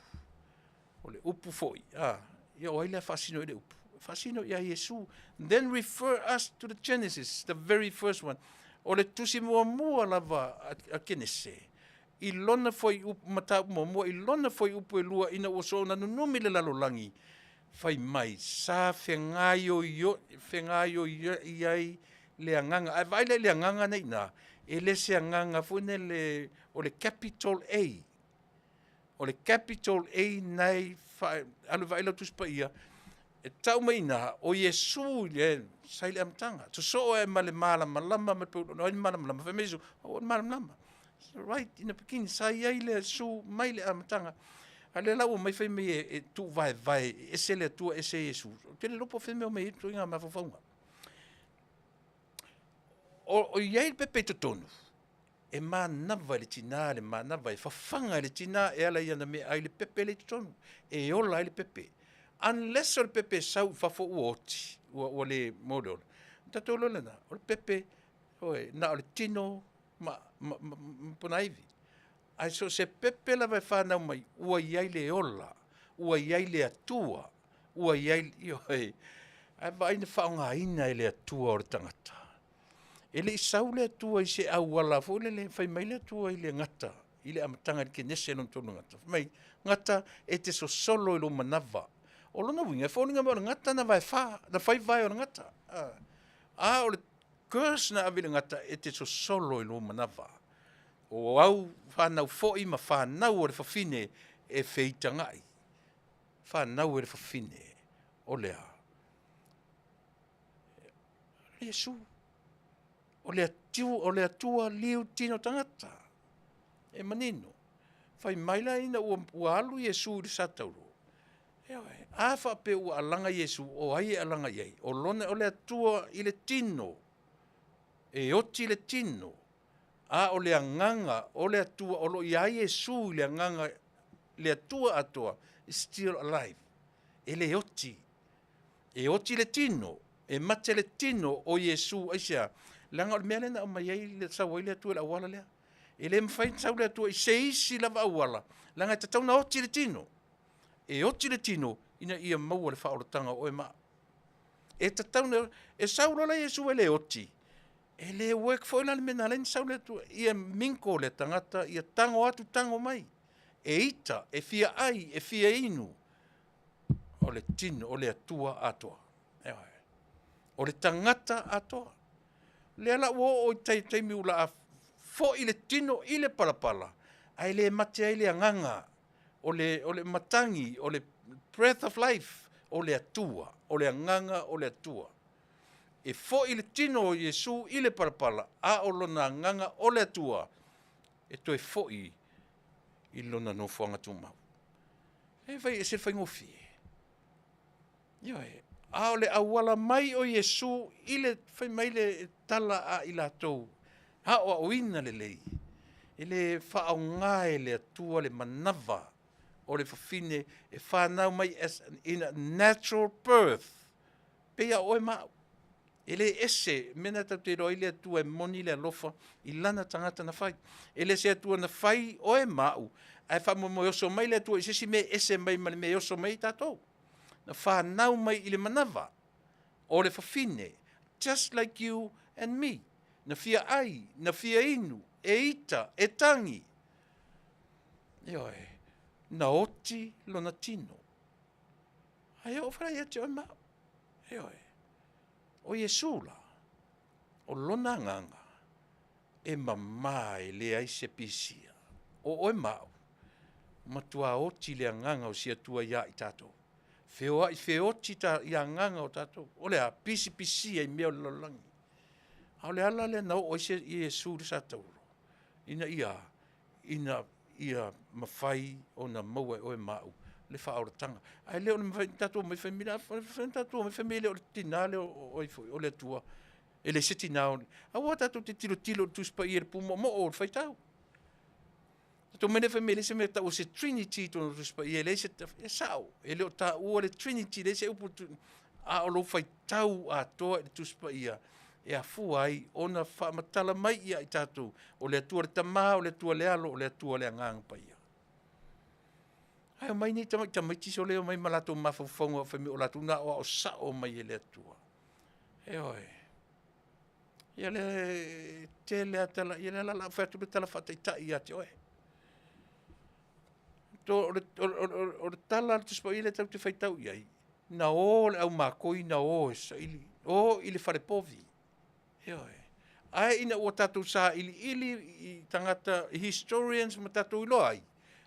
Speaker 2: O le upu foi, a, ia o ai le a faasino i le upu? Faasino ia Iesu. Then refer us to the Genesis, the very first one. O le tusi muamua lava a Kenese, i lona fuaiupu, mataupu muamua, i lona fuaiupu e lua ina ua soona nunumi le lalolagi, fai mai, sa fegaioioi ai le agaga. Ae vaai la i le agaga nei i ina, e le se agaga foi lele o le capital A. O le capital A lena e alu e vaai lau Tusi Paia, e tau mai i ina, o Iesu i le, sa i le amataga. Sosoo ai ma le malamalama ma le o ai le malamalama? Fai mai Iesu, o le malamalama. Right in the beginning, sa i ai le Iesu mai le amataga. A lea la ua mai fai mai e tuuvaevae, e ese le Atua, ese Iesu. Ou te le iloa po o fea le mea o omai ai ituaiga mafaufauga. O i ai le pepe i totonu, e manava i le tinā le manava, e fafaga i le tinā e ala i ana meaai le pepe lea i totonu, e ola ai le pepe. Unless o le pepe e sau i fafo ua oti, ua le mo le ola. Ona tatou iloa lena, o le pepe, oi, na o le tino ma ponaivi. Ae so o se pepe lava e fanau mai, ua i ai le ola, ua i ai le Atua, ua i ai, ioe, ae vaai na faaaogaina e le Atua o le tagata. E le i sau le Atua i se auala foi lele, fai mai le Atua i le gata, i le amataga i le Kenese lona tolu gata. Fai mai, gata e te sosolo i lou manava. O lona uiga, e foliga mai o le gata na vae fa, na fai vae o le gata. A o le curse na ave i le gata, e te sosolo i lou manava. O au fanau foi ma fanau o le fafine e feitagai. Fanau e le fafine o le a? O Iesu. O le Atua, o le Atua liu tino tagata. E manino. Fai mai la ina ua, ua alu Iesu i le satauro. Ioe. A faapea ua alaga Iesu, o ai e alaga i ai? O lona, o le Atua i le tino. E oti le tino. A o le agaga o le Atua o lo o i ai Iesu i le agaga, le Atua atoa, is still alive. E le oti. E oti le tino, e mate le tino o Iesu, aisea? Leaga o le mea lea na aumai ai le sau ai le Atua i le auala lea. E le mafai ona sau le Atua i se isi lava auala, leaga e tatau ona oti le tino. E oti le tino ina ia maua le faaolataga o oe ma au. E tatau ona, e sau loa la Iesu e le oti, e le work foi la le mea na ala ai ona sau le Atua, ia minko le tagata, ia tago atu tago mai, e ita, e fia ai, e fia inu, o le tino, o le Atua atoa. Ioe. O le tagata atoa. Lea la ua oo i tai taimi ua laa foi le tino i le palapala, ae le mate ai le agaga, o le, o le matagi, o le breath of life, o le Atua, o le agaga o le Atua. E foi le tino o Iesu i le palapala, a o lona agaga o le Atua, e toe foi i lona nofoaga tumau. E fai ese le faigofie. Ioe, a o le auala mai o Iesu i le fai mai le tala a i latou, aoaoina lelei, e le faaaoga e le Atua le manava o le fafine e fanau mai as in a natural birth, pei a o oe ma au. E le ese, mea na tatou te iloa ai le Atua e moni le alofa i lana tagata na fai. E le se Atua na fai oe ma au, ae faamoemoe oso mai le Atua i se isi mea e ese mai ma le mea e oso mai ai tatou. Na fanau mai i le manava o le fafine, just like you and me. Na fia ai, na fia inu, e ita, e tangi. Ioe, na oti lona tino. Ae oo fai ia te oe ma au. Ioe. O Iesu la, o lona agaga, e mama e leai se pisia. O oe ma au, matua oti le agaga o si Atua iā i tatou. Feoai feoti ta, i agaga o tatou. O le a, pisipisia i mea o le lalolagi. A o le ala lea na oo ai se Iesu i le satauro, ina ia, ina ia mafai ona maua e oe ma au le faaolataga. Ae le o le mafai ona tatou omai fai mai, o le a mafai ona tatou omai fai mai e le o le Tina lea o ai foi, o le Atua, e leai se tina o… Aua tatou te tilotilo i le Tusi Paia i le pumoomoo o le faitau. Tatou omai lea fai mai e leai se mea e tau o se Trinity i totonu o le Tusi Paia e leai se… E sao, e le o taua le Trinity, e leai se upu a o lou faitau atoa i le Tusi Paia e afua ai ona faamatala mai ia i tatou, o le Atua le Tama, o le Atua le Alo, o le Atua le Agaga Paia. Ae omai nei tamaiti sole omai ma latou mafaufauga fai mai o latou na aoao sao mai e le Atua. Ioe. Ia o le tele lava tala, ia o lea la o le a ou fai atu le tala faataitai ia te oe. O le tala a le Tusi Paia lea tatou te faitau i ai, na o le aumakoi na o e saili, o i le falepovi, ioe. Ae ina ua tatou sailiili i tagata i historians ma tatou iloa ai,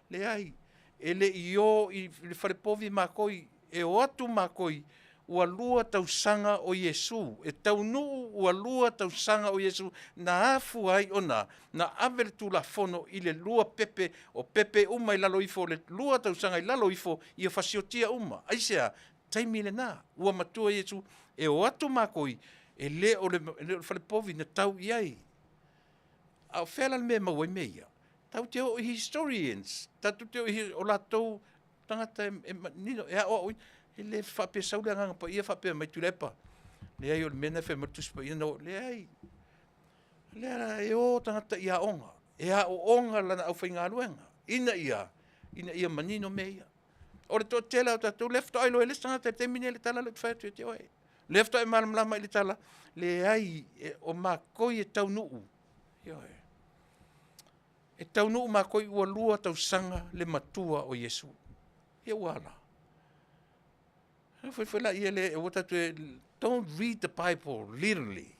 Speaker 2: leai, e le i o i le falepovi makoi, e o atu makoi ua 2 tausaga o Iesu, e taunuu ua 2 tausaga o Iesu, na afua ai ona ave le Tulafono i le 2 pepe, o pepe uma i lalo ifo o le 2 tausaga i lalo ifo, ia fasiotia uma. Aisea? Taimi lena ua matua Iesu, e o atu makoi, e le o le falepovi na tau i ai. A o fea la le mea e maua ai mea ia? Tatou te o i historians, tatou te o i, o latou tagata e manino, e aoaoina. E le faapea sau le Agaga Paia faapea mai Tuilaepa, leai o le mea lena e fai mai le Tusi Paia na o, leai. O lea la e o tagata i aoga, e aooga lana aufaigaluega, ina ia a? Ina ia manino mea ia. O le toatele lava o tatou lea faatoa iloa e le isi tagata i le taimi lenei le tala lea ou te fai atu ia te oe. O lea faatoa e malamalama i le tala, leai o makoi e taunuu, ioe, e taunuu makoi ua 2 tausaga le matua o Iesu. Ia ua a la? Ona fai lea, aua tatou te, don't read the bible literally.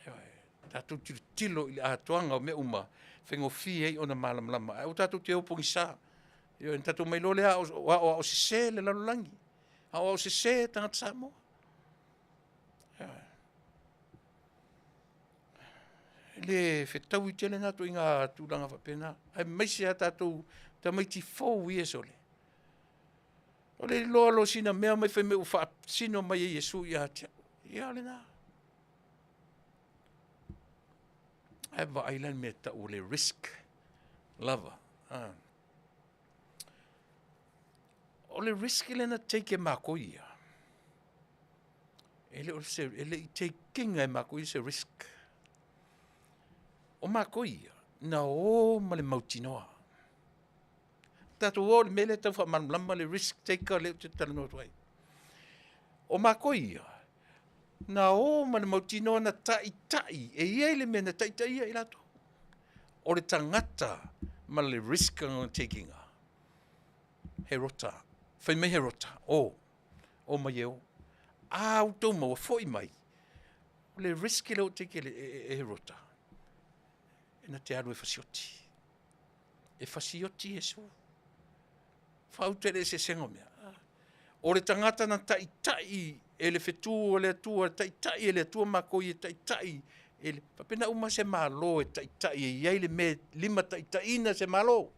Speaker 2: Ioe, tatou tilotilo i le atoaga o mea uma, e faigofie ai ona malamalama. Ae aua tatou te o pogisa. Ioe, ona tatou omai loa lea aoao sese le lalolagi, aoao sese tagata Samoa. Ioe. E le fetaui tele na ituaiga tulaga faapena, aemaise lava tatou tamaiti fou ia sole, o le iloa loa o sina mea omai fai mai ua faasino mai e Iesu ia te au. Ia o lena. Ae vaai la i le mea e tau o le risk lava. O le risk lea na take e matou ia, e le i take ina e matou ia se risk. O matou ia, na o ma le mautinoa. Tatou o i le mea lea e tau faamalamalama le risk taker lea ou te talanoa atu ai. O matou ia, na o ma le mautinoa na taitai, e i ai le mea na taitaia i latou. O le tagata ma le risk lona take ina, Herota, fai mai Herota, o, omai e o. A outou maua, foi mai. O le risk lea ua take e Herota, e na te alu e fasioti. E fasioti Iesu. Faauta i le eseesega o mea. O le tagata na taitai e le fetu a le Atua, e taitai e le Atua matou e taitai e le, faapena uma se Malo e taitai e i ai le mea e limataitaiina se Malo.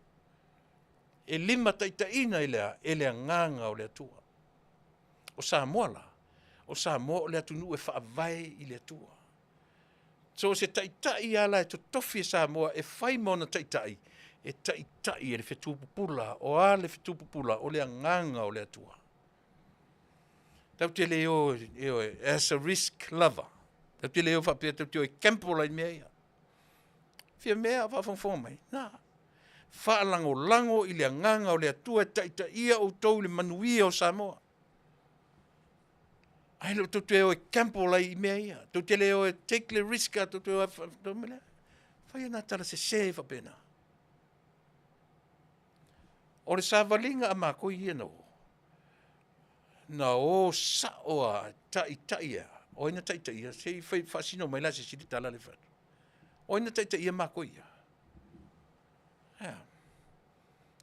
Speaker 2: E limataitaiina e le a? E le Agaga o le Atua. O Samoa la, o Samoa o le atunuu e faavae i le Atua. So o se taitai lava la e totofi e Samoa e fai ma ona taitai, e taitai e le fetu pupula. O a le fetu pupula? O le Agaga o le Atua. Tatou te le o, ioe, as a risk lover. Tatou te le o faapea tatou te o e gamble ai i mea ia. Fia mea a o faafogafoga mai? Na. Faalagolago i le Agaga o le Atua e taitaia outou i le manuia o Samoa. Ae le o tou te o e gamble ai i mea ia. Tou te le o e take le risk a tou te o e fai na tala sese faapena. O le savaliga a matou ia na o, na o sao lava e taitai a, o ai na taitaia? Se i fai faasino mai la e se isi le tala lea e fai atu. O ai na taitaia matou ia? Ea.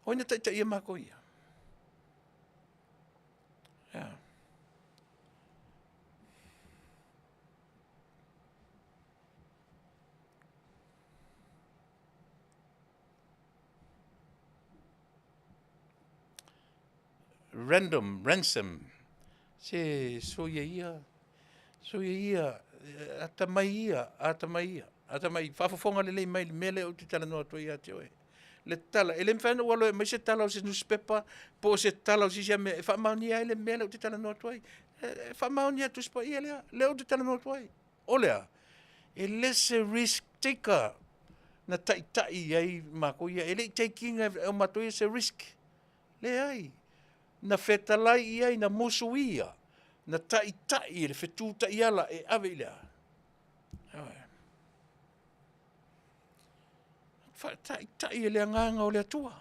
Speaker 2: O ai na taitaia matou ia? Ea. Random, ransom. Se soia ia, soia ia, atamai ia, atamai ia, atamai, faafofoga lelei mai i le mea lea ou te talanoa atu ai ia te oe. Le tala, e le mafai ona ou alu e aumai se tala o se nusipepa po o se tala o se isi mea e faamaonia ai le mea lea ou te talanoa atu ai. E faamaonia e le Tusi Paia lea, lea ou te talanoa atu ai. O le a? E le se risk taker na taitai i ai matou ia. E le i take ina e matou ia se risk. Leai. Na fetalai i ai, na musuia, na taitai e le fetu taiala e ave i le a? Ioe. Faataitai e le Agaga o le Atua.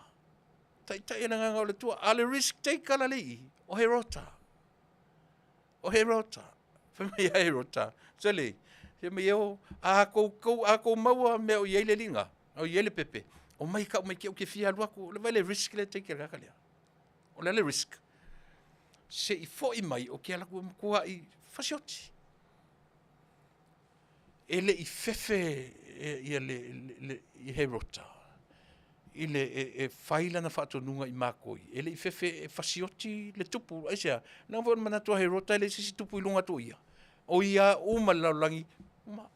Speaker 2: Taitai e le Agaga o le Atua. A o le risk taker la le i i, o Herota. O Herota. Fai mai a Herota, sole, fai mai e o, a tou maua mea o i ai le alii lena, o i ai le pepe, omai e tau mai ia te au ou te fia alu atu. Vaai le risk lea e take e le tagata lea. O le a le risk? Se i foi mai ou te alu atu e matuai fasioti. E le i fefe Herota i le, e fai lana faatonuga i matou ia, e le i fefe e fasioti le tupu. Aisea? Leaga foi o le manatu o Herota e leai se isi tupu i luga atu o ia. O ia lava uma le lalolagi, uma.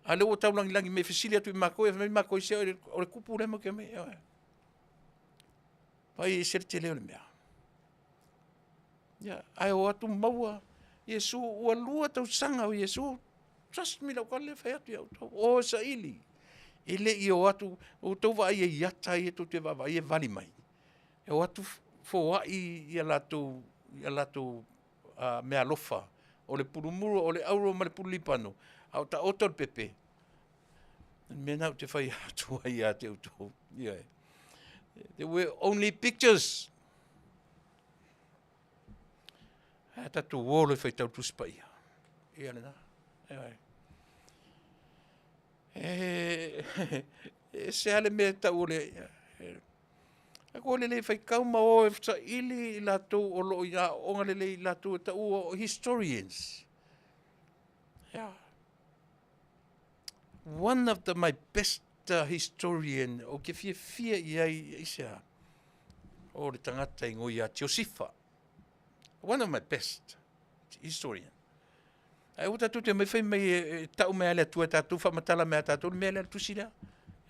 Speaker 2: A o lea ua taulagilagi mai e fesili atu ia matou, ae fai mai matou, se o le tupu lea matou te omai ai. Vaai e ese le tele o le mea. Ia, ae o atu maua Iesu, ua 2 tausaga o Iesu, trust me i lau tala lea e fai atu ia outou, o e saili. E le i o atu, ua outou vaai i ata ia tou te vaavaai e vali mai, e o atu foai a latou meaalofa, o le pulumua o le auro ma le pulu libano, a o taoto le pepe. O le mea lena ou te fai atu ai ia te outou, ioe, they were only pictures. Ae a tatou o loa e faitau le Tusi Paia, ia lena. Ioe. E ese lava le mea e tau o le... O le le faitau ma o e saili i latou o lo o i aoaoga lelei i latou e taua o historians. Yeah. One of the my best historian ou te fiafia i ai, aisea? O le tagata e igoa ia Tiosifa. One of my best historian. Ae aua tatou te omai fai mai e tau mai lava e le Atua e tatou, faamatala mai lava e tatou le mea lea, le tusi lea.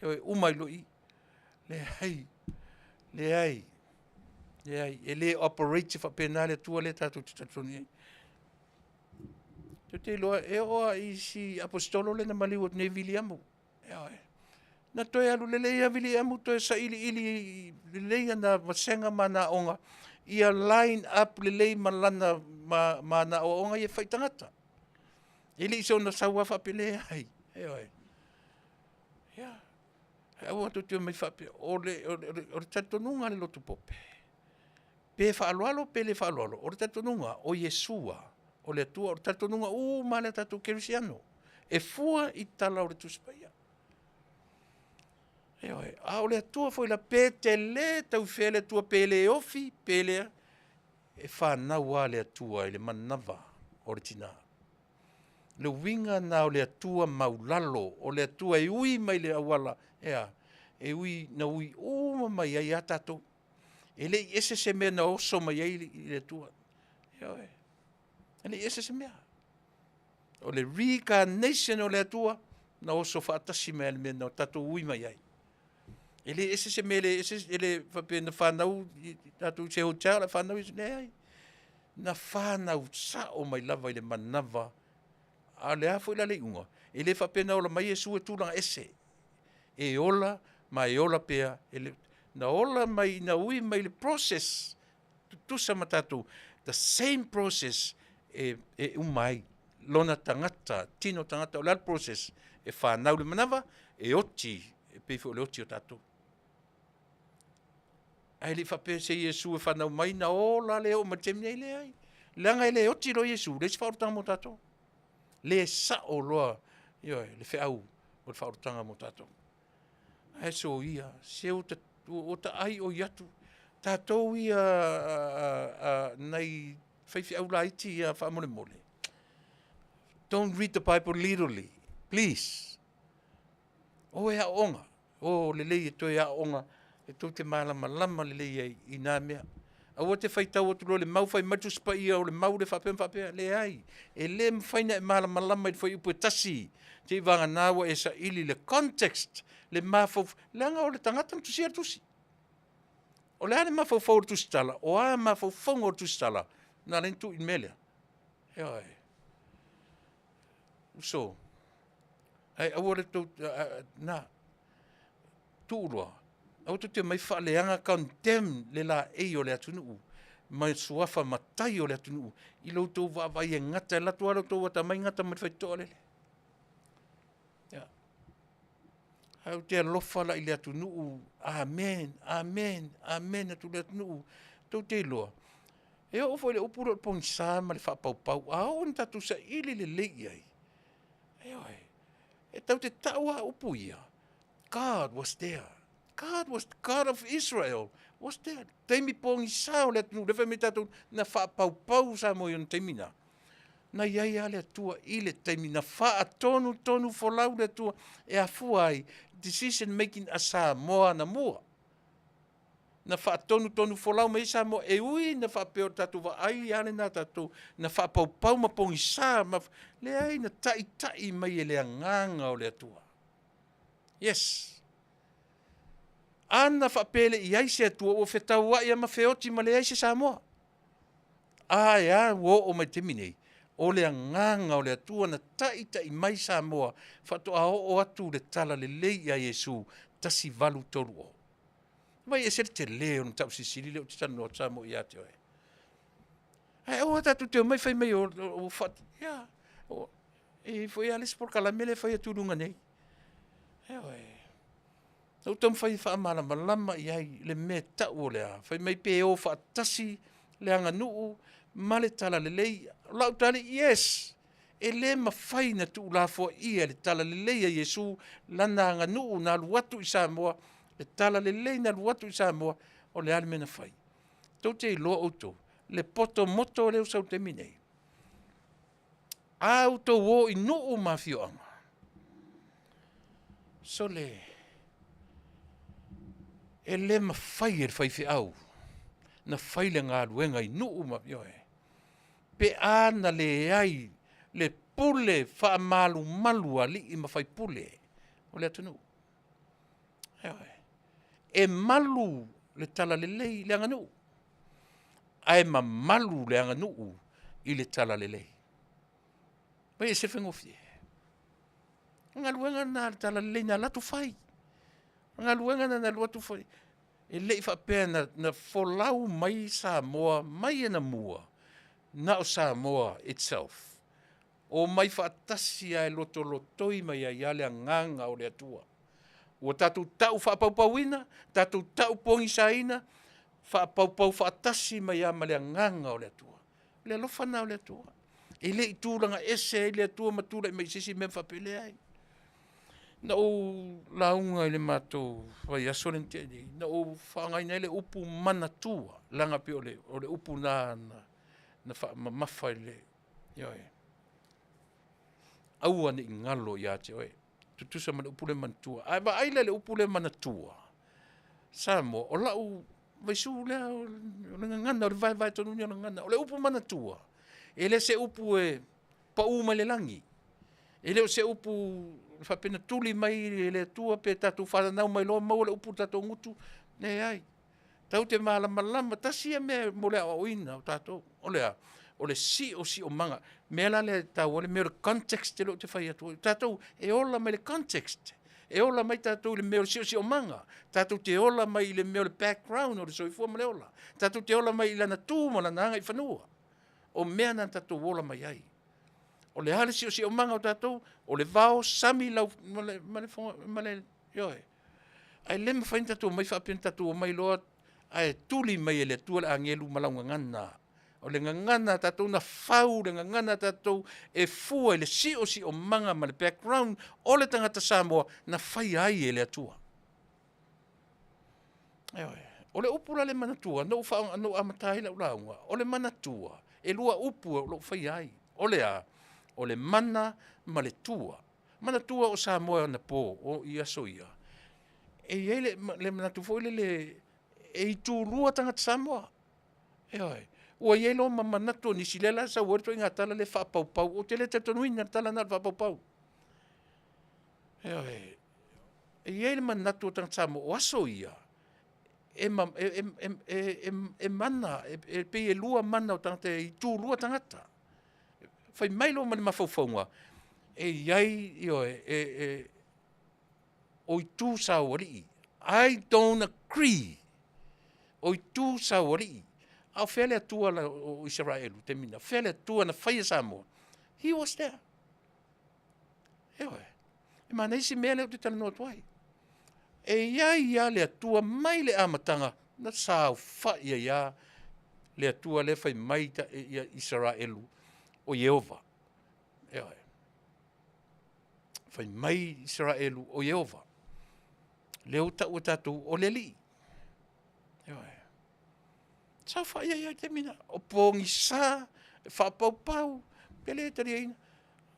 Speaker 2: Ioe, uma ai loa i i. Leai, leai, leai, e le operate faapena le Atua lea tatou te talitonu i ai. Tou te iloa, e oo lava i si aposetolo lea na maliu atu nei Viliamu, ioe, na toe alu lelei lava Viliamu toe sailiili lelei ana vasega ma ana aoga ia line up lelei ma lana ma ana aoaoga ia e fai i tagata. E le i soona sau lava faapea, leai, ioe. Ia, ae aua tou te omai faapea, o le talitonuga a le lotu Pope, pe faaaloalo pe le faaaloalo, o le talitonuga o Iesu lava o le Atua. O le talitonuga uma lava lea a tatou kerisiano, e fua i tala o le Tusi Paia. Ioe, a o le Atua foi la, pe tele taufea le Atua pe le ofi pe le a, e fanau lava le Atua i le manava o le tina. O le uiga lena o le Atua maualalo, o le Atua e ui mai le auala, e a? E ui, na ui uma mai ai lava tatou. E le i ese se mea na oso mai ai le Atua, ioe, e le i ese se mea. O le reincarnation o le Atua na oso faatasi mai lava i le mea na tatou ui mai ai. E le ese se mea, e le ese, e le faapea na fanau tatou i se hotel ae fanau Iesu, leai. Na fanau sao mai lava i le manava. A o le a foi la le iuga? E le faapea na ola mai Iesu e tulaga ese, e ola ma e ola pea. Na ola mai, na ui mai le process tutusa ma tatou, the same process e uma ai lona tagata, tino tagata. O le a le process? E fanau i le manava, e oti, e pei foi o le oti o tatou. Ae le i faapea se Iesu e fanau mai na ola lea e oo mai i le taimi nei, leai. Leaga e le oti loa Iesu, leai se faaolataga mo tatou. Le sao loa, ioe, le feau o le faaolataga mo tatou. Ae soia, se ua ta ai oi atu, tatou ia nai faifeau laiti ia faamolemole, don't read the bible literally, please. O e aooga, o lelei e toe aooga e tou te malamalama lelei ai i na mea. Aua te faitau atu loa i le mau fai mai le Tusi Paia o le mau lea faapea ma faapea. Leai, e le mafai ona e malamalama i le fuaiupu e tasi seivagana ua e saili le context, le mafaufau, leaga o le tagata na tusia le tusi. O le a le mafaufau o le tusitala? O a mafaufauga o le tusitala na ala ai ona tuu i le mea lea? Ioe. Uso, ae aua le tou, na, tuu loa, aua tou te omai faaleaga, condemn le laei o le atunuu ma suafa matai o le atunuu i lo outou vaavaai e gata, e alu atu lava lo outou atamai gata ma le faitotoa lele. Ia, ae ou te alofa la i le atunuu, Amene, Amene, Amene atu i le atunuu. Tou te iloa, e oo foi i le upu lea o le pogisa ma le faapaupau, a oo ina tatou saili lelei i ai, ioe, e tatou te tau lava upu ia, God was there, God was, God of Israel was there. Taimi pogisa o le atunuu lea e fai mai tatou, na faapaupau Samoa i ona taimi na. Na i ai lava le Atua i le taimi na faatonutonufolau le Atua e afua ai decision making a Samoa anamua. Na faatonutonufolau mai ai Samoa, e ui ina faapea o le tatou vaai lava lena a tatou na faapaupau ma pogisa ma, leai na taitai mai e le Agaga o le Atua. Yes. A na faapea e le i i ai se Atua, ua fetauai lava ma feoti ma leai se Samoa. Ae a ua oo mai i le taimi nei? O le Agaga o le Atua na taitai mai Samoa faatoa oo atu le talalelei ia Iesu 1830. Vaai e ese le tele o le mataupu silisili lea ou te talanoa atu Samoa ia te oe. Ae aua tatou te omai fai mai ua faa, ia, e i ai foi lava le isi polokalame lea e fai atu i luga nei. Ioe. Na ou taumafai e faamalamalama i ai le mea e tau o le a? Fai mai pe o faatasi le aganuu ma le talalelei. O lau tali, yes, e le mafai ona tuulafoaia e le talalelei a Iesu lana aganuu na alu atu i Samoa, le talalelei na alu atu i Samoa, o le a le mea na fai? Tou te iloa outou le poto moto lea ua sau i le taimi lenei? A outou o i nuu ma afioaga, sole, e le mafai e le faifeau ona fai le galuega i nuu ma afioaga pe a na leai le pule faamalumalu a alii ma faipule o le atunuu. Ioe. E malu le talalelei i le aganuu, ae mamalu le aganuu i le talalelei. E ese le faigofie. O le galuega lena a le talalelei na alu atu fai. O le galuega lena na alu atu fai. E le i faapea na folau mai Samoa mai anamua na o Samoa itself. Omai faatasi lava e lotolotoi mai ai lava le Agaga o le Atua. Ua tatou tau faapaupauina, tatou tau pogisaina, faapaupau faatasi mai lava ma le Agaga o le Atua. O le alofa lena o le Atua. E le i tulaga ese ai le Atua ma tulai mai i se isi mea ma faapea, e leai. Na ou lauga i le matou vaiaso lea na tea nei, na ou faaaogaina ai le upu manatua, leaga e pei o le upu lena na faamamafa i le, ioe. Aua ne i galo ia te oe, tutusa ma le upu lea manatua. A e vaai la i le upu lea manatua Samoa, o lau vaisu lea o le gagana, o le vaevae tonu lea o le gagana. O le upu manatua, e le o se upu e pau mai le lagi, e le o se upu faapea na tuli mai e le Atua pe tatou fananau mai loa maua le upu i le tatou gutu, leai. Tatou te malamalama, tasi ia mea mo le aoaoina o tatou, o le a? O le siosiomaga. O le mea la lea e taua ai le mea o le context lea ou te fai atu ai. O tatou e ola mai le context, e ola mai tatou i le mea o le siosiomaga, tatou te ola mai i le mea o le background o le soifua ma le ola, tatou te ola mai i lana tu ma lana agaifanua. O mea na tatou ola mai ai. O le a le siosiomaga o tatou? O le vao, sami lau, ma le, ma le, ioe. Ae le mafai ona tatou omai faapea na tatou omai loa ae tuli mai e le Atua le agelu ma lau gagana. O le gagana a tatou na fau le gagana a tatou e fua i le siosiomaga ma le background o le tagata Samoa na faia ai e le Atua. Ioe. O le upu la le manatua, na ou, fa, na ou amata ai lau lauga, o le manatua, e lua upu o lo o faia ai. O le a? O le mana ma le tua. Manatua o Samoa anapo o i aso ia, e i ai le manatu foi lele e itulua tagata Samoa. Ioe. Ua i ai loa ma manatu o nisi, lea la e sau ai le ituaiga tala lea faapaupau. Ou te le talitonuina le tala lena o le faapaupau. Ioe. E i ai le manatu o tagata Samoa, o aso ia, e mana, e pei e lua mana o tagata, e itulua tagata. Fai mai loa ma le mafaufauga, e i ai, ioe, o itu saoalii. I don't agree o itu saoalii. A o fea le Atua o Isaraelu i le taimi lena? O fea le Atua na faia Samoa? He was there. Ioe. E manaia si mea lea ou te talanoa atu ai. E i ai lava le Atua mai le amataga na saofai ai lava le Atua lea fai mai ia Isaraelu o Ieova. Ioe. Fai mai Isaraelu o Ieova. Lea ua tau e tatou o le Alii. Ioe. Saofai ai lava i le taimi lena. O pogisa, e faapaupau, e le taliaina.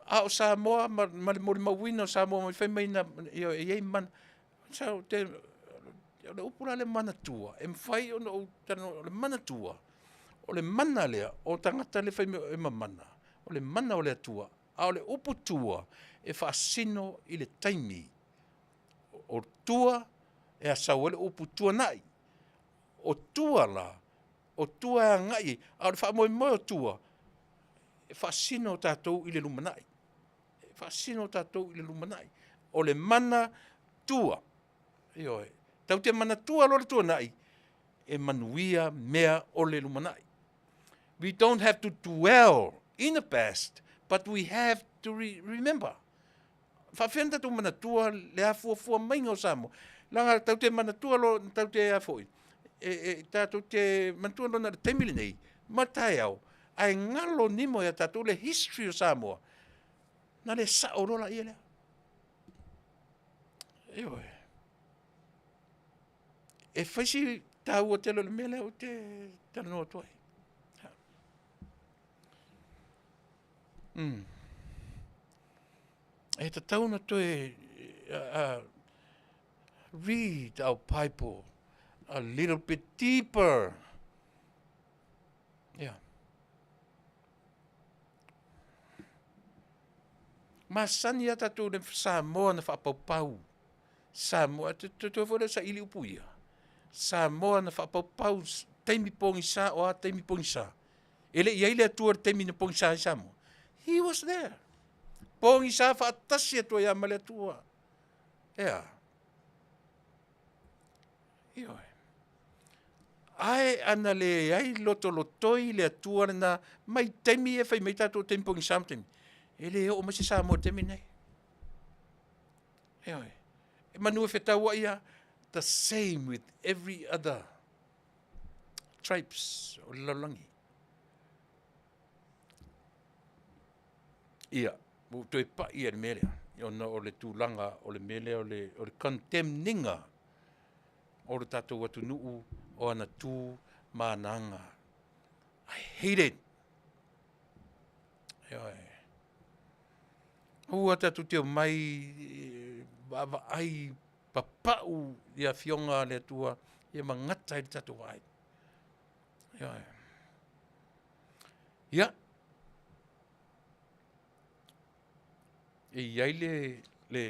Speaker 2: A o Samoa ma le molimauina o Samoa mai fai mai na, ioe, e i ai mana. Sa ou te, o le upu la lea manatua, e mafai ona ou talanoa, o le manatua, o le mana lea o tagata lea e fai mai e mamana, o le mana o le Atua, a o le upu tua, e faasino i le taimi. O tua e sau ai le upu tuanai. O tua la, o tua e agai i ai, a o le faamoemoe o tua, e faasino tatou i le lumanai. E faasino tatou i le lumanai. O le mana tua, ioe, tatou te manatua loa le tuanai, e manuia mea o le lumanai. We don't have to dwell in the past, but we have to re remember. Faafefea ona tatou manatua le afuafua maiga o Samoa? Leaga tatou te manatua loa, tatou te a foi, e, e, tatou te manatua loa na o le taimi lenei ma taeao, ae galo nimo ia tatou le history o Samoa, na le sao loa laia lea. Ioe. E fai si taua tele o le mea lea ou te talanoa atu ai. E tatau ona toe read our Bible a little bit deeper. Yeah. Masani a tatou le Samoa na faapaupau. Samoa, toe foi lea saili upu ia. Samoa na faapaupau taimi pogisa o a taimi pogisa. E le i ai le Atua i le taimi na pogisa ai Samoa. He was there. Pogisa faatasi atu ai lava ma le Atua. E a? Ioe. Ae ana leai lotolotoi le Atua lena mai taimi e fai mai tatou taimi pogisa ma taimi, e le oo mai se Samoa i le taimi lenei. Ioe. E manu e fetauai lava, the same with every other tribes o le lalolagi. Ia, ua ou toe pai i le mea lea, ona o le tulaga o le mea lea o le, o le condemning-a o le tatou atunuu o ana tu ma ana aga. I hate it. Ioe. Aua tatou te omai vaavaai papau i afioga a le Atua ia ma gata ai le tatou vaai. Ioe. Ia, e i ai le, le,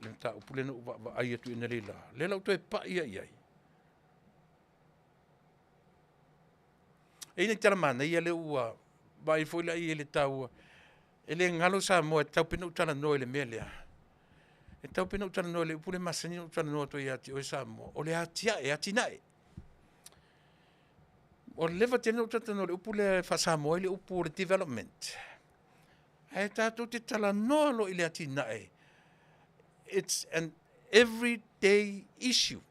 Speaker 2: le mataupu lea na ou vaavaai atu analeila, lea la ua toe pai lava i ai. E i ai nai tala manaia lea ua vaai foi la i ai le taua, e le galo Samoa e tatau pea ona ou talanoa i le mea lea. E tatau pea ona ou talanoa i le upu lea e masani ona ou talanoa atu ai ia te oe Samoa, o le atiae, atinae. Ua leva tele ona ou talatalanoa i le upu lea e faa-Samoa ai le upu o le development. Ae tatou te talanoa loa i le atinae, it's an everyday issue.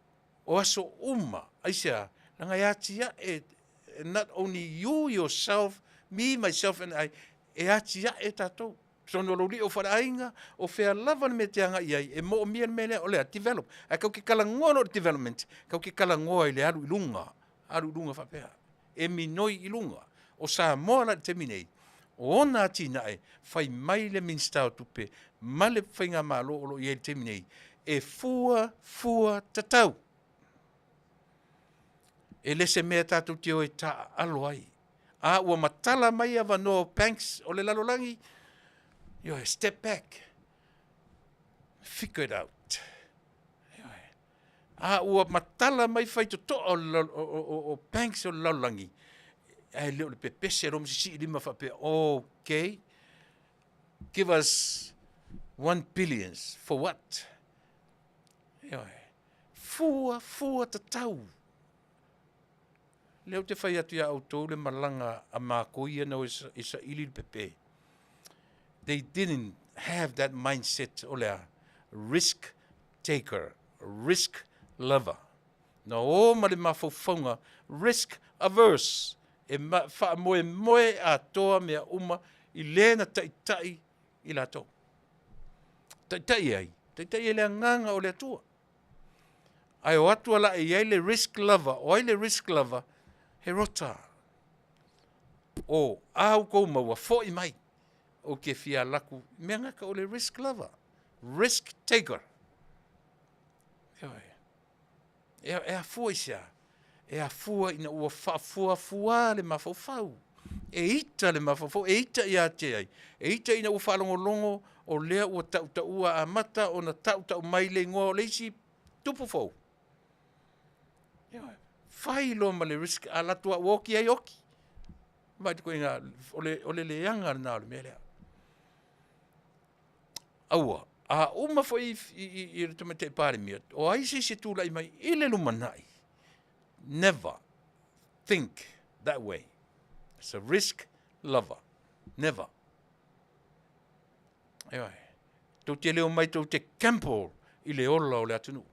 Speaker 2: O aso uma. Aisea? Leaga e atiae not only you yourself, me, myself and I, e atiae tatou. Totonu o lou lio faleaiga, o fea lava le mea e te agai i ai, e moomia le mea lea, o le a? Develop. Ae tatou te talanoa loa i le development, tatou te talanoa i le alu i luga, alu i luga faapea, e minoi i luga. O Samoa la i le taimi nei, o ona atinae, fai mai le Minisita o Tupe ma le Faigamalo o lo o i ai i le taimi nei, e fuafua tatau. E le se mea tatou te o e taaalo ai. A ua matala mai avanoa o banks o le lalolagi, ioe, step back, figure it out. Ioe. A ua matala mai faitotoa o, o, o, o banks o le lalolagi, ae le o le pepese loa ma sisii lima faapea, okay, give us 1 billions for what? Ioe. Fua, fua tatau. Lea ou te fai atu iā outou le malaga a makou ia na o e saili le pepe. They didn't have that mindset o le a? Risk taker, risk lover. Na o ma le mafaufauga risk averse, e faamoemoe atoa mea uma i le na taitai i latou. Taitai ai? Taitai e le Agaga o le Atua. Ae o atu ala e i ai le risk lover. O ai le risk lover? He rota. O a oukou maua, foi mai. Ou te fia alu atu. Mea gata o le risk lover. Risk taker. Ioe. E, e afua i se a? E afua ina ua faafuafuā le mafaufau. E ita le mafaufau, e ita ia te ai. E ita ina ua faalogologo o lea ua tautaua amata ona tautau mai le igoa o le isi tupu fou. Ioe. Fai loa ma le risk, a latou a ua oti ai oti. Vaai te koe o le, o le leaga lena o le mea lea. Aua, a uma foi i, i, i le Tamaitai Palemia, o ai se isi e tulai mai i le lumanai? Never think that way. It's a risk lover. Never. Ioe. Tou te leo mai tou te gamble i le ola o le atunuu.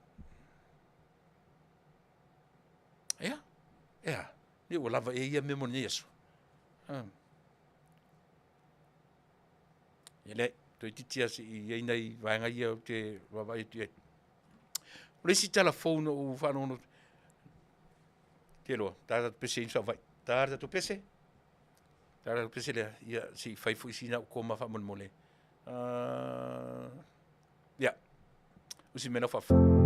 Speaker 2: Ia, ea, ia ua lava e ia mea mo lenei aso. Um. Ia leai, toeitiiti lava se i i ai nai vaega ia ou te vaavaai atu i ai. O le isi tala fou na ou faalogologo atu, te iloa, ta tatou pese i Savaii. Ta le tatou pese, ta le tatou pese lea, ia se i fai foi sina au koma faamolemole. Uh, ia, usi mai lau faafofoga.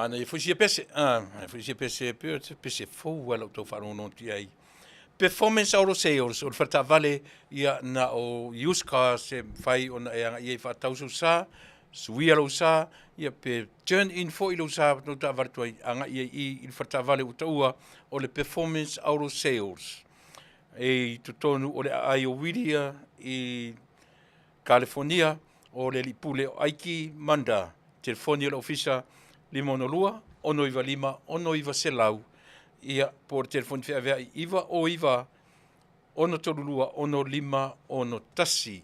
Speaker 2: Manaia foi sia pese, manaia foi sia pese, pei o se pese fou lava i lau tau faalogologo atu i ai. Performance Auto Sales, o le faletaavale, ia na o used cars e mafai ona e agai ai e faatau sou sa, suia lou sa, ia pe turn in foi lou sa lou taavale tuai, agai ai i i le faletaavale ua taua o le Performance Auto Sales. E i totonu o le aai o Whittier i Kalifonia, o le alii pule o Aiki Manda. Telefoni o le ofisa 562 695 6900, ia po o le telefoni feaveai 909 632 6561.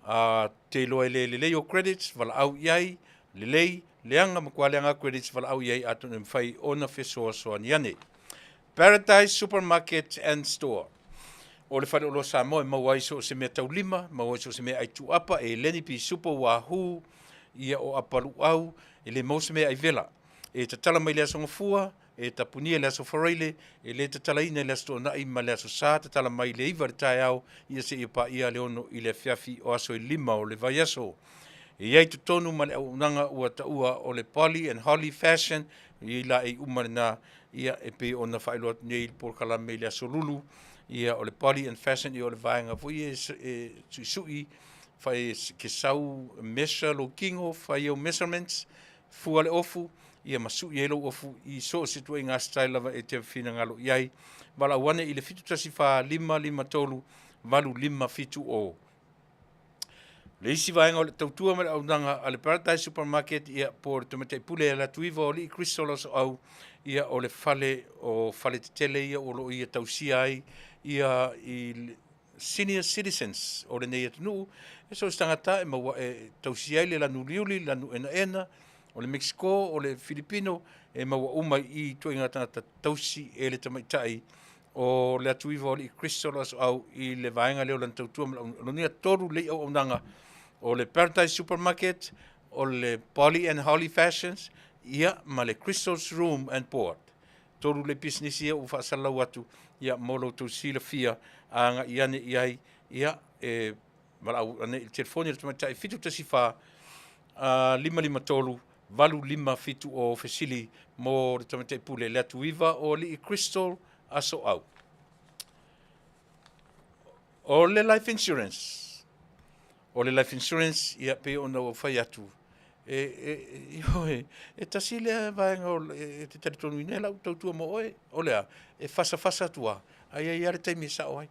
Speaker 2: A te iloa e le lelei o credits, valaau i ai, lelei, leaga, matua leaga credits, valaau i ai atonu e mafai ona fesoasoani ane. Paradise Supermarket and Store. O le faleoloa Samoa e maua ai so o se mea taulima, maua ai so o se mea ai tuapa, e leni pisupo, wahoo, ia o apaluau, e le maua se mea ai vela. E tatala mai le Aso Gafua, e tapunia le Aso Faraile, e le tatalaina i le Aso Toonai ma le Aso Sa, tatala mai le 9 i le taeao, ia seia paia le 6 i le afiafi o aso e 5 o le vaiaso. E i ai totonu ma le auaunaga ua taua o le Polly and Holly Fashion, e i ai laei uma lena, ia e pei ona faailoa atu nei i le polokalame i le Aso Lulu, ia o le Polly and Fashion, ia o le vaega foi ia e suisui, fai ke sau measure lou tino, fai au measurements, fua le ofu, ia ma sui ai lou ofu i so o se ituaiga style lava e te finagalo i ai. Valaau ane i le 714 553 8570. Le isi vaega o le tautua ma le auaunaga a le Paradise Supermarket, ia, po o le tamaitai pule a le Atuiva o Alii Crystal Asoau, ia, o le fale o fale tetele ia o lo o ia tausia ai ia i senior citizens o lenei atunuu, e so o se tagata e maua e tausia ai le lanu uliuli, le lanu enaena, o le Mexico, o le Filipino, e maua uma i ituaiga tagata tausi e le tamaitai o le Atuiva o Alii Crystal Asoau i le vaega lea o lana tautua ma le auaunaga. Lona uiga, tolu lelei auaunaga o le Paradise Supermarket, o le Polly and Holly Fashions, ia ma le Crystal's Room and Board. Tolu lelei pisinisi ia ua faasalalau atu, ia mo lo outou silafia, a agai ane i ai, ia e valaau ane i le telefoni a le tamaitai 714 553 8570 fesili mo le tamaitai pule le Atuiva o Alii Crystal Asoau. O le life insurance, o le life insurance, ia pei ona ua fai atu, e, e, e, e tasi lea vaega o, e te talitonuina e lau tautua mo oe, o le a, e fasafasa atu lava, ae i ai lava le taimi e sao ai.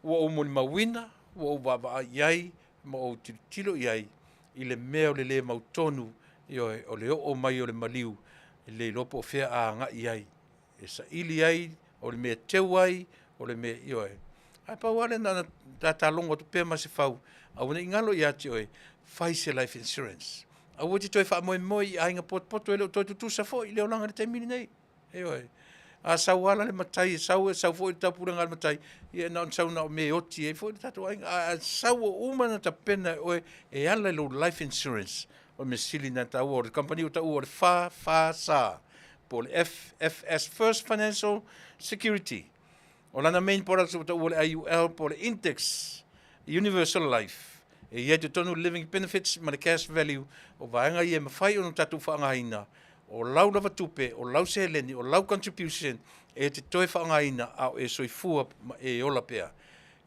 Speaker 2: Ua ou molimauina, ua ou vaavaai i ai, ma ou tilotilo i ai i le mea o le le mautonu, ioe, o le oo mai o le maliu, e le iloa po o fea a agai i ai, e saili ai, o le mea e teu ai, o le mea, ioe. Ae pau lava lea na ona tata logo atu pea ma se fau, aua ne i galo ia te oe, fai se life insurance. Aua e te toe faamoemoe i aiga potopoto e le o toe tutusa foi le olaga i le taimi lenei. Ioe. A sau lava la le matai, e sau, e sau foi le taupulega a le matai, ia na ona sau na o mea e oti ai foi le tatou aiga. A sau ua uma ona tapena e oe e ala i lou life insurance. O le mea sili lena taua, o le kamupani ua taua o le FFS, po o le FFS, First Financial Security. O lana main products ua taua o le IUL po o le Index Universal Life. E i ai totonu le living benefits ma le cash value, o vaega ia e mafai ona tatou faaaogaina, o lau lava tupe, o lau seleni, o lau contribution e te toe faaaogaina a o e soifua ma e ola pea.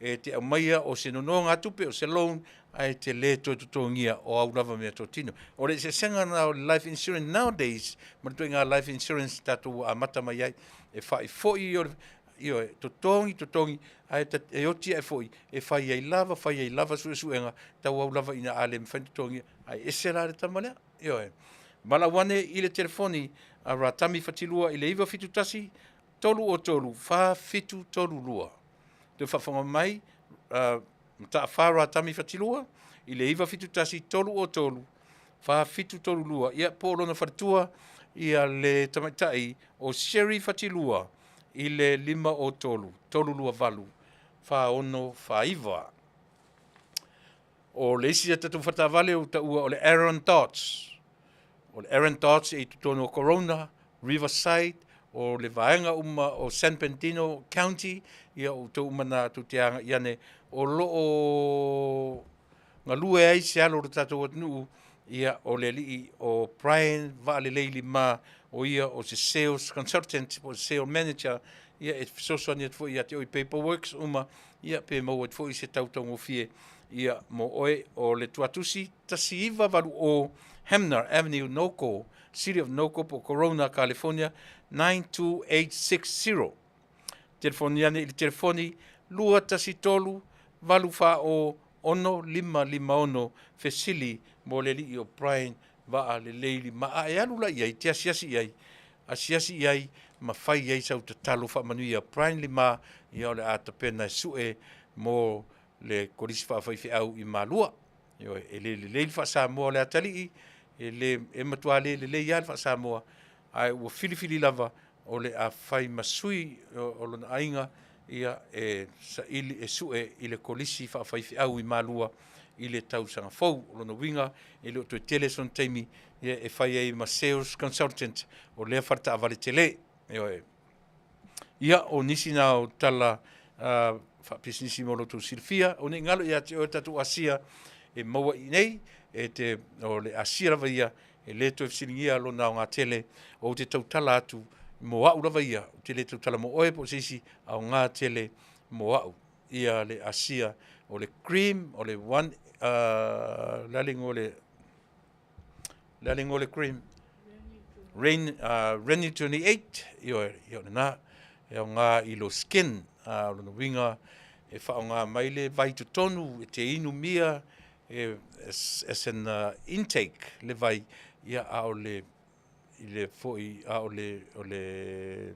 Speaker 2: E te aumaia o se nonogatupe, o se loan, ae te le toe totogia o au lava meatotino. O le eseesega lena o le life insurance nowadays ma le ituaiga life insurance tatou ua amata mai ai. E faifoi o le, ioe, totogi, totogi, ae e oti ae foi, e fai ai lava, fai ai lava suesuega, tauau lava ina a le mafai ona totogia, ae ese la le tama lea, ioe. Valaau ane i le telefoni a Ratami Fatilua i le 971 303 4732. Toe faafofoga mai, Mataafa Ratami Fatilua i le 971 303 4732. Ia, po o lona faletua ia le tamaitai o Sherry Fatilua i le 503 328 4649. O le isi a tatou faletaavale ua taua o le Aaron Dodds. O le Aaron Dodds e i totonu o Corona, Riverside, o le vaega uma o San Bernardino County, ia o outou uma na tou te agai ane, o lo o galue ai se alo o le tatou atunuu Ia, o le alii o Brian Vaalelei Lima, o ia o se sales consultant po o se sales manager, ia e fesoasoani atu foi ia te oe i paperworks uma, ia pe maua atu foi se tau taugofie ia mo oe. O le tuatusi 1980 Hamner Avenue, Norco, City of Norco po o Corona, California 92860. Telefoni ane i le telefoni 213 840 6556 fesili mo le alii o Brian Vaalelei Lima. A e alu la i ai, te asiasi i ai, asiasi i ai ma fai i ai sau tatalo faamanuia. Brian Lima, ia o le a tapena e sue mo le kolisi faafaifeau i Malua. Ioe, e le lelei le faasamoa o le atalii, e le, e matua le lelei lava le faasamoa, ae ua filifili lava o le a fai ma sui o lona aiga ia e saili e sue i le kolisi faafaifeau i Malua i le tausaga fou. O lona uiga e le o toe tele sona taimi ia e fai ai ma sales consultant o lea faletaavale tele. Ioe. Ia, o nisi na o tala faapisinisi mo lo outou silafia. O ne i galo ia te oe tatou asia e maua i nei, e te, o le asia lava ia, e le toe fesiligia lona aoga tele. Ou te tautala atu mo au lava ia, ou te le tautala mo oe po o se isi, aoga tele mo au ia le asia. O le cream, o le one, le a le igoa o le, le a le igoa o le cream? Rain, Renu 28, ioe, ia o lena, e aoga i lo skin, o lona uiga e faaaoga mai le vai totonu e te inumia e, as, as an intake le vai, ia a o le i le foi a o le o le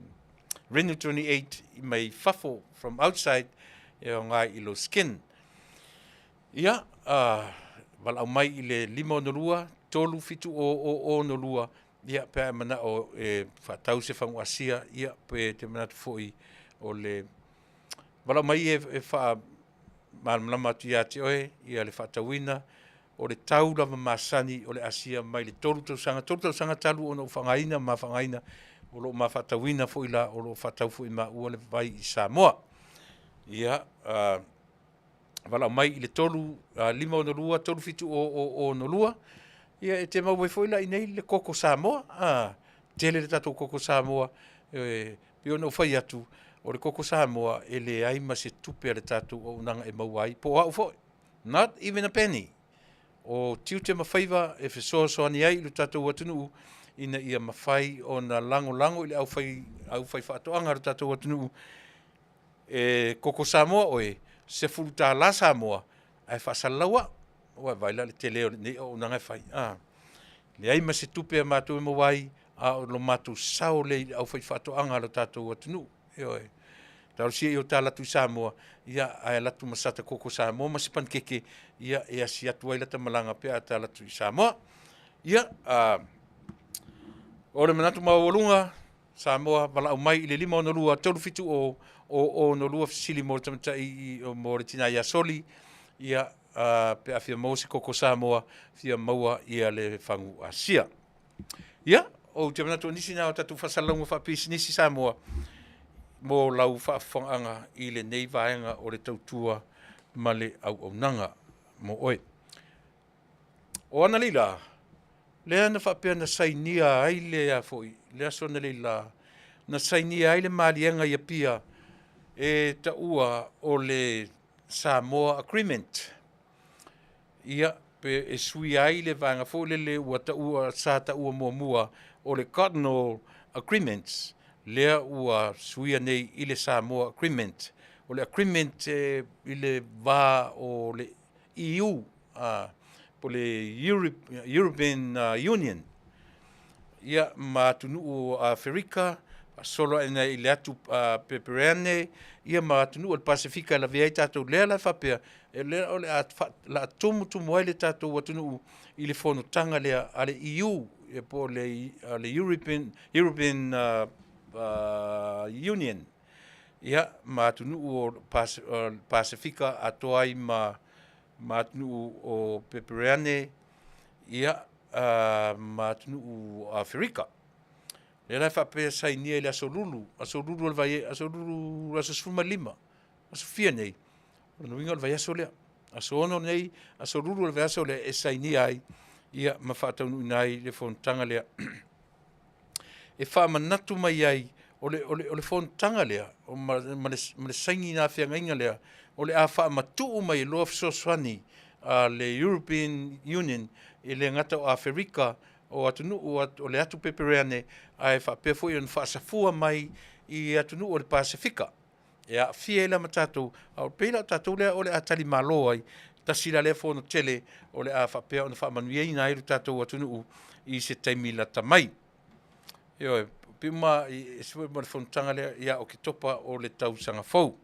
Speaker 2: Renu 28 mai fafo from outside e aoga i lo skin. Ia, valaau mai i le 562 370 062, ia, pe a e manao e faatau se fagu asia, ia, pe te manatu foi o le valaau mai e, e faamalamalama atu ia te oe, ia le faatauina o le tau lava masani o le asia mai le 3 tausaga, 3 tausaga talu ona ou faaaogaina ma faaaogaina, o lo o ma faatauina foi la, o lo o faatau foi maua le vai i Samoa. Ia, valaau mai i le 3 562 370 062. Ia e te maua ai foi la i nei le koko Samoa. A, tele le tatou koko Samoa. E pei ona ou fai atu, o le koko Samoa e leai ma se tupe a le tatou auaunaga e maua ai, po o au foi. Not even a penny. O tiute ma faiva e fesoasoani ai i lo tatou atunuu ina ia mafai ona lagolago i le aufai, aufaifaatoaga a lo tatou atunuu. E koko Samoa oe, $10 Samoa, ae faasalalau au. Ua vaai la i le tele o lenei auaunaga e fai. A, leai ma se tupe a matou e maua ai, a o lo matou sao lea i le aufaifaatoaga a lo tatou atunuu. Ioe. Talosia ia o ta alu atu i Samoa, ia, ae alu atu ma sata koko Samoa ma se panikeke, ia, e asi atu ai lata malaga pe a ta alu atu i Samoa. Ia, a, o le manatu maualuga, Samoa, valaau mai i le 562 370 062 fesili mo le tamaitai mo le tina ia Soli, ia, pe a fia maua se koko Samoa, fia maua ia le fagu Asia. Ia, ou te manatu o nisi na o tatou faasalalauga faapisinisi Samoa mo lau faafofogaaga i lenei vaega o le tautua ma le auaunaga mo oe. O analeila, lea na faapea na sainia ai le a foi, le aso analeila, na sainia ai le maliega i Apia e taua o le Samoa Agreement. Ia, pe e suia ai le vaega foi lele ua taua, sa taua muamua o le Cardinal Agreements, lea ua suia nei i le Samoa Agreement. O le agreement e, i le va o le EU, po o le European Union, ia, ma atunuu o Aferika, faasolo ae i le atu Pepereane, ia ma atunuu o le Pasefika e lavea ai tatou. Lea la e faapea, e lea o le a la tumutumu ai le tatou atunuu i le fonotaga lea a le EU, ia po o le, le European, European Union, ia, ma atunuu o Pasefika atoa ai ma ma atunuu o Pepereane, ia, ma atunuu o Aferika. Lea la e faapea sainia i le aso Lulu, aso Lulu o le vai, aso Lulu aso 15, aso fia nei? O lona uiga o le vaiaso lea. Aso 6 nei, aso Lulu o le vaiaso lea e sainia ai ia ma faataunuuina ai le fonotaga lea. E faamanatu mai ai o le, o le, o le fonotaga lea o ma, ma, le, ma le saini na feagaiga lea o le a faamatuu mai loa fesoasoani a le European Union e le gata o Aferika o atunuu o le atu Pepereane ae faapea foi ona faasafua mai i atunuu o le Pasefika. E aafia ai la ma tatou, a o pei la o tatou lea o le a talimalo ai, tasi la lea fono tele o le a faapea ona faamanuiaina ai lo tatou atunuu i se taimi lata mai. Ioe, pei ma e ese foi ma le fonotaga lea ia Oketopa o le tausaga fou.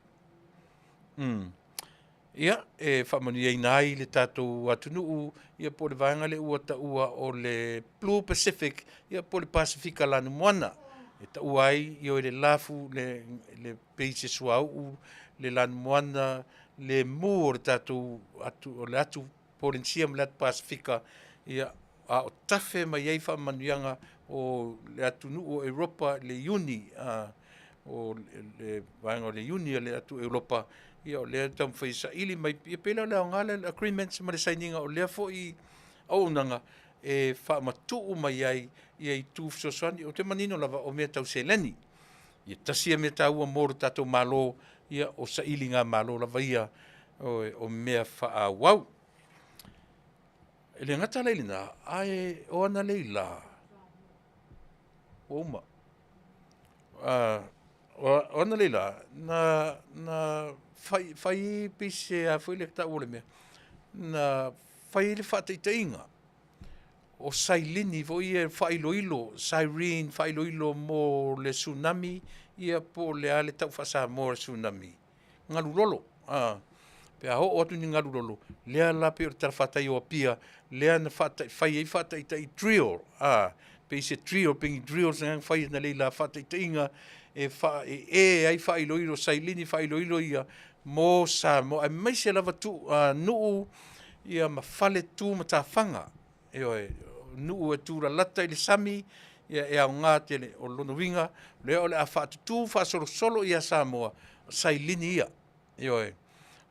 Speaker 2: Ia, e faamanuiaina ai le tatou atunuu, ia po o le vaega lea ua taua o le Blue Pacific, ia po o le Pasefika Lanumoana. E taua ai ioe le lafu, le, le pei se suauu, le lanumoana, le mu o le tatou atu, o le atu Polenisia ma le atu Pasefika, ia, a o tafe mai ai faamanuiaga o le atunuu o Europa i le Iuni, a, o le vaega o le Iuni o le atu Europa, ia o lea e taumafai e saili mai, ia pei la o le aoga lea o le agreements ma le sainiga o lea foi auaunaga e faamatuu mai ai ia itu fesoasoani. Ou te manino lava o mea tau seleni. Ia tasi ia mea taua mo le tatou Malo, ia o sailigamalo lava ia o mea faaauau. E le gata la i lena, ae o analeila ua uma. O analeila na, na fai, fai pei se a foi lea tau o le mea, na fai ai le faataitaiga o sailini foi ia faailoilo, siren faailoilo mo le tsunami, ia po o le a le tau faa-Samoa o le tsunami? Galu lolo, a, pe a oo atu ni galu lolo, lea la pei o le talafatai o Apia, lea na fai ai faataitai drill, a, pei se drill, pei ni drills na fai analeila faataitaiga e faaee ai faailoilo, sailini faailoilo ia mo Samoa, aemaise lava tu, nuu ia ma fale tu matafaga. Ioe, o nuu e tulalata i le sami, ia e aoga tele. O lona uiga, o lea o le a faatutu faasolosolo ia Samoa, o sailini ia. Ioe,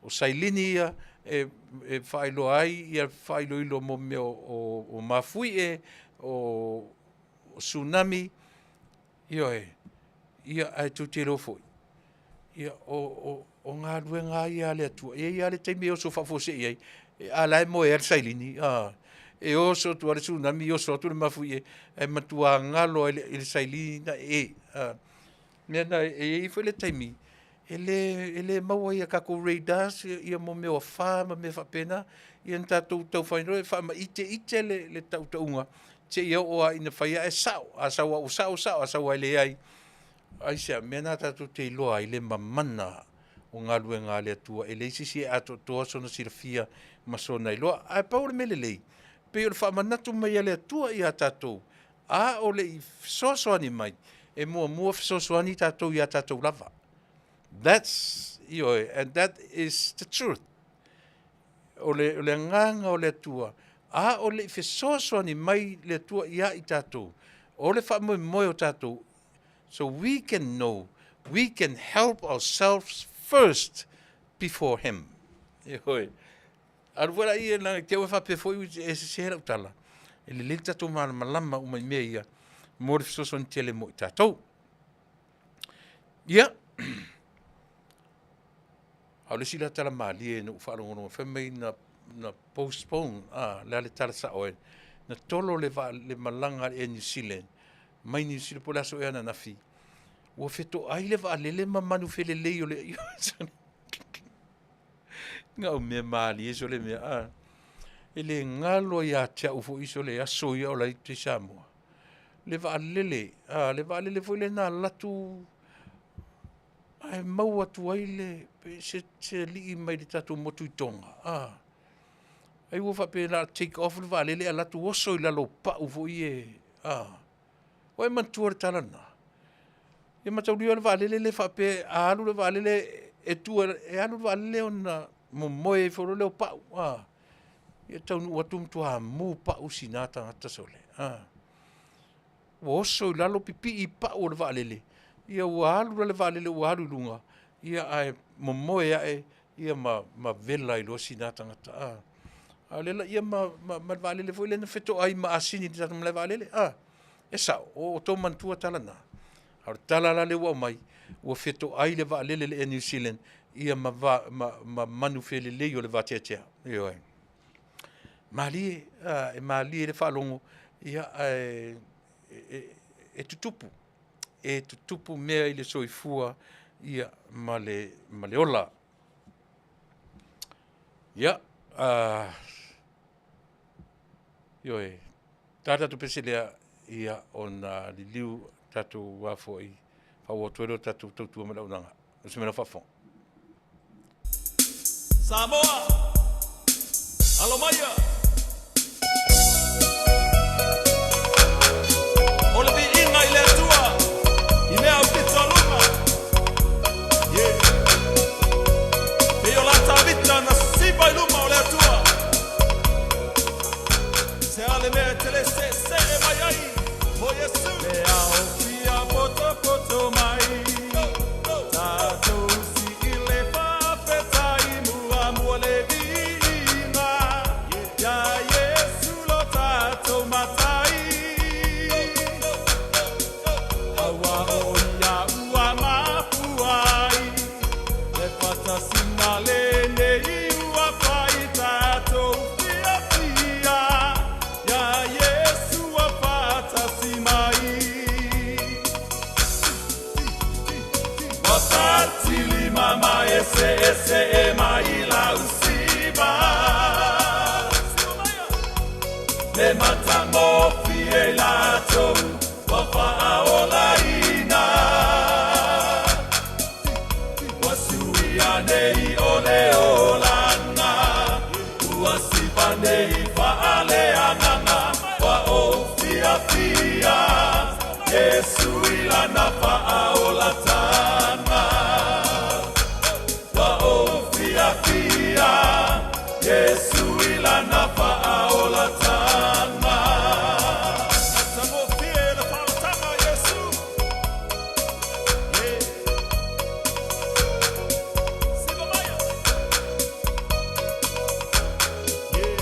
Speaker 2: o sailini ia e, e faailoa ai ia faailoilo mo mea o, o, o mafuie, o, o tsunami, ioe, ia ae tou te iloa foi, ia o, o, o galuega lava ia a le Atua, e i ai lava le taimi e oso faafuasei ai, a o la e moe lava le sailini, a. E oso atu lava le tsunami oso atu le mafuie, ae matua galo lava i le sailini na ee. A. Mea na e i ai foi le taimi, e le, e le maua ai e tatou radars ia mo mea o afa ma mea faapena, ia na tatou tau fai loa e faamaiteite le, le tautauga seia oo lava ina fai ae sao. A sau lava ua sao, sao, a sau lava e leai. Aisea? O mea na tatou te iloa ai le mamana o galuega a le Atua, e leai se isi e atoatoa sona silafia ma sona iloa. Ae pau le mea lelei, pei o le faamanatu mai a le Atua ia tatou, a o le i fesoasoani mai, e muamua fesoasoani tatou iā tatou lava. That's, ioe, and that is the truth. O le, o le agaga o le Atua, a o le i fesoasoani mai le Atua iā i tatou, o le faamoemoe o tatou, so we can know, we can help ourselves first before Him. Ioe. Alu foi laia, leaga te i ua faapea foi e sese lau tala, e lelei le tatou malamalama uma i mea ia mo le fesoasoani tele mo i tatou. Ia, a o le isi la tala malie na ou faalogologo fai mai na, na postpone, a, le a le tala sao ai, na tolo le, va, le malaga a le Air New Zealand mai Niu Sila po o le aso ea ananafi, ua fetoai le vaalele ma manufelelei o le na o mea malie sole mea a. E le galo ia te au foi sole aso ia o laiti i Samoa. Le vaalele, a, le vaalele foi lena alu atu ae maua atu ai le se, se alii mai le tatou motu i Tonga, a. Ai ua faapea o le a take off le vaalele alu atu oso i lalo o pau foi ia, a. Ua e manatua le tala lena? Ia mataulia le vaalele lea faapea a alu le vaalele e tu e alu le vaalele ona momoe ifo loa lea o pau, a. Ia taunuu atu matua mu pau sina tagata sole, a. Ua oso i lalo pipii i pau o le vaalele, ia ua alu la le vaalele ua alu i luga, ia ae momoe ae ia ma, ma vela ai loa sina tagata, a. A o lea la ia ma, ma, ma le vaalele foi lea na fetoai ma asini i le tatou malae vaalele. A, e sao, o outou manatua tala na. A o le tala la lea ua aumai, ua fetoai le vaalele le Air New Zealand ia ma, va, ma, ma manu felelei o le vateatea. Ioe. Malie, a, e malie le faalogo, ia, ae e, e, e tutupu. E tutupu mea i le soifua ia, ma le, ma le ola. Ia, uh, ioe, tā tatou pese lea, ia, ona liliu tatou a foi, faaauau atu ai lea o tatou tautua ma le auaunaga. O se mea lau faafofoga.
Speaker 1: Samoa, alo maia! O le viiga i le Atua i mea aupito a luga. Yeah. Pei o la Tavita na siva i luma o le Atua. Se a le mea e te le seesee mai ai mo Iesu. Le ao fia potopoto mai. Tatou sii le faafetai muamua le viiga. Ia Iesu lo tatou Matai. Aua o ia ua mafua ai le faatasiga lenei ua fai tatou fiafia. Ia Iesu ua faatasi mai. Ua fatilima ma eseese mai lau siva. Le matagofie i latou ua faaolaina. Ua suia nei o le olaga, ua siva nei faaleagaga, ua ou fiafia, Iesu i lana faaolataga. Ua ou fiafia, Iesu i lana faaolataga. Matagofie le faaolataga a Iesu. Yeah. Siva maia. Yeah.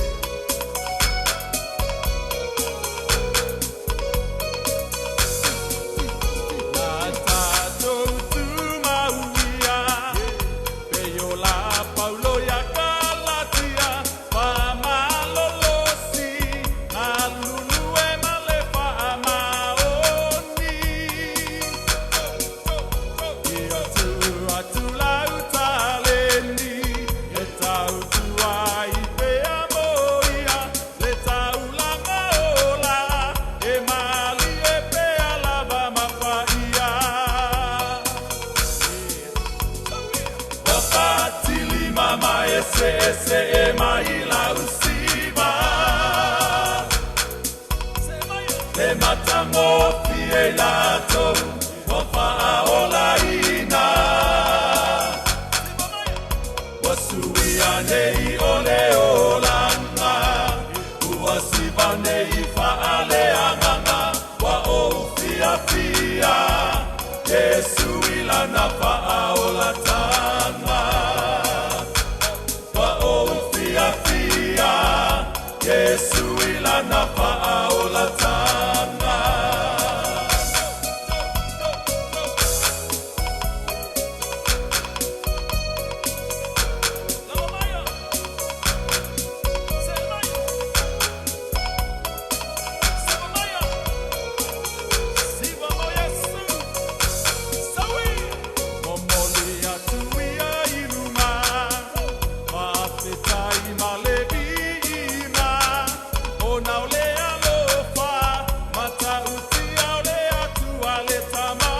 Speaker 1: Na tatou tumauia, pei o la Paulo ia Galatia, faamalolosi, galulue ma le faamaoni. Ia tuu atu lau taleni, e tautua ai pea mo ia, le taulaga ola, e malie pea lava ma paia. Ua fatilima ma eseese mai lau siva. Le matagofie i latou ua faaolaina. Ua suia nei o le olaga, ua siva nei faaleagaga, ua ou fiafia, Iesu i lana faaolataga. Ua ou fiafia, Iesu i lana faaolataga. Lalo maia! Se maia! Siva maia! Siva mo Iesu! Saui! Momoli atu ia i luga, faafetai ma le viiga, ona o le alofa, matautia o le Atua le Tama.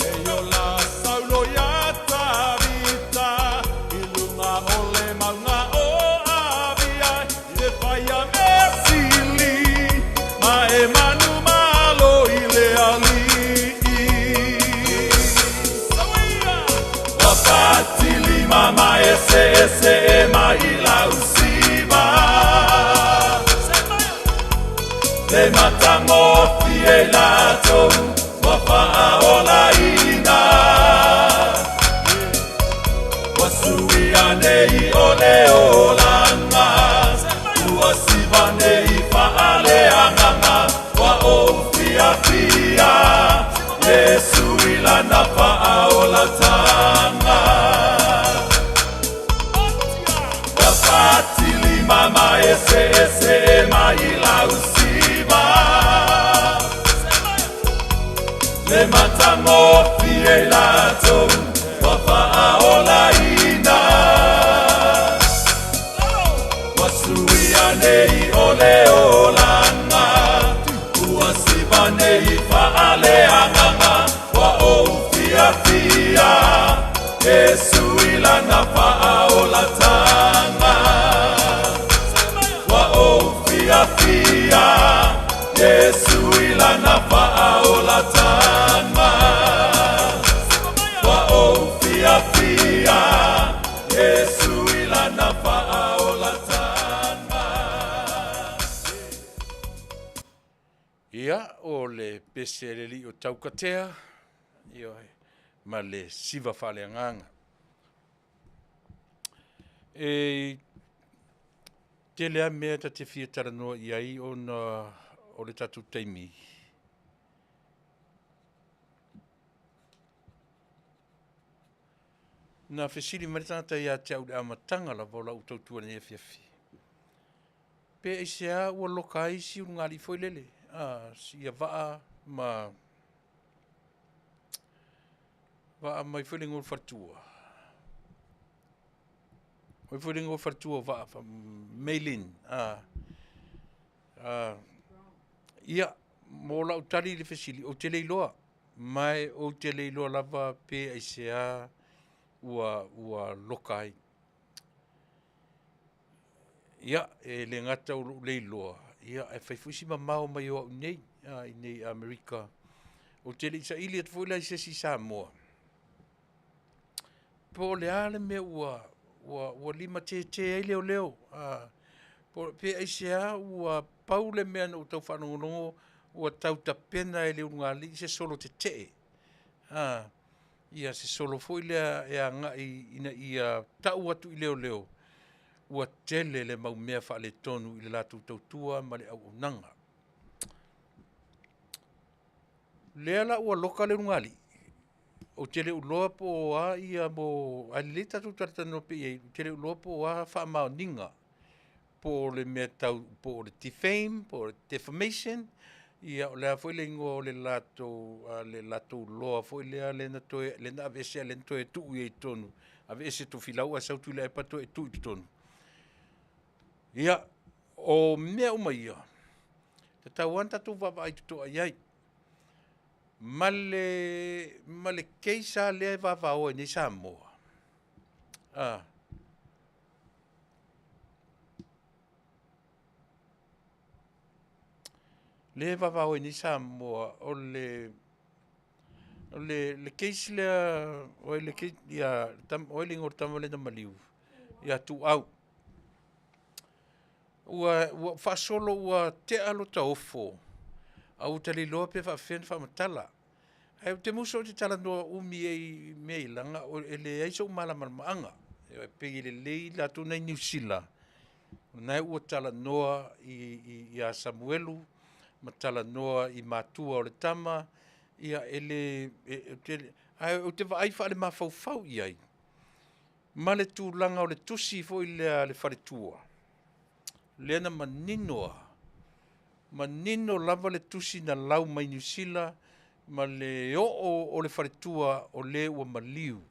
Speaker 1: E ola Saulo ia Tavita, i luga o le mauga o Avia, e fai mea sili, ma e manumalo i le Alii. Sauia! Ua fatilima ma eseese mai lau siva. Le matagofie i latou ua faaolaina. Ua suia nei e latou ua faaolaina. Ua suia nei o le olaga, ua siva nei faaleagaga, ua ou fiafia, e sui lana faaolataga. Ua ou fiafia, Iesu i lana faaolataga. Ua ou fiafia, Iesu i lana faaolataga.
Speaker 2: Ia, o le pese a le alii o Taukatea, ioe, ma le siva faaleagaga. E tele lava mea ta te fia talanoa i ai ona o le tatou taimi. Na fesili mai le tagata ia te au i le amataga lava o lau tautua i lenei afiafi, pe aisea ua loka ai si ulugalii foi lele, a, ia Vaa ma Vaa mai foi le igoa o le faletua. O ai foi le igoa o le faletua o Vaa, Maylin. A, a, ia, mo lau tali i le fesili, ou te le iloa. Ma ou te le iloa lava pe aisea ua loka ai. Ia, e le gata o lou le iloa, ia ae fai foi si mamao mai o au nei, i nei Amerika. Ou te le i saili atu foi la i se isi i Samoa, po o le a le mea ua limatete ai leoleo, pe aisea ua pau le mea na ou tau faalogologo ua tau tapena e le ulugalii se solo tetee, ia se solo foi lea e agai ina ia tau atu i leoleo ua tele le mau mea faaletonu i le latou tautua ma le auaunaga. O lea la ua loka le ulugalii, ou te le o iloa po o a ia mo... ae lelei le tatou talatalanoa pea i ai, ou te le o iloa po o a faamaoniga, po o le mea tau po o le defame po o le defamation, ia o le a foi le igoa o le latou loa foi lea na toe aveese a o lea na toe tuu i ai i totonu, aveese Tofilau ae sau Tuilaepa toe tuu i totonu. Ia, o mea uma ia, e tatau lava ona tatou vaavaai totoa i ai ma le case lava lea e vavao ai nei Samoa, lea e vavao ai nei Samoa, o le case lea, o ai le igoa o le tama lea na maliu? Ia Tuuau. Ua faasolo ua tea lota ofo, ae ua ta le iloa pe faapefea ona faamatala. Ae ou te musu ou te talanoa umi ai i mea ia, leaga e leai sou malamalamaaga. E pei e lelei i latou na i Niu Sila, o lena ua talanoa ia Samuelu ma talanoa i matua o le tama, ia e le... ae ou te vaai faalemafaufau i ai ma le tulaga o le tusi foi lea a le faletua, lea na manino lava, manino lava le tusi na lau mai Niu Sila ma le oo o le faletua o le ua maliu.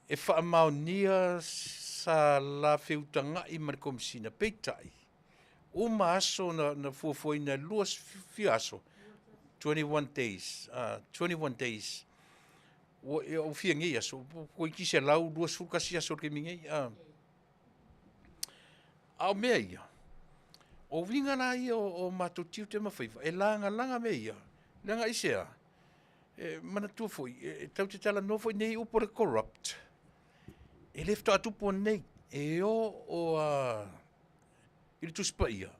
Speaker 2: E faamaonia sa la feutagai ma le Komesina, peitai, uma aso na fuafuaina e lua fia aso, 21 days, 21 days, ua fia nei aso? Toeitiiti 121 aso i le taimi nei. A o mea ia, o uiga la ia o matou tiute ma faiva, e lagalaga mea ia, leaga aisea? E manatua foi, e tatou te talanoa foi i nei upu o le corrupt, e le faatoa tupu ananei, e oo lava i le Tusi Paia,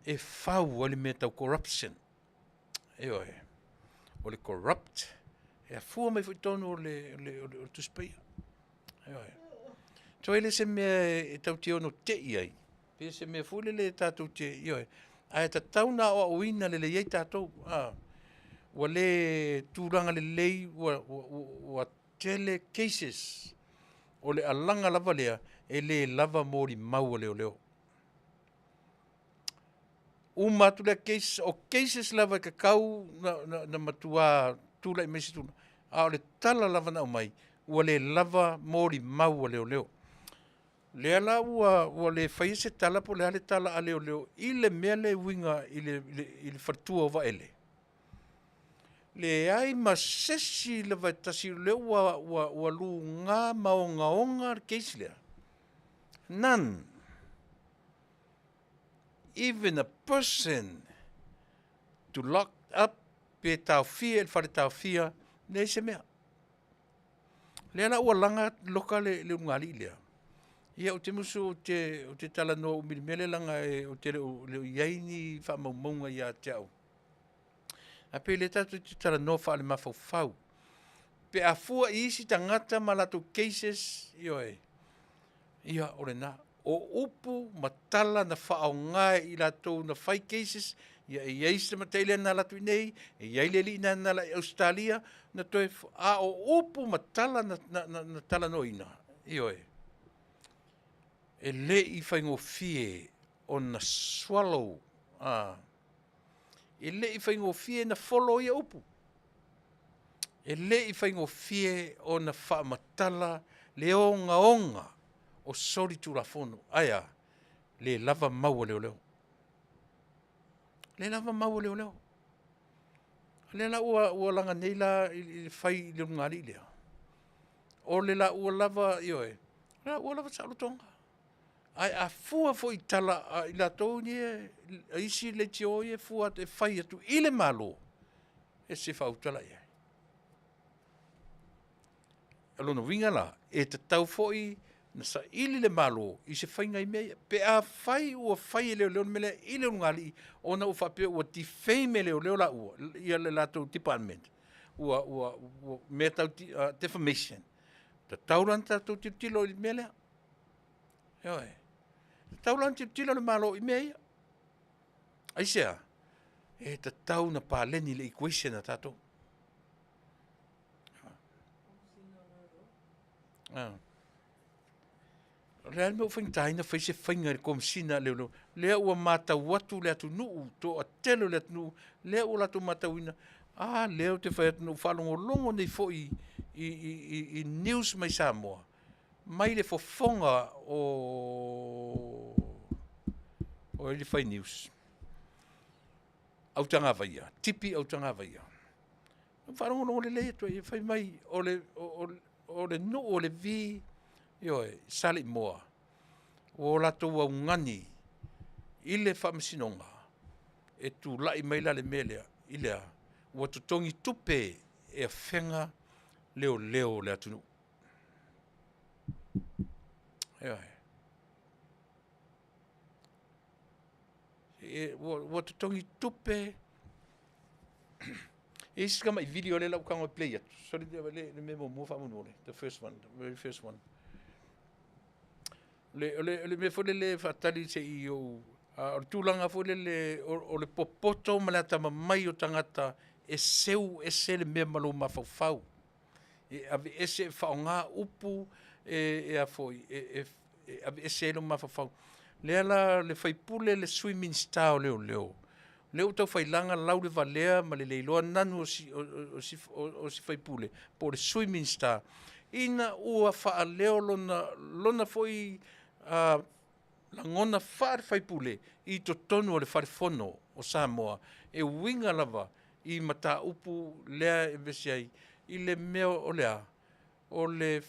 Speaker 2: e fau ai le mea tau corruption. Ioe. O le corrupt, e afua mai foi i totonu o le Tusi Paia. Ioe. Toe le se mea e tatou te ono tei ai, pe se mea foi lele tatou te, ioe, ae tatau ona aoaoina lelei ai tatou. Ua le tulaga lelei, ua tele cases o le alaga lava lea e le lava molimau a leoleo. Uma atu lea cases, o cases lava e tatau na matua tulai mai se tulaga, a o le tala lava na aumai, ua le lava molimau a leoleo. Lea la ua le faia se tala po o le a le tala a leoleo i le mea lea e uiga i le faletua o Vaele. Leai ma se isi lava e tasi o lea ua luga ma ogaoga le case lea. None. Even a person to lock up pe taofia i le fale taofia, leai se mea. Lea la ua laga loka le ulugalii lea. Ia ou te musu ou te talanoa umi i le mea lea leaga ou te le o i ai ni faamaumauga ia te au. Ae pei o lea tatou te talanoa faale-mafaufau. Pe a fua i isi tagata ma latou cases, ioe, ia o lena. O upu ma tala na faaaoga e i latou na fai cases, ia e i ai si tamaitai lea na alu atu i inei, e i ai le alii lena na ala i Ausetalia, na toe, a o upu ma tala na talanoaina, ioe, e le i faigofie ona swallow, e le i faigofie ona follow ia upu. E le i faigofie ona faamatala le ogaoga o solitulafono. Ae a? Le lava mau a leoleo. Le lava mau a leoleo. O lea la ua laga nei la i le fai i le ulugalii lea, o le laua lava, ioe, o le laua lava saolotoga. Ae a fua foi i tala a i latou ia, isi leitio ia e fua atu e fai atu i le Malo, e se faautala i ai. O lona uiga la, e tatau foi ona saili le Malo i se faiga i mea ia. Pe afai ua fai e leoleo le mea lea i le ulugalii ona ua faapea ua defame e leoleo laua ia le latou department, ua mea tau defamation, tatau la ona tatou tilotilo i le mea lea. Ioe. E tatau la ona tilotilo le Malo i mea ia. Aisea? E tatau ona paleni le equation a tatou. O le a le mea ua faigata ai ona fai se faiga i le Komesina a Leoleo? Lea ua matau atu le atunuu, toatele o le atunuu lea ua latou matauina, a lea ou te fai atu na ou faalogologo nei foi i news mai Samoa, mai le fofoga o ai le fai news? Autagavaia, Tipi Autagavaia. Na ou faalogologo lelei atu i ai fai mai o le nuu o Levi, ioe, Saleimoa, ua o latou augani i le Faamasinoga, e tulai mai la le mea lea, i le a? Ua totogi tupe e afega leoleo o le atunuu. Ioe. Ua totogi tupe. E i ai si tamai video lea o le a ou tago e play atu. Sorry le mea muamua faamolemole. The first one, the very first one. O le mea foi lele e faatali se i ou... o le tulaga foi lele o le popoto ma le atamamai o tagata e seu ese le mea ma lou mafaufau. E aveese e faaaoga upu e aveese ai lou mafaufau. Lea la le sui usufono, le Sui Minisita o Leoleo, lea ua taufailaga laulevalea ma le leiloa nanu o si sui usufono po o le Sui Minisita, ina ua faaleo lona foi lagona faale-sui usufono i totonu o le Fale Fono o Samoa, e uiga lava i mataupu lea e vevesi ai i le mea o le a? O le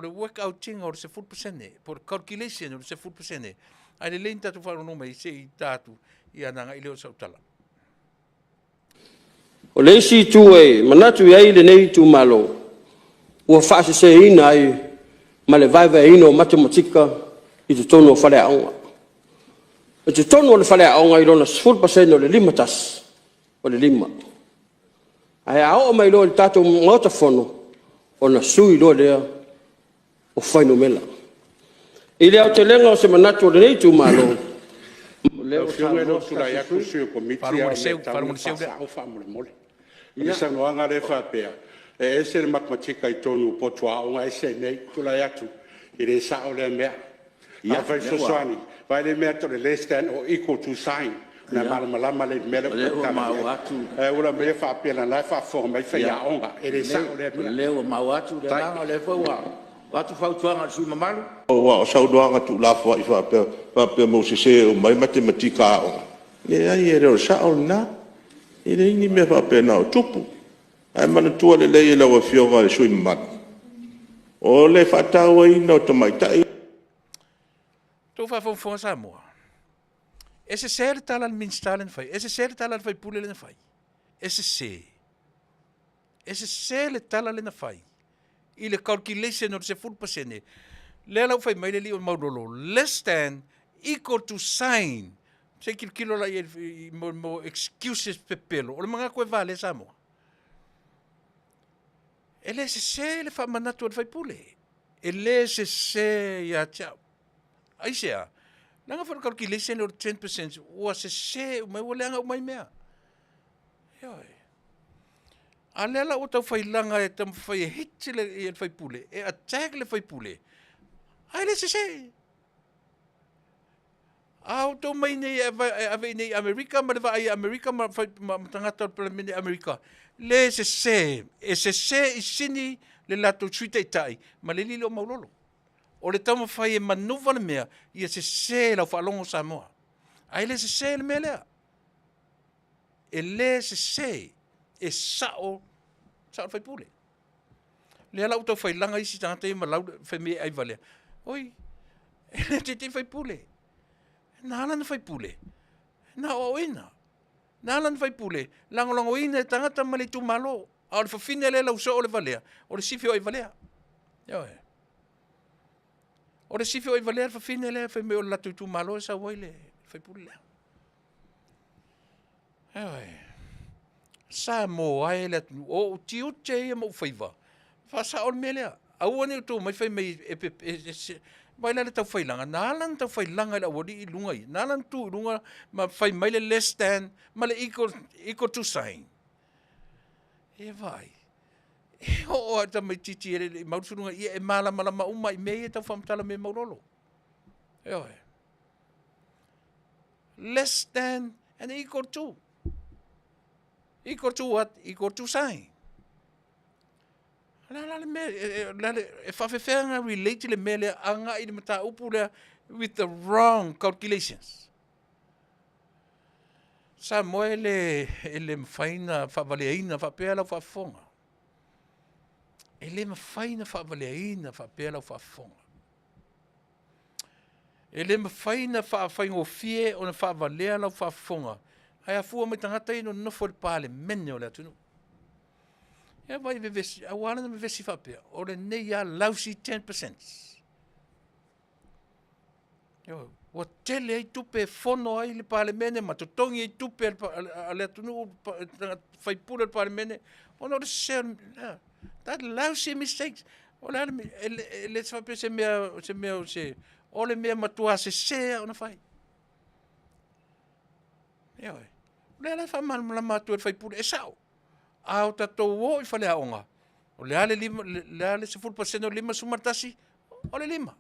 Speaker 2: work out ina o le 10% po o le calculation o le 10%. Ae lelei ona tatou faalogologo mai se i ta atu ona agai lea o sau tala.
Speaker 4: O le isi itu e manatu i ai lenei itumalo, ua faaseseina ai ma le vaevaeina o matematika i totonu o faleaoga. O totonu o le faleaoga i lona 10% o le 51, o le 5. Ae a oo mai loa i le tatou Maota Fono, ona sui loa lea o fuainumera. I le aotelega o se manatu o lenei itumalo, o lea
Speaker 5: Lau
Speaker 4: ua
Speaker 5: Afioga e le o
Speaker 4: saunoa se
Speaker 5: tulai
Speaker 4: tasi o
Speaker 5: atu le
Speaker 4: sui
Speaker 5: sui o le Komiti a o le mea e tatau ona faasao faamolemole. O le saunoaga lea e faapea e ese le matematika i totonu o potu aoga ese i inei. Ou te tulai atu e le sao lea mea. Afai e fesoasoani, vaai le mea e tau o le less than or equal to sign. Na malamalama lelei i le mea lea ou te tautala i ai. Ae ua aumai faapea o la e faafofoga mai faiaoga, e le sao lea mea. O lea ua maua atu le agaga, o lea foi ua avatu fautuaga i le sui usufono mamalu.
Speaker 6: Aua o saunoaga tuulafoai faapea faapea ua sese uma ai matematika a aoga, leai e le o le sao lena. E leai ni mea faapena o tupu. Ae manatua lelei e lau Afioga i le sui usufono mamalu, o le faatauaina o tamaitai…
Speaker 2: Ua outou faafogafoga Samoa? E sese le tala a le Minisita lea na fai? E sese le tala a le sui usufono lea na fai? E sese. E sese le tala lea na fai i le calculation o le 10%. Lea la ua fai mai le alii o Maulolo, less than equal to sign. Se i tilotilo la i ai i mo excuses pepelo, o le manatu e valea Samoa. E le sese le faamanatu a le sui usufono. E le sese ia te au. Aisea? Leaga foi o le calculation lea o le 10% ua sese uma ai, ua leaga uma ai mea. Ioe. A lea la ua tau failaga e taumafai e hit le sui usufono, e attack le sui usufono, ae le sese. A outou mai nei e ave i inei i Amerika ma le vaai a Amerika ma tagata o le Palemene Amerika, le sese, e sese i sini le latou Sui Taitai ma le alii lea o Maulolo. O le taumafai e manuva le mea, ia sese i lau faalogo Samoa. Ae le sese le mea lea. E le sese, e sao, sao le sui usufono. Lea la ua tau fai laga isi tagata ia ma lau fai mai e ai valea. Oi, e le o se sui usufono. Na ala ona sui usufono, na aoaoina. Na ala ona sui usufono, lagolagoina e tagata ma le itumalo. A o le fafine lea e lau soo o le valea, o le sifi o ai valea. Ioe. O le sifi o ai valea le fafine lea fai mai o le latou itumalo e sau ai le sui usufono lea. Ioe. Samoa e le atunuu, o ou tiute ia ma ou faiva, faasao le mea lea. Aua ne i outou omai fai mai e, e, vaai la i le taufailaga, na ala ona taufailaga i le aualii i luga ia, na ala ona tu i luga ma fai mai le less than ma le equal, equal to sign. E vaai, e oo lava i le tamaitiiti e le i mau le suluga, ia e malamalama uma i mea ia e tau faamatala mai e Maulolo. Ioe. Less than and equal to. Equal to what? Equal to sign. O le a la le mea, e faafefea ona relate le mea lea agai i le mataupu lea with the wrong calculations. Samoa e le, e le mafai ona faavaleaina faapea lau faafofoga. E le mafai ona faavaleaina faapea lau faafofoga. E le mafai ona faafaigofie ona faavalea lau faafofoga ae afua mai tagata ia nonofo i le Palemene o le atunuu. Ia vai vevesi, aua la na vevesi faapea, o lenei lava lousy 10%. Ua tele ai tupe e fono ai le Palemene ma totogi ai tupe a le atunuu, sui usufono o le Palemene, ona o le sese o le, that lousy mistakes. O le a le mea, e le faapea se mea, se mea o se, o le mea matua sese lava ona fai. Ioe. O lea la e faamalamalama atu e le sui usufono, e sao. A o tatou o i faleaoga, o le a le 10% o le 51? O le 5.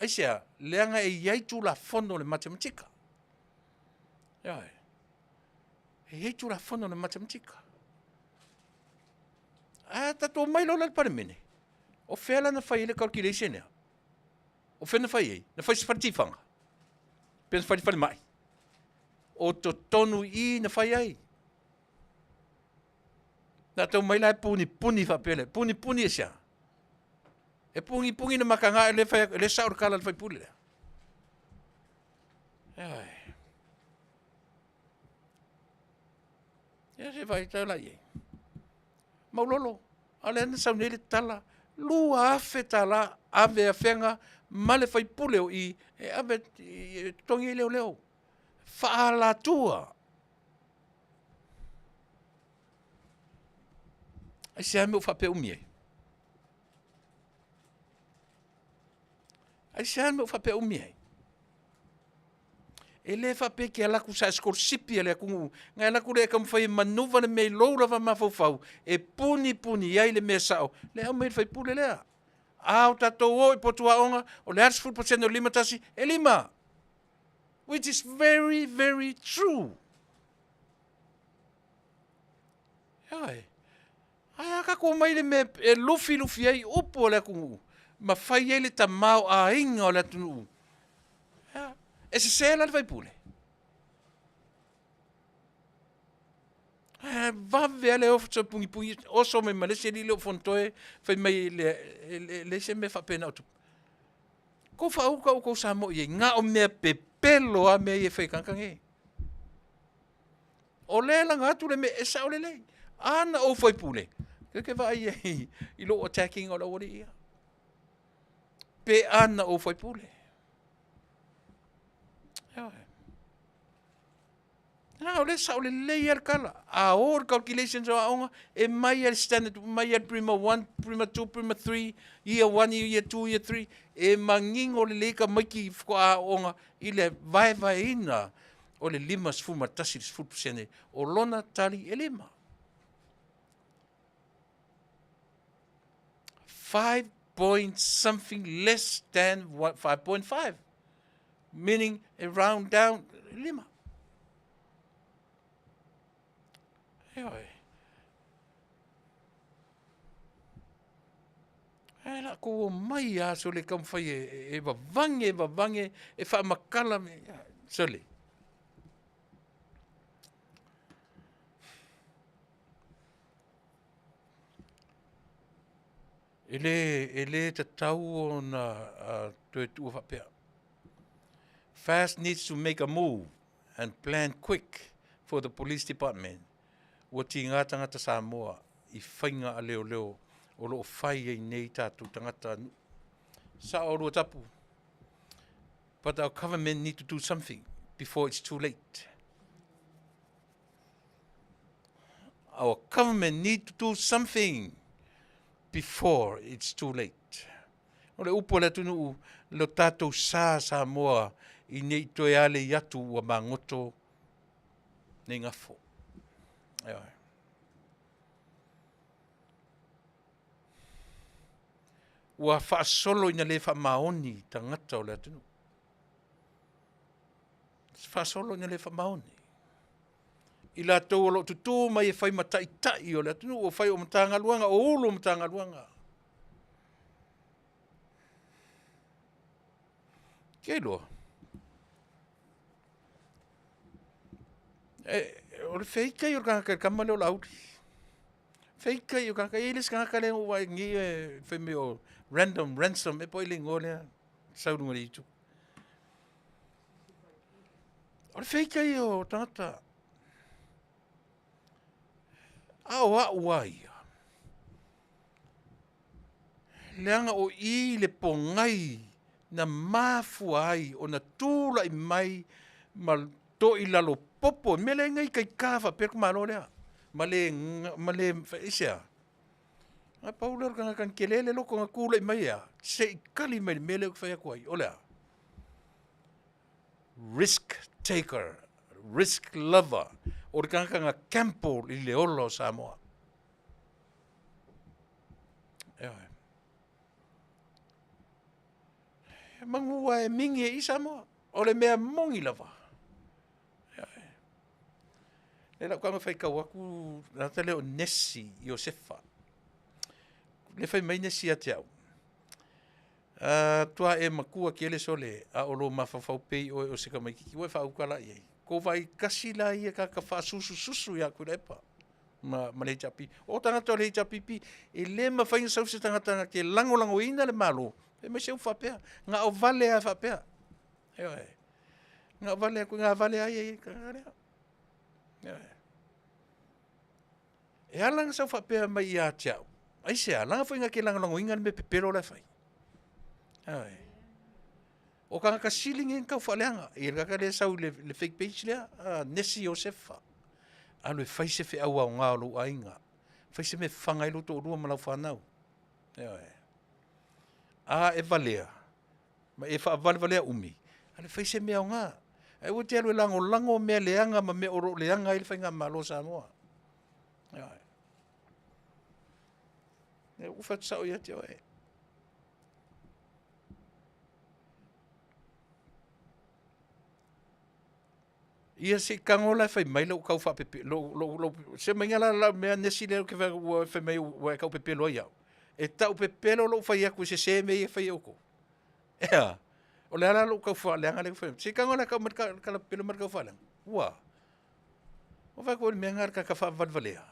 Speaker 2: Aisea? Leaga e i ai Tulafono o le matematika. Ioe. E i ai Tulafono o le matematika. A tatou omai loa la i le Palemene, o fea la na fai ai le calculation lea? O fea na fai ai? Na fai i se fale tifaga? Pe na fai i le falemai? O totonu i i na fai ai. Na tau mai la e punipuni faapea lea. Punipuni e sea? E pugipugina le mataga e fai atu, e le sao le tala a le sui usufono lea. Ioe. Ia se vaai tau la i ai. Maulolo, a o lea na sau nei le tala, $2,000 ave Afega ma le sui usufono o i e ave e totogi ai leoleo. Faaalatua. Aisea mea ua faapea umi ai? Aisea le mea ua faapea umi ai? E le faapea e te alu atu sa e sikolasipi a le atunuu, na e alu atu lea e taumafai e manuva le mea i lou lava mafaufau e punipuni ai le mea sao, lea e aumai e le sui usufono lea. A o tatou o i potu aoga, o le a le 10% o le 51? E 5. Which is very, very true. Ioe. Ae a tatou omai i le mea e lufilufi ai upu o le atunuu ma fai ai le tamaoaiga o le atunuu. Ea, e sese la le faipule? Ae vave lava le oso pugipugī, oso mai ma le isi alii lea o Fonotoe fai mai e leai se mea faapena o tupu. Tou faauta outou Samoa i ai, na o mea pepelo lava mea ia e fai e tagata nei. O lea e laga atu le mea e sao lelei. A na ou faipule, ou te vaai i ai i lou attack ina o le aualii ia. Pe a na ou faipule. Ioe. A o lea e sao lelei lava le tala. A o le calculations o aoga, e mai lava le standard, mai lava le prima 1, prima 2, prima 3, year 1, year 2, year 3, e manino lelei tamaiti faatoa aooga i le vaevaeina o le 51 i le 10% o lona tali e lima. 5 point something less than 5.5, meaning a round down lima. Ioe. Ae latou omai lava sole taumafai e vavage, e vavage, e faamatala, sole. E le, e le tatau ona toe tuua faapea. FAST needs to make a move and plan quick for the police department. Ua tiga tagata Samoa i faiga a leoleo o lo o fai ai nei tatou tagata nuu. Sao Ruatapu, but our government need to do something before it's too late. Our government need to do something before it's too late. O le upu a le atunuu, lo tatou sa Samoa i nei toe alei atu ua magoto nei gafo. Ioe. Ua faasolo ina le faamaoni tagata o le atunuu. Faasolo ina le faamaoni. I latou o lo o tutū mai e fai ma taitai o le atunuu, o fai o Matagaluega, o ulu o Matagaluega. Ke iloa. E, o le feita ia o le tagata i le tama lea o Laauli. Feita ia o le tagata. E i ai le isi tagata lea na ou vaai nei e fai mai o Random Ransom, e po o ai le igoa lea, sau i luga o le YouTube. O le feita ia o tagata. A o au a ia, leaga o i le pogai na mafua ai ona tulai mai ma toilalo popo, mea lea e ikaika faapea le tamaloa lea, ma le, ma le, aisea? Na pau lea o le tagata na tele le loto na tulai mai e a? Se i tali mai i le mea lea ou te fai atu ai, o le a? Risk taker, risk lover, o le tagata na gamble i le ola o Samoa. Ioe. Manu ua e mingi e i Samoa. O le mea moni lava. Ioe. Le lau tama faitau atu, tagata lea o Nesi Iosefa. Le fai mai Nesi ia te au. Tua e matua tele sole, a o lou mafaufau pei oe o se tamaititi, ua e faauta la i ai. Ko vai kasi la ia ka faasusususu ia Tuilaepa ma, ma le HRPP. O tagata o le HRPP, e le mafai ona sau se tagata na te lagolagoina le Malo, e mai se upu faapea, na o vale lava faapea. Ioe. Na o vale atu, na vale ai ai tagata lea. Ioe. E ala ona sau faapea mai ia te au, aisea, leaga foi na te lagolagoina le mea pepelo la e fai. Ioe. O tagata sili nei na tau faaleaga. I le tagata lea e sau i le fake page lea, Nesi Iosefa. Alu e fai se feau aoga o lou aiga. Fai se mea e fafaga ai lou toalua ma lau fanau. Ioe. A e valea, ma e faavalevalea umi, alu e fai se mea aoga. Ae aua e te alu e lagolago mea leaga ma mea o lo o leaga ai le faigamalo a Samoa. Ioe. Ua fai atu sao ia te oe. Ia se i tago la e fai mai lou tau faapepe lou lou lou se maiga la lau mea nesi lea ou te fai atu ua fai mai ua e tau pepelo ai au. E tau pepelo lou fai atu e sese mea ia e fai e outou. E a? O le a la lou tau faaleaga lea e fai atu? Se i tago la e tau mai le tala pepelo ma le tau faaleaga. Ua. Ua fai atu o le mea lena a le tagata faavalevalea.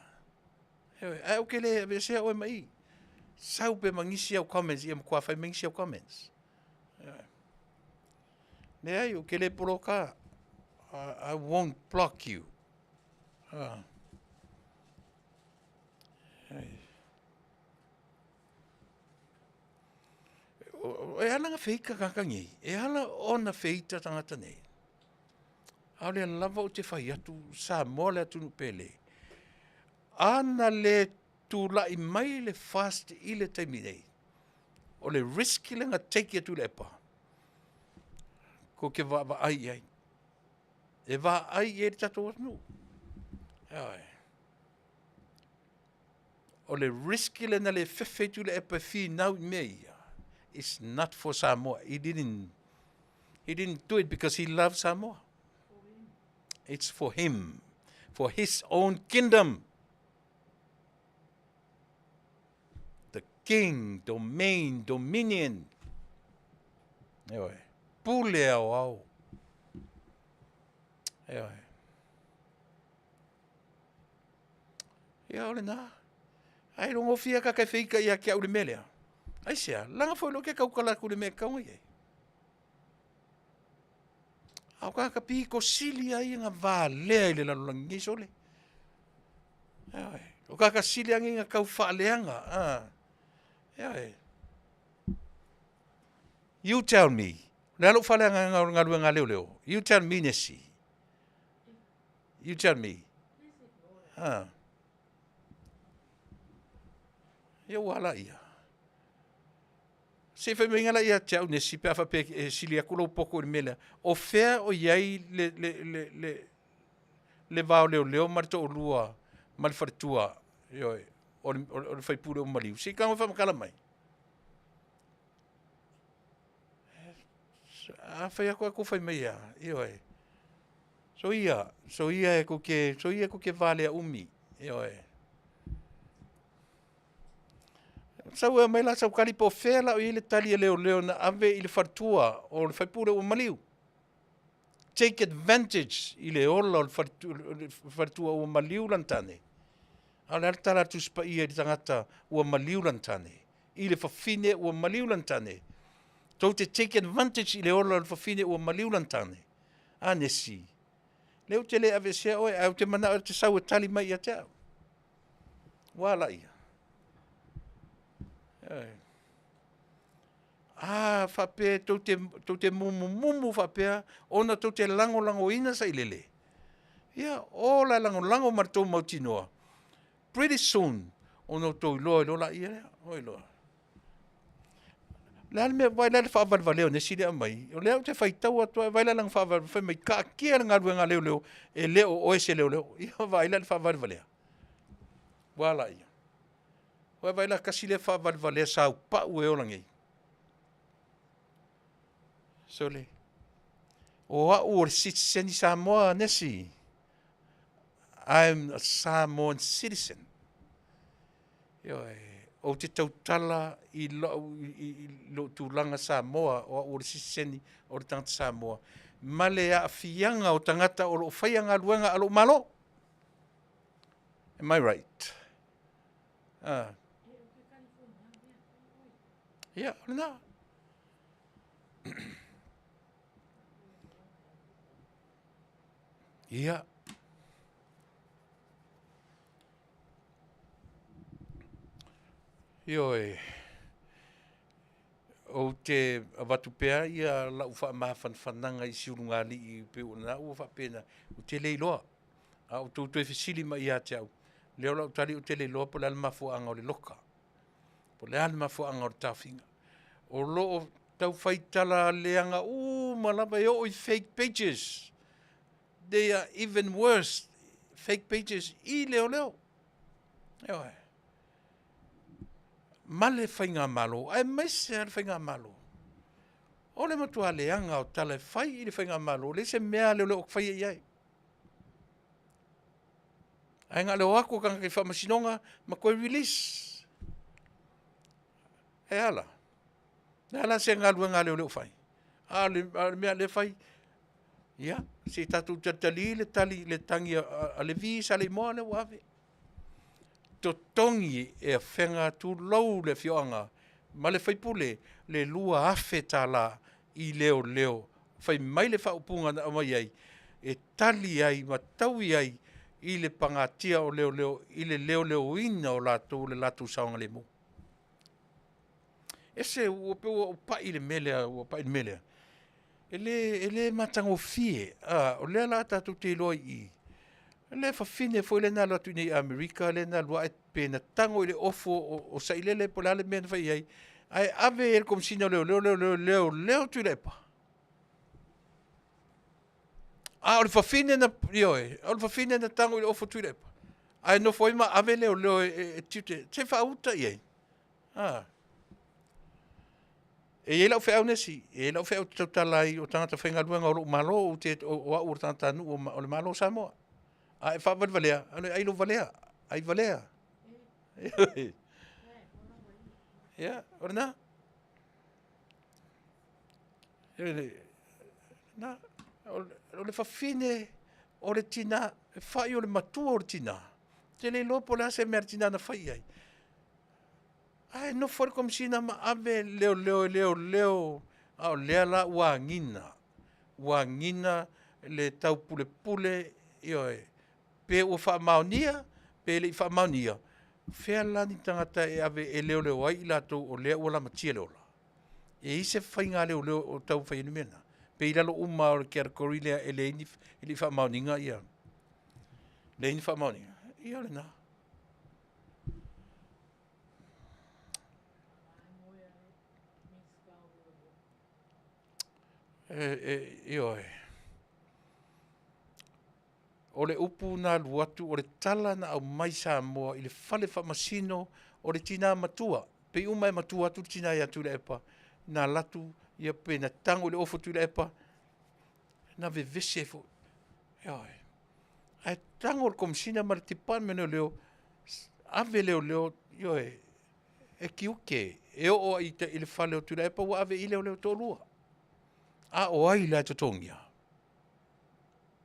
Speaker 2: Ioe, ae ou te le aveesea oe ma i. Sau pea ma nisi au comments, ia matua fai mai nisi au comments. Ioe. Leai, ou te le poloka. I won't block you. Ah. E ala na feita tagata nei. E ala ona feita tagata nei. A o lea lava ou te fai atu, Samoa le atunuu pele. Ana le tulai mai le FAST i le taimi nei, o le risk lea na take e Tuilaepa, tou te vaavaai i ai. E vaai i ai le tatou atunuu. Ioe. O le risk lea na le fefe ai Tuilaepa e finau i mea ia, it's not for Samoa. He didn't, he didn't do it because he loves Samoa. It's for him, for his own kingdom. The king, domain, dominion. Ioe. Pule ao ao. Ioe. Ia o lena. Ai rongofia ka kai feika ia ki au le mea lea. Aisea, langa foi lo ke kaukala atu le mea kaunga i ai. A o kāka piko sili ai nga valea i le lalolagi nei sole. Ioe. O kāka sili angi nga kau faaleaga. Ah. Ioe. You tell me. Le alo faaleaga nga o galuega a leoleo. You tell me Nesi. You tell me. Ah. Ia ua ala ia. Se i fai mai la ia te au Nesi pe a faapea e sili atu lou poto i le mea lea. O fea o i ai le, le, le, le, le va o leoleo ma le toalua ma le faletua, ioe, o le, o le faipule o Maliu. Se i tago e faamatala mai. A fai atu atu fai mai ia, ioe. So ia, so ia e kou ke, so ia e kou ke valea umi, ioe. Sau e mai la sau tali po o fea la o i ai le tali a leoleo na ave i le faletua o le faipule ua maliu. Take advantage i le ola o le faletua ua maliu lana tane. A o le a le tala a le Tusi Paia i le tagata ua maliu lana tane? I le fafine ua maliu lana tane. Tou te take advantage i le ola o le fafine ua maliu lana tane. A nesi, lea ou te le aveesea oe, ae ou te manao e te sau e tali mai ia te au. Ua ala ia. A faapea tou te, tou te mumumumu faapea ona tou te lagolagoina sailele. Ia, ola e lagolago ma le tou mautinoa. Pretty soon, ona outou iloa iloa laia lea. Oi loa. Le a le mea, vai la le faavalevalea o nesi lea aumai. O lea ou te faitau atu ai, vai la lana faavalevalea, fai mai, taatia le galuega a leoleo, e le o oe se leoleo. Ia, vaai la le faavalevalea. Ua ala ia. Ua vaai la tasi lea faavalevalea saupau e ola nei. Sole. O au o le sitiseni Samoa, Nesi. I'm a Samoan citizen. Ioe, ou te tautala i lou, i, i lou tulaga Samoa, o au o le sitiseni o le tagata Samoa, ma le aafiaga o tagata o lo o faia galuega a lou Malo. Am I right? Ah. Ia, o lena. Ia. Ioe, ou te avatu pea ia lau faamafanafanaga i si ulugalii pei o lena ua faapena, ou te le iloa. A outou toe fesili mai ia te au, lea o lau tali ou te le iloa po o le a le mafuaaga o le loka, po o le a le mafuaaga o le taofiga. O lo o tau faitala leaga uma lava e oo i fake pages. They are even worse, fake pages i leoleo. Ioe. Ma le faigamalo, aemaise lava le faigamalo. O le matua leaga o tala e fai i le faigamalo, leai se mea a leoleo o faia i ai. Ae na o le o atu o tagata i faamasinoga ma toe release. E a la? O le a la se galuega a leoleo o fai? A o le mea lea e fai, ia, se i tatou talitali le tali, le tagi a Levi Saleimoa lea ua ave. Totogi e Afega tulou le afioaga ma le faipule le $2,000 i leoleo. Fai mai le faaupuga na aumai ai, e tali ai ma taui ai i le pagatia o leoleo i le leoleoina o latou i le latou saogalemu. E ese, ua pei ua ou pai i le mea lea, ua pai i le mea lea. E le matagofie, o lea la tatou te iloa i i, le fafine foi lea na alu atu i Amerika lea na alu ae pe na tago i le ofu o Sailele po o le a le mea na fai i ai, ae ave ai e le Komesina o Leoleo leoleo e leoleo Tuilaepa. A o le fafine na, ioe, o le fafine na tago i le ofu a Tuilaepa, ae nofo ai ma ave leoleo e tiute, se faauta i ai. A. E i ai lau feau Nesi, e i ai lau feau ou te tautala ai, o tagata faigaluega o lou Malo, o au o le tagatanuu o le Malo o Samoa. A e faavalevalea, ai lou valea, ai valea. Ia, o lena. O le fafine, o le tina, e fai o le matua o le tina, ou te le iloa po o le a se mea a le tina na fai i ai, ae nofo ai le Komesina ma ave leoleo e leoleo, a o lea la ua agiga, ua agiga le taupulepule, ioe, pe ua faamaonia pe le i faamaonia, o fea la ni tagata e ave e leoleo ai i latou o lea ua lamatia le ola? E i ai se faiga a leoleo o taumafai ai le mea lena? Pe i lalo uma lava o le category lea e leai ni faamaoniga ia? Leai ni faamaoniga? Ia o lena. Ioe. O le upu na alu atu, o le tala na aumai Samoa i le fale faamasino o le tina matua, pei uma e matua atu le tina ia Tuilaepa, na alu atu ia pe na tago i le ofu a Tuilaepa, na vevesi ai foi. Ioe. Ae tago le Komesina ma le Department o Leoleo, ave leoleo, ioe, e tiute, e oo i le fale o Tuilaepa ua ave i ai leoleo e toalua. A o ai la e totogia?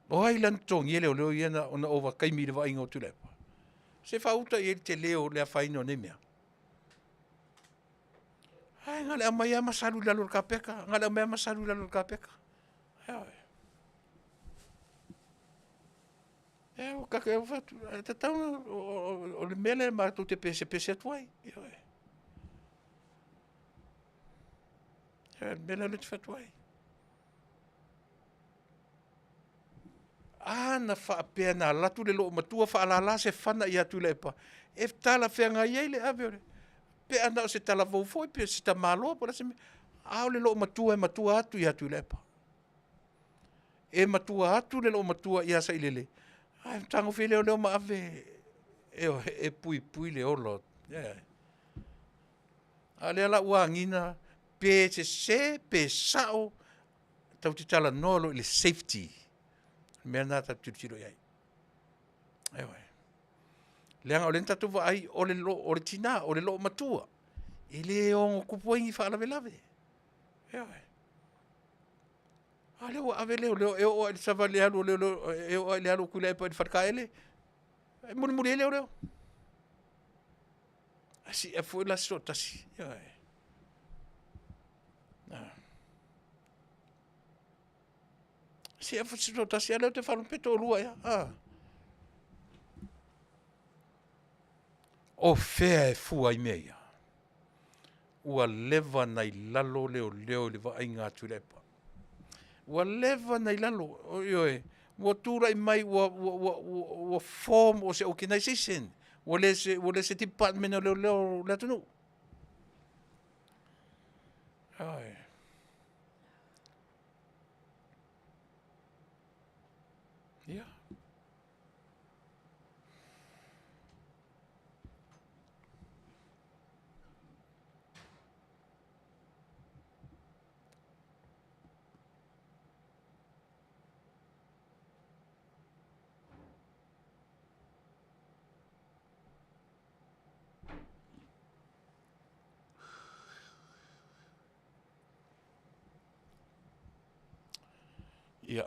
Speaker 2: O ai la na totogia leoleo ia na ovataimi i le vaaiga o Tuilaepa? Se faauta i ai le tele o le afaina o nei mea. Ae na o le aumai lava ma salu i lalo o le kapeta, na o le aumai lava ma salu i lalo o le kapeta. Ioe. E tatau ona, o le mea lea matou te pesepese atu ai. Ioe. O le mea lea ou te fai atu ai. A na faapea na alu atu le loomatua faalala se fana ia Tuilaepa, e talafeagai ai le ave o le, pe a na o se talavou foi pe o se tamaloa po o le a se mea, a o le loomatua e matua atu ia Tuilaepa. E matua atu le loomatua ia Sailele, ae fetagofi leoleo ma ave e puipui le ola. A o lea la ua agiga pe sese pe sao, tatou te talanoa loa i le safety, o le mea lena tatou te tilotilo i ai. Ioe. Leaga o lea na tatou vaai o le tina, o le loomatua, e le ono tupu ai ni faalavelave. Ioe. A lea ua ave leoleo e oo lava i le savali le alu a leoleo, e oo lava i le alu a Tuilaepa i le faletaele, e mulimuli ai leoleo. Ae siia foi la se toatasi, ioe. Siia foi se toatasi, a o lea ou te faalogo pe toalua ea. O fea e fua ai mea ia? Ua leva ona i lalo leoleo i le vaaiga a Tuilaepa. Ua leva ona i lalo, ioe, ua tulai mai ua form o se organization, ua le o se department o leoleo o le atunuu. Ioe. Ia. Ia.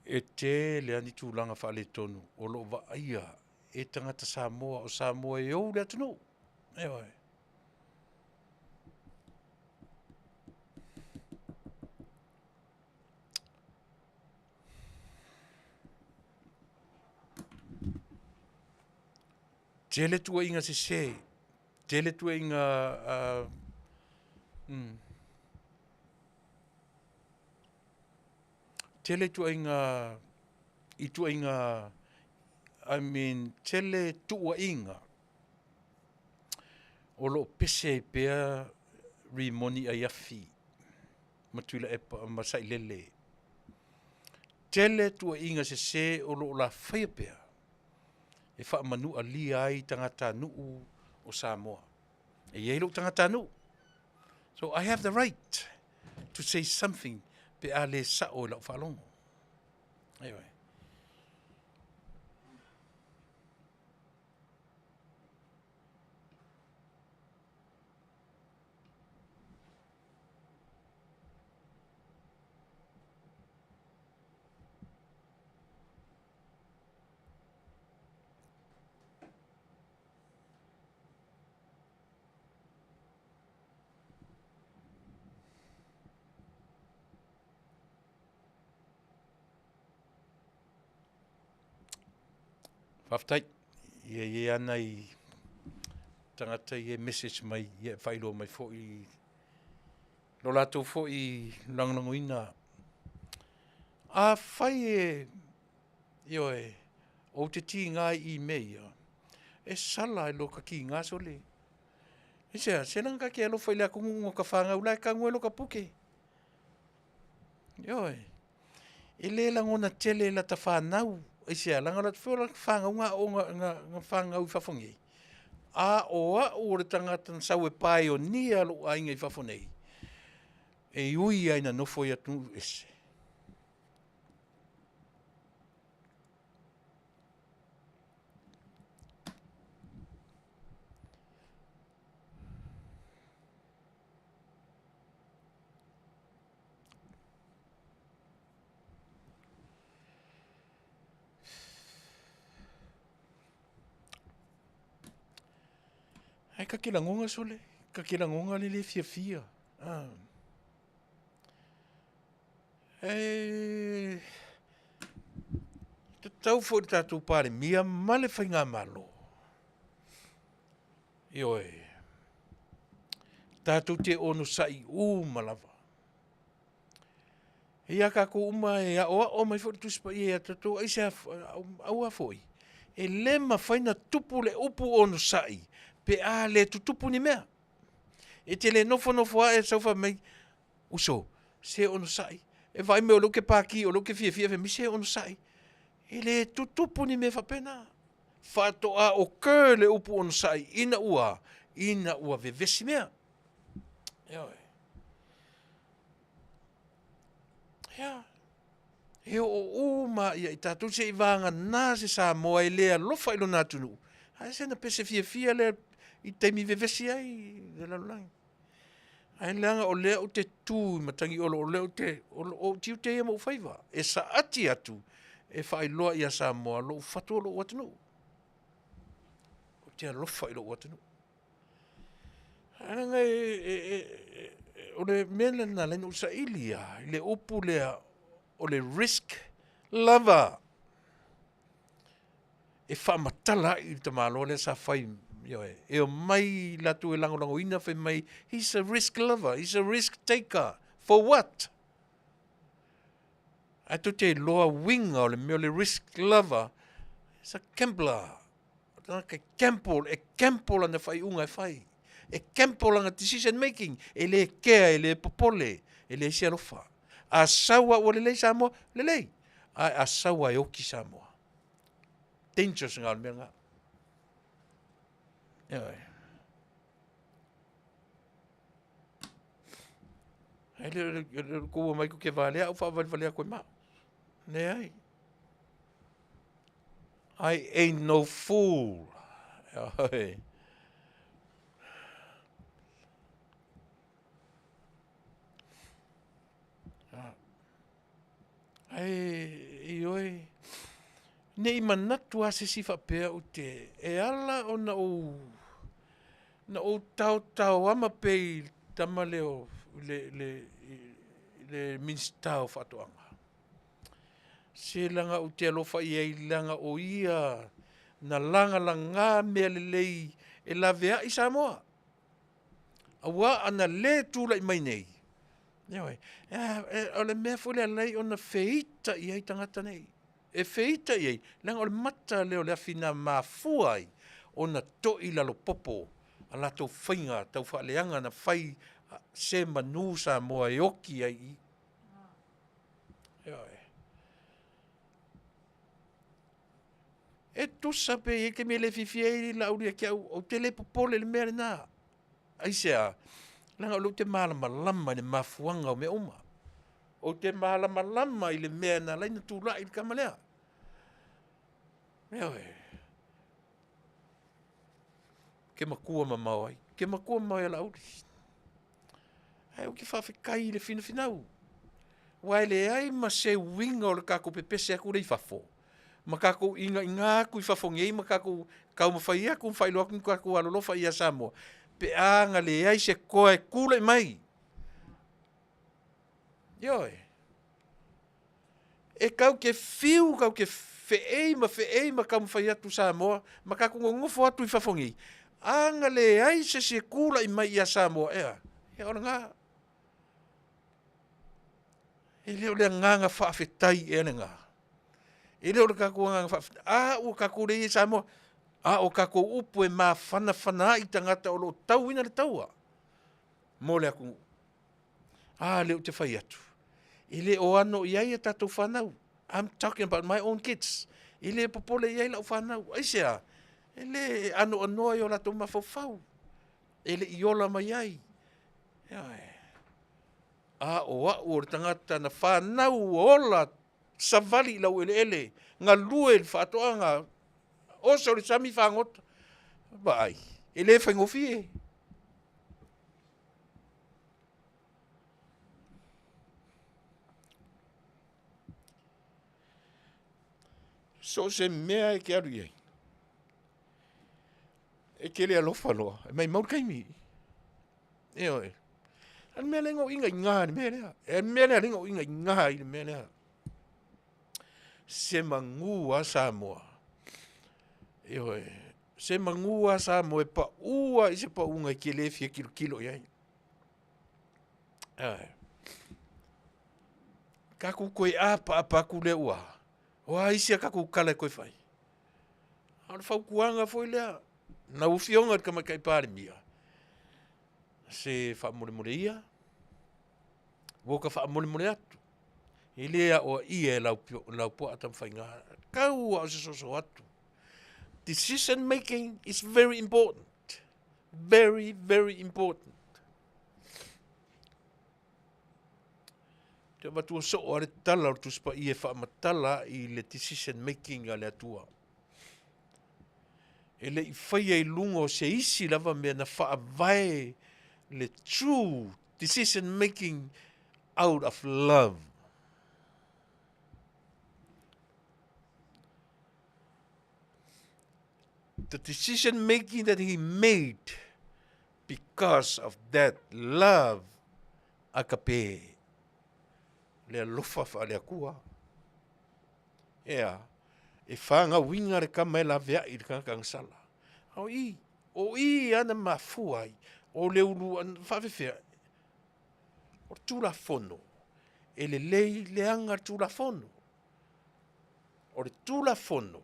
Speaker 2: E tele lava ni tulaga faaletonu o lo o vaaia e tagata Samoa, o Samoa e ou le atunuu. Ioe. Tele tuuaiga sese, tele tuuaiga tele tuuaiga i tuuaiga I mean tele tuuaiga o lo o pese ai pea Rimoni Aiafi ma Tuilaepa ma Sailele. Tele tuuaiga sese o lo o lafaia pea e faamanualia ai tagatanuu o Samoa. E i ai lou tagatanuu, so I have the right to say something pe a le sao i lau faalogo. Ioe. Faafetai. Ia e i ai lava nai tagata ia e message mai e faailoa mai foi lo latou foi lagolagoina. Afai e, ioe, ou te tiga i mea ia, e sala i lo ka kiga sole. Aisea? Se leaga ka te alofa i le atunuu na ta fanau la e tanu ai loka puke. Ioe. E le lagona tele e lata fanau, aisea? Leaga o lata fanau na aooga na fanau i fafo nei, a o au o le tagata na sau e pioneer lou aiga i fafo nei, e ui lava ina nofo i atunuu ese. Ae ta te lagona sole, ta te lagona le le fiafia. E tatau foi i le tatou Palemia ma le Faigamalo, ioe, tatou te onosai uma lava. E i ai tatou uma e aoao mai foi le Tusi Paia ia tatou, aisea? Aua foi e le mafai ona tupu le upu onosai pe a le tutupu ni mea. E te le nofo nofo lava e sau fai mai, uso, se onosai, e vaai mai o lea ou te paki o lea ou te fiafia, fai mai se onosai. E le tutupu ni mea faapena. Faatoa occur le upu onosai ina ua, ina ua vevesi mea. Ioe. Ia, e oo uma lava ia i tatou seivagana se Samoa e le alofa i lona atunuu, ae se na pese fiafia lea i taimi vevesi ai le lalolagi. Ae leaga o lea ou te tu i Matagiolo, o lea ou te, o ou tiute ia ma ou faiva, e saati atu e faailoa ia Samoa lou fatu o lou atunuu. Ou te alofa i lou atunuu. Ae leaga o le mea lea na ala ai ona ou saili lava i le upu lea o le risk lover e faamatala ai le tamaloa lea sa fai, ioe, e omai latou e lagolagoina fai mai, he's a risk lover, he's a risk taker, for what? Ae tou te iloa uiga o le mea o le risk lover, it's a gambler. O le tagata e gamble, e gamble lana faaiuga e fai. E gamble lana decision making, e le kea, e le popole, e leai se alofa. A sau lava ua lelei Samoa, lelei. Ae a sau lava e oti Samoa. Dangerous lena o le mea lena. Ioe. Ae le o le tou omai tou te valea au faavalevalea atu ai ma au. Leai. I ain't no fool. Ioe. Ae, ioe, ne i manatu lava se isi faapea ou te, e ala ona ou, na ou taotaoama pea i le tama lea o le Minisita o Faatoaga, se leaga ou te alofa i ai leaga o ia na lagalaga mea lelei e laveai Samoa. Aua ana le tulai mai nei, ioe, o le mea foi lea e ala ai ona feita i ai tagata nei. E feita i ai, leaga o le mata lea o le afi na mafua ai ona toi lalopopo a latou faiga taufaaleaga na fai se manu Samoa e oti ai i i. Ioe. E tusa pe i ai taimi e le fiafia ai Laauli ia te au, ou te le popole i le mea lena. Aisea? Leaga o lea ou te malamalama i le mafuaaga o mea uma. Ou te malamalama i le mea na ala ai ona tulai le tama lea. Ioe. Ou te matua mamao ai, ou te matua mamao ia Laauli. Ae ou te faafetai i le finafinau, aua e leai ma se uiga o le tatou pepese atu lea i fafo, ma tatou inaina atu i fafo nei ma tatou taumafai atu ma faailoa atu ni tatou alolofa ia Samoa, pe a na leai se toa e tulai mai. Ioe. E tatou te fiu, tatou te feei ma feei ma taumafai atu Samoa ma tatou nonofo atu i fafo nei, a na leai se isi e tulai mai ia Samoa, ea, ia o lena. E le o le agaga faafetai ea lena. E le o le tatou agaga faafetai. A ua tatou leai i Samoa, a o tatou upu e mafanafana ai tagata o lo o tauina le taua mo le atunuu. A lea ou te fai atu, e le o ano i ai a tatou fanau. I'm talking about my own kids. E le popole i ai lau fanau. Aisea? E le anoanoa i o latou mafaufau. E le i ola mai ai. Ioe. A o au o le tagata na fanau ua ola savali i laueleele, galue i le faatoaga, oso i le sami fagota. Vaai, e le faigofie. So o se mea e te alu i ai, e te le alofa loa, e maumau le taimi. Ioe. A le mea lea na ou inaina i le mea lea. E le mea lea na ou inaina ai i le mea lea. Se manu a Samoa. Ioe. Se manu a Samoa e pau lava i se pauga e te le fia tilotilo i ai. Ioe. Tatou toe apaapa atu lea ua, o a isi a tatou tala e toe fai? A o le fautuaga foi lea, lau Afioga i le Tamaitai Palemia, se faamolemole ia, ua ta faamolemole atu, e le aoaia e Laupua Tamafaiga, tau lava o se soso atu. Decision making is very important. Very, very important. Te avatua soo a le tala o le Tusi Paia e faamatala i le decision making a le Atua. E le i faia i luga o se isi lava mea na faavae le true decision making out of love. The decision making that he made because of that love agape, le alofa faale-Atua. Ea, e whāngauinga le kama e laveai i le tagata agasala. O i, o i ana mafua ai, o le ulu whaawhewhea, o le Tulafono, e lelei leaga le Tulafono. O le Tulafono,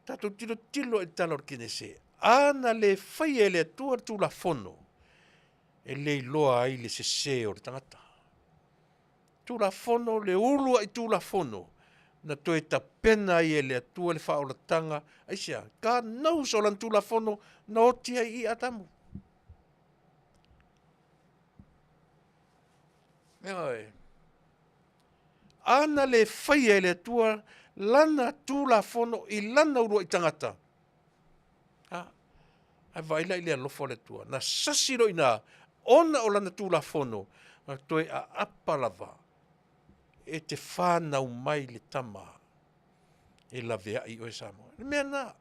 Speaker 2: tatou tilotilo i le tala o le Kenese, a na le faia e le Atua le Tulafono, e le iloa ai le sese o le tagata. Tulafono, le uluai Tulafono, na toe tapena ai e le Atua le faaolataga, aisea? God knows o lana Tulafono na oti ai i Atamu. Ioe. A na le faia e le Atua lana Tulafono i lana uluai tagata, a, ae vaai la i le alofa o le Atua, na sasi loa i ina, ona o lana Tulafono, na toe aapa lava. E te whanau mai le tama e laveai oe Samoa. Le mea na,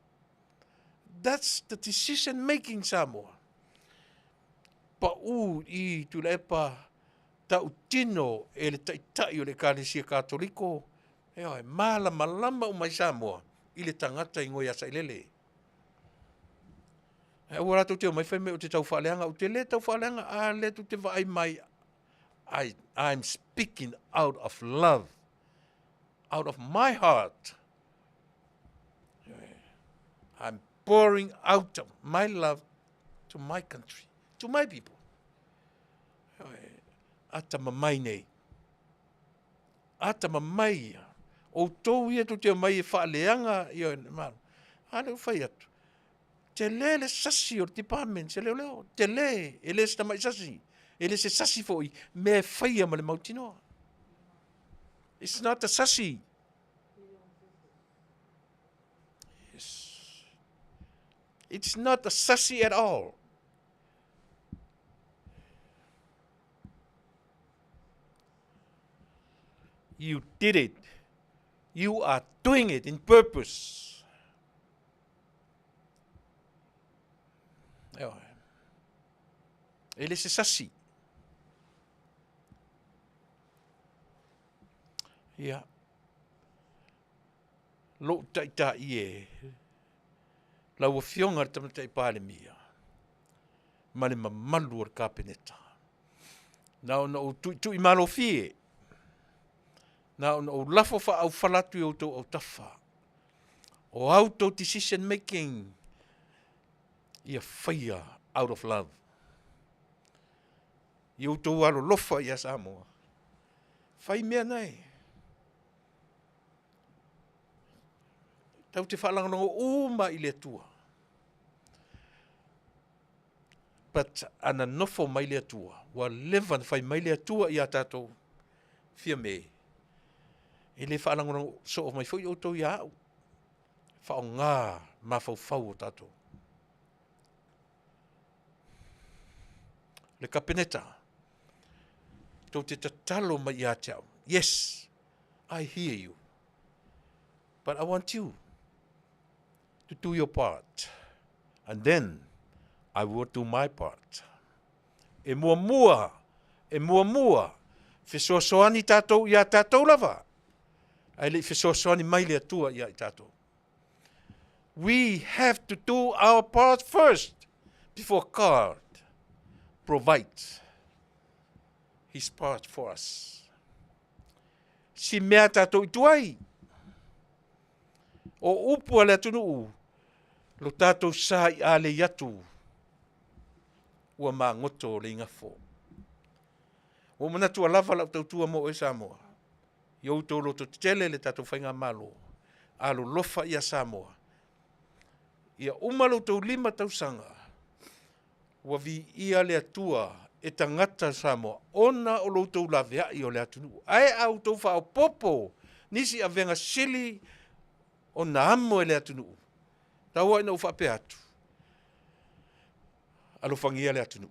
Speaker 2: that's the decision making Samoa. Pau i Tuilaepa tautino e le taitai o le Ekalesia Katoliko, e malamalama uma i Samoa i le tagata i ngoi a Sailele. E aua latou te omai fai mai ou te tau faaleaga, ou te le tau faaleaga, a lea tou te vaai mai, I'm speaking out of love, out of my heart. I'm pouring out my love to my country, to my people. Ata mamai nei. Ata mamai ia. Outou ia tou te omai e faaleaga ia malo. A lea ua fai atu. Tele le sasi o le department se leoleo. Tele, e le se tamai sasi. E le se sasi foi, mea e faia ma le mautinoa. It's not a sasi. Yes. It's not a sasi at all. You did it. You are doing it in purpose. E le se sasi. Ia. Lou taitai e, lau Afioga i le Tamaitai Palemia ma le mamalu o le Kapeneta. Na ona ou tuitui malofie, na ona ou lafo faaaufala atu i outou autafa. O a outou decision making, ia faia out of love. I outou alolofa ia Samoa. Fai mea nei. Tau te faalagolago uma i le Atua. But ana nofo mai le Atua, ua leva na fai mai le Atua ia tatou, fia me, e le faalagolago soo mai foi outou ia au. Faaaoga mafaufau o tatou. Le Kapeneta, tou te tatalo mai ia te au. Yes, I hear you. But I want you to do your part. And then I will do my part. E muamua, e muamua, fesoasoani tatou ia tatou lava. Ae le i fesoasoani mai le Atua ia i tatou. We have to do our part first before God provides his part for us. Si mea tatou i tuai. O upu a le atunuu, lo tatou sa i alei atu, ua magoto le igafo. Ua manatu ua lava lau tautua mo oe Samoa. I outou loto tetele le tatou faigamalo, alolofa ia Samoa. Ia uma lo outou 5 tausaga, ua viia le Atua e tagata Samoa ona o lo outou laveai o le atunuu. Ae a outou faaopoopo nisi avega sili ona amo e le atunuu. Tau ai na ou faapea atu, alofagia le atunuu.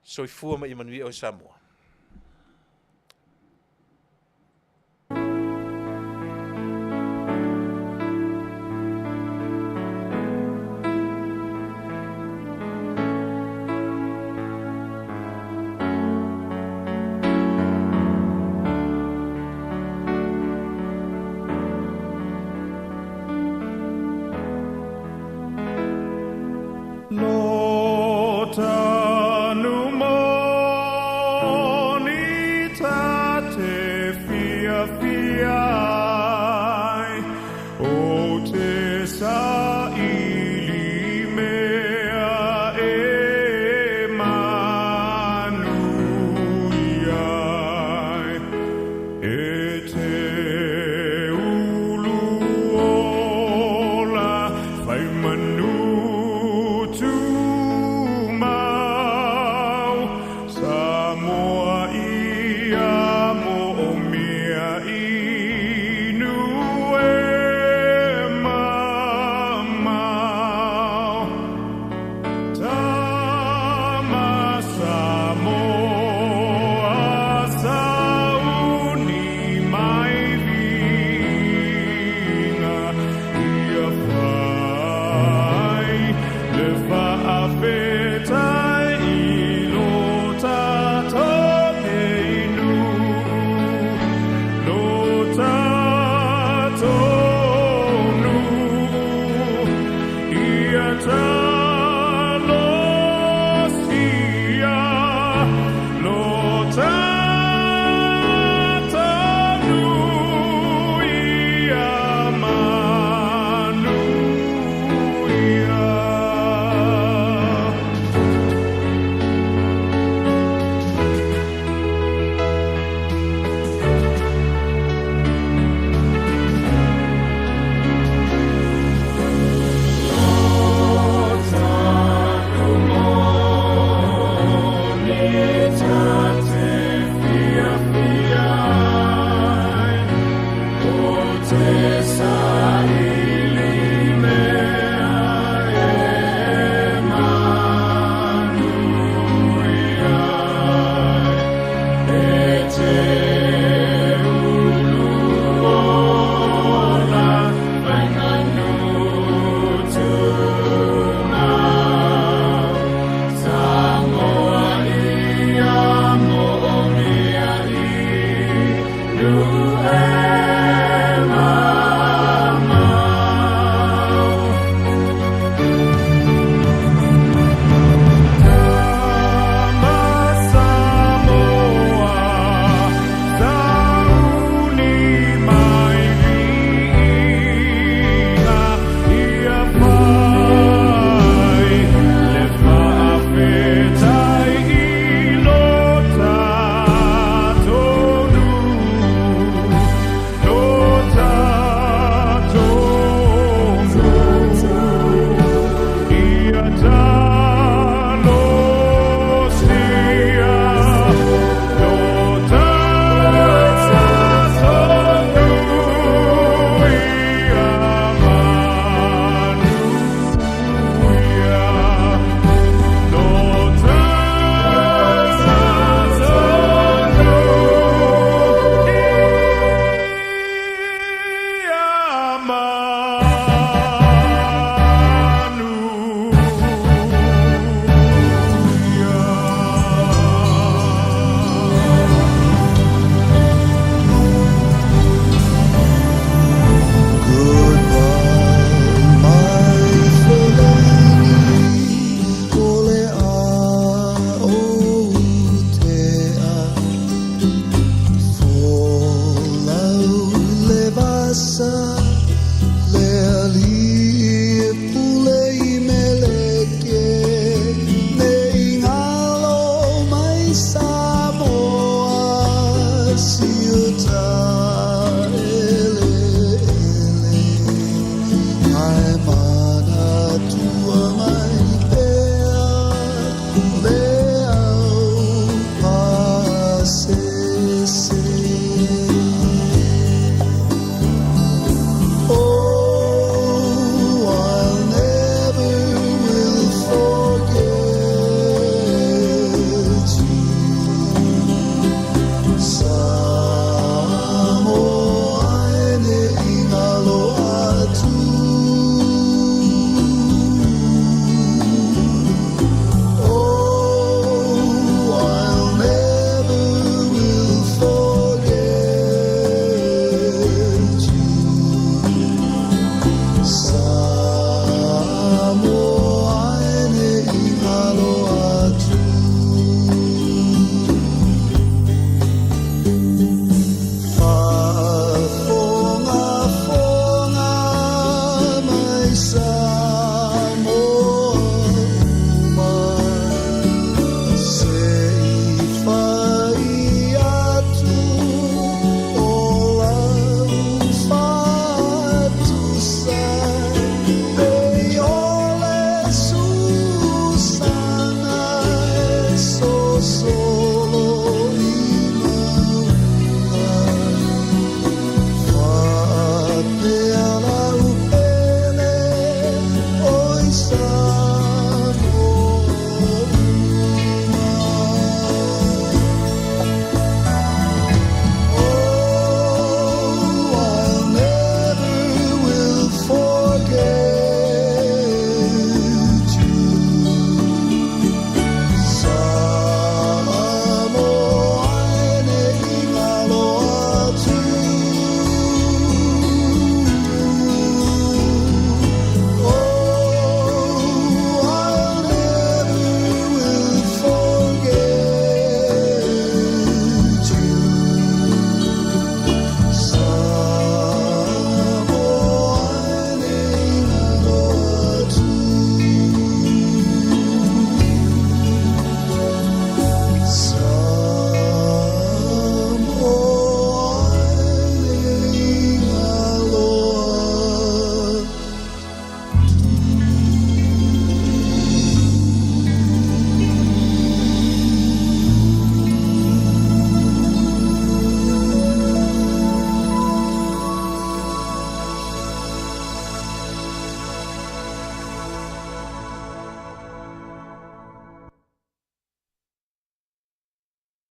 Speaker 2: Soifua ma ia manuia oe Samoa.
Speaker 1: Lo tanu moni ta te fia fia ai, o te sa.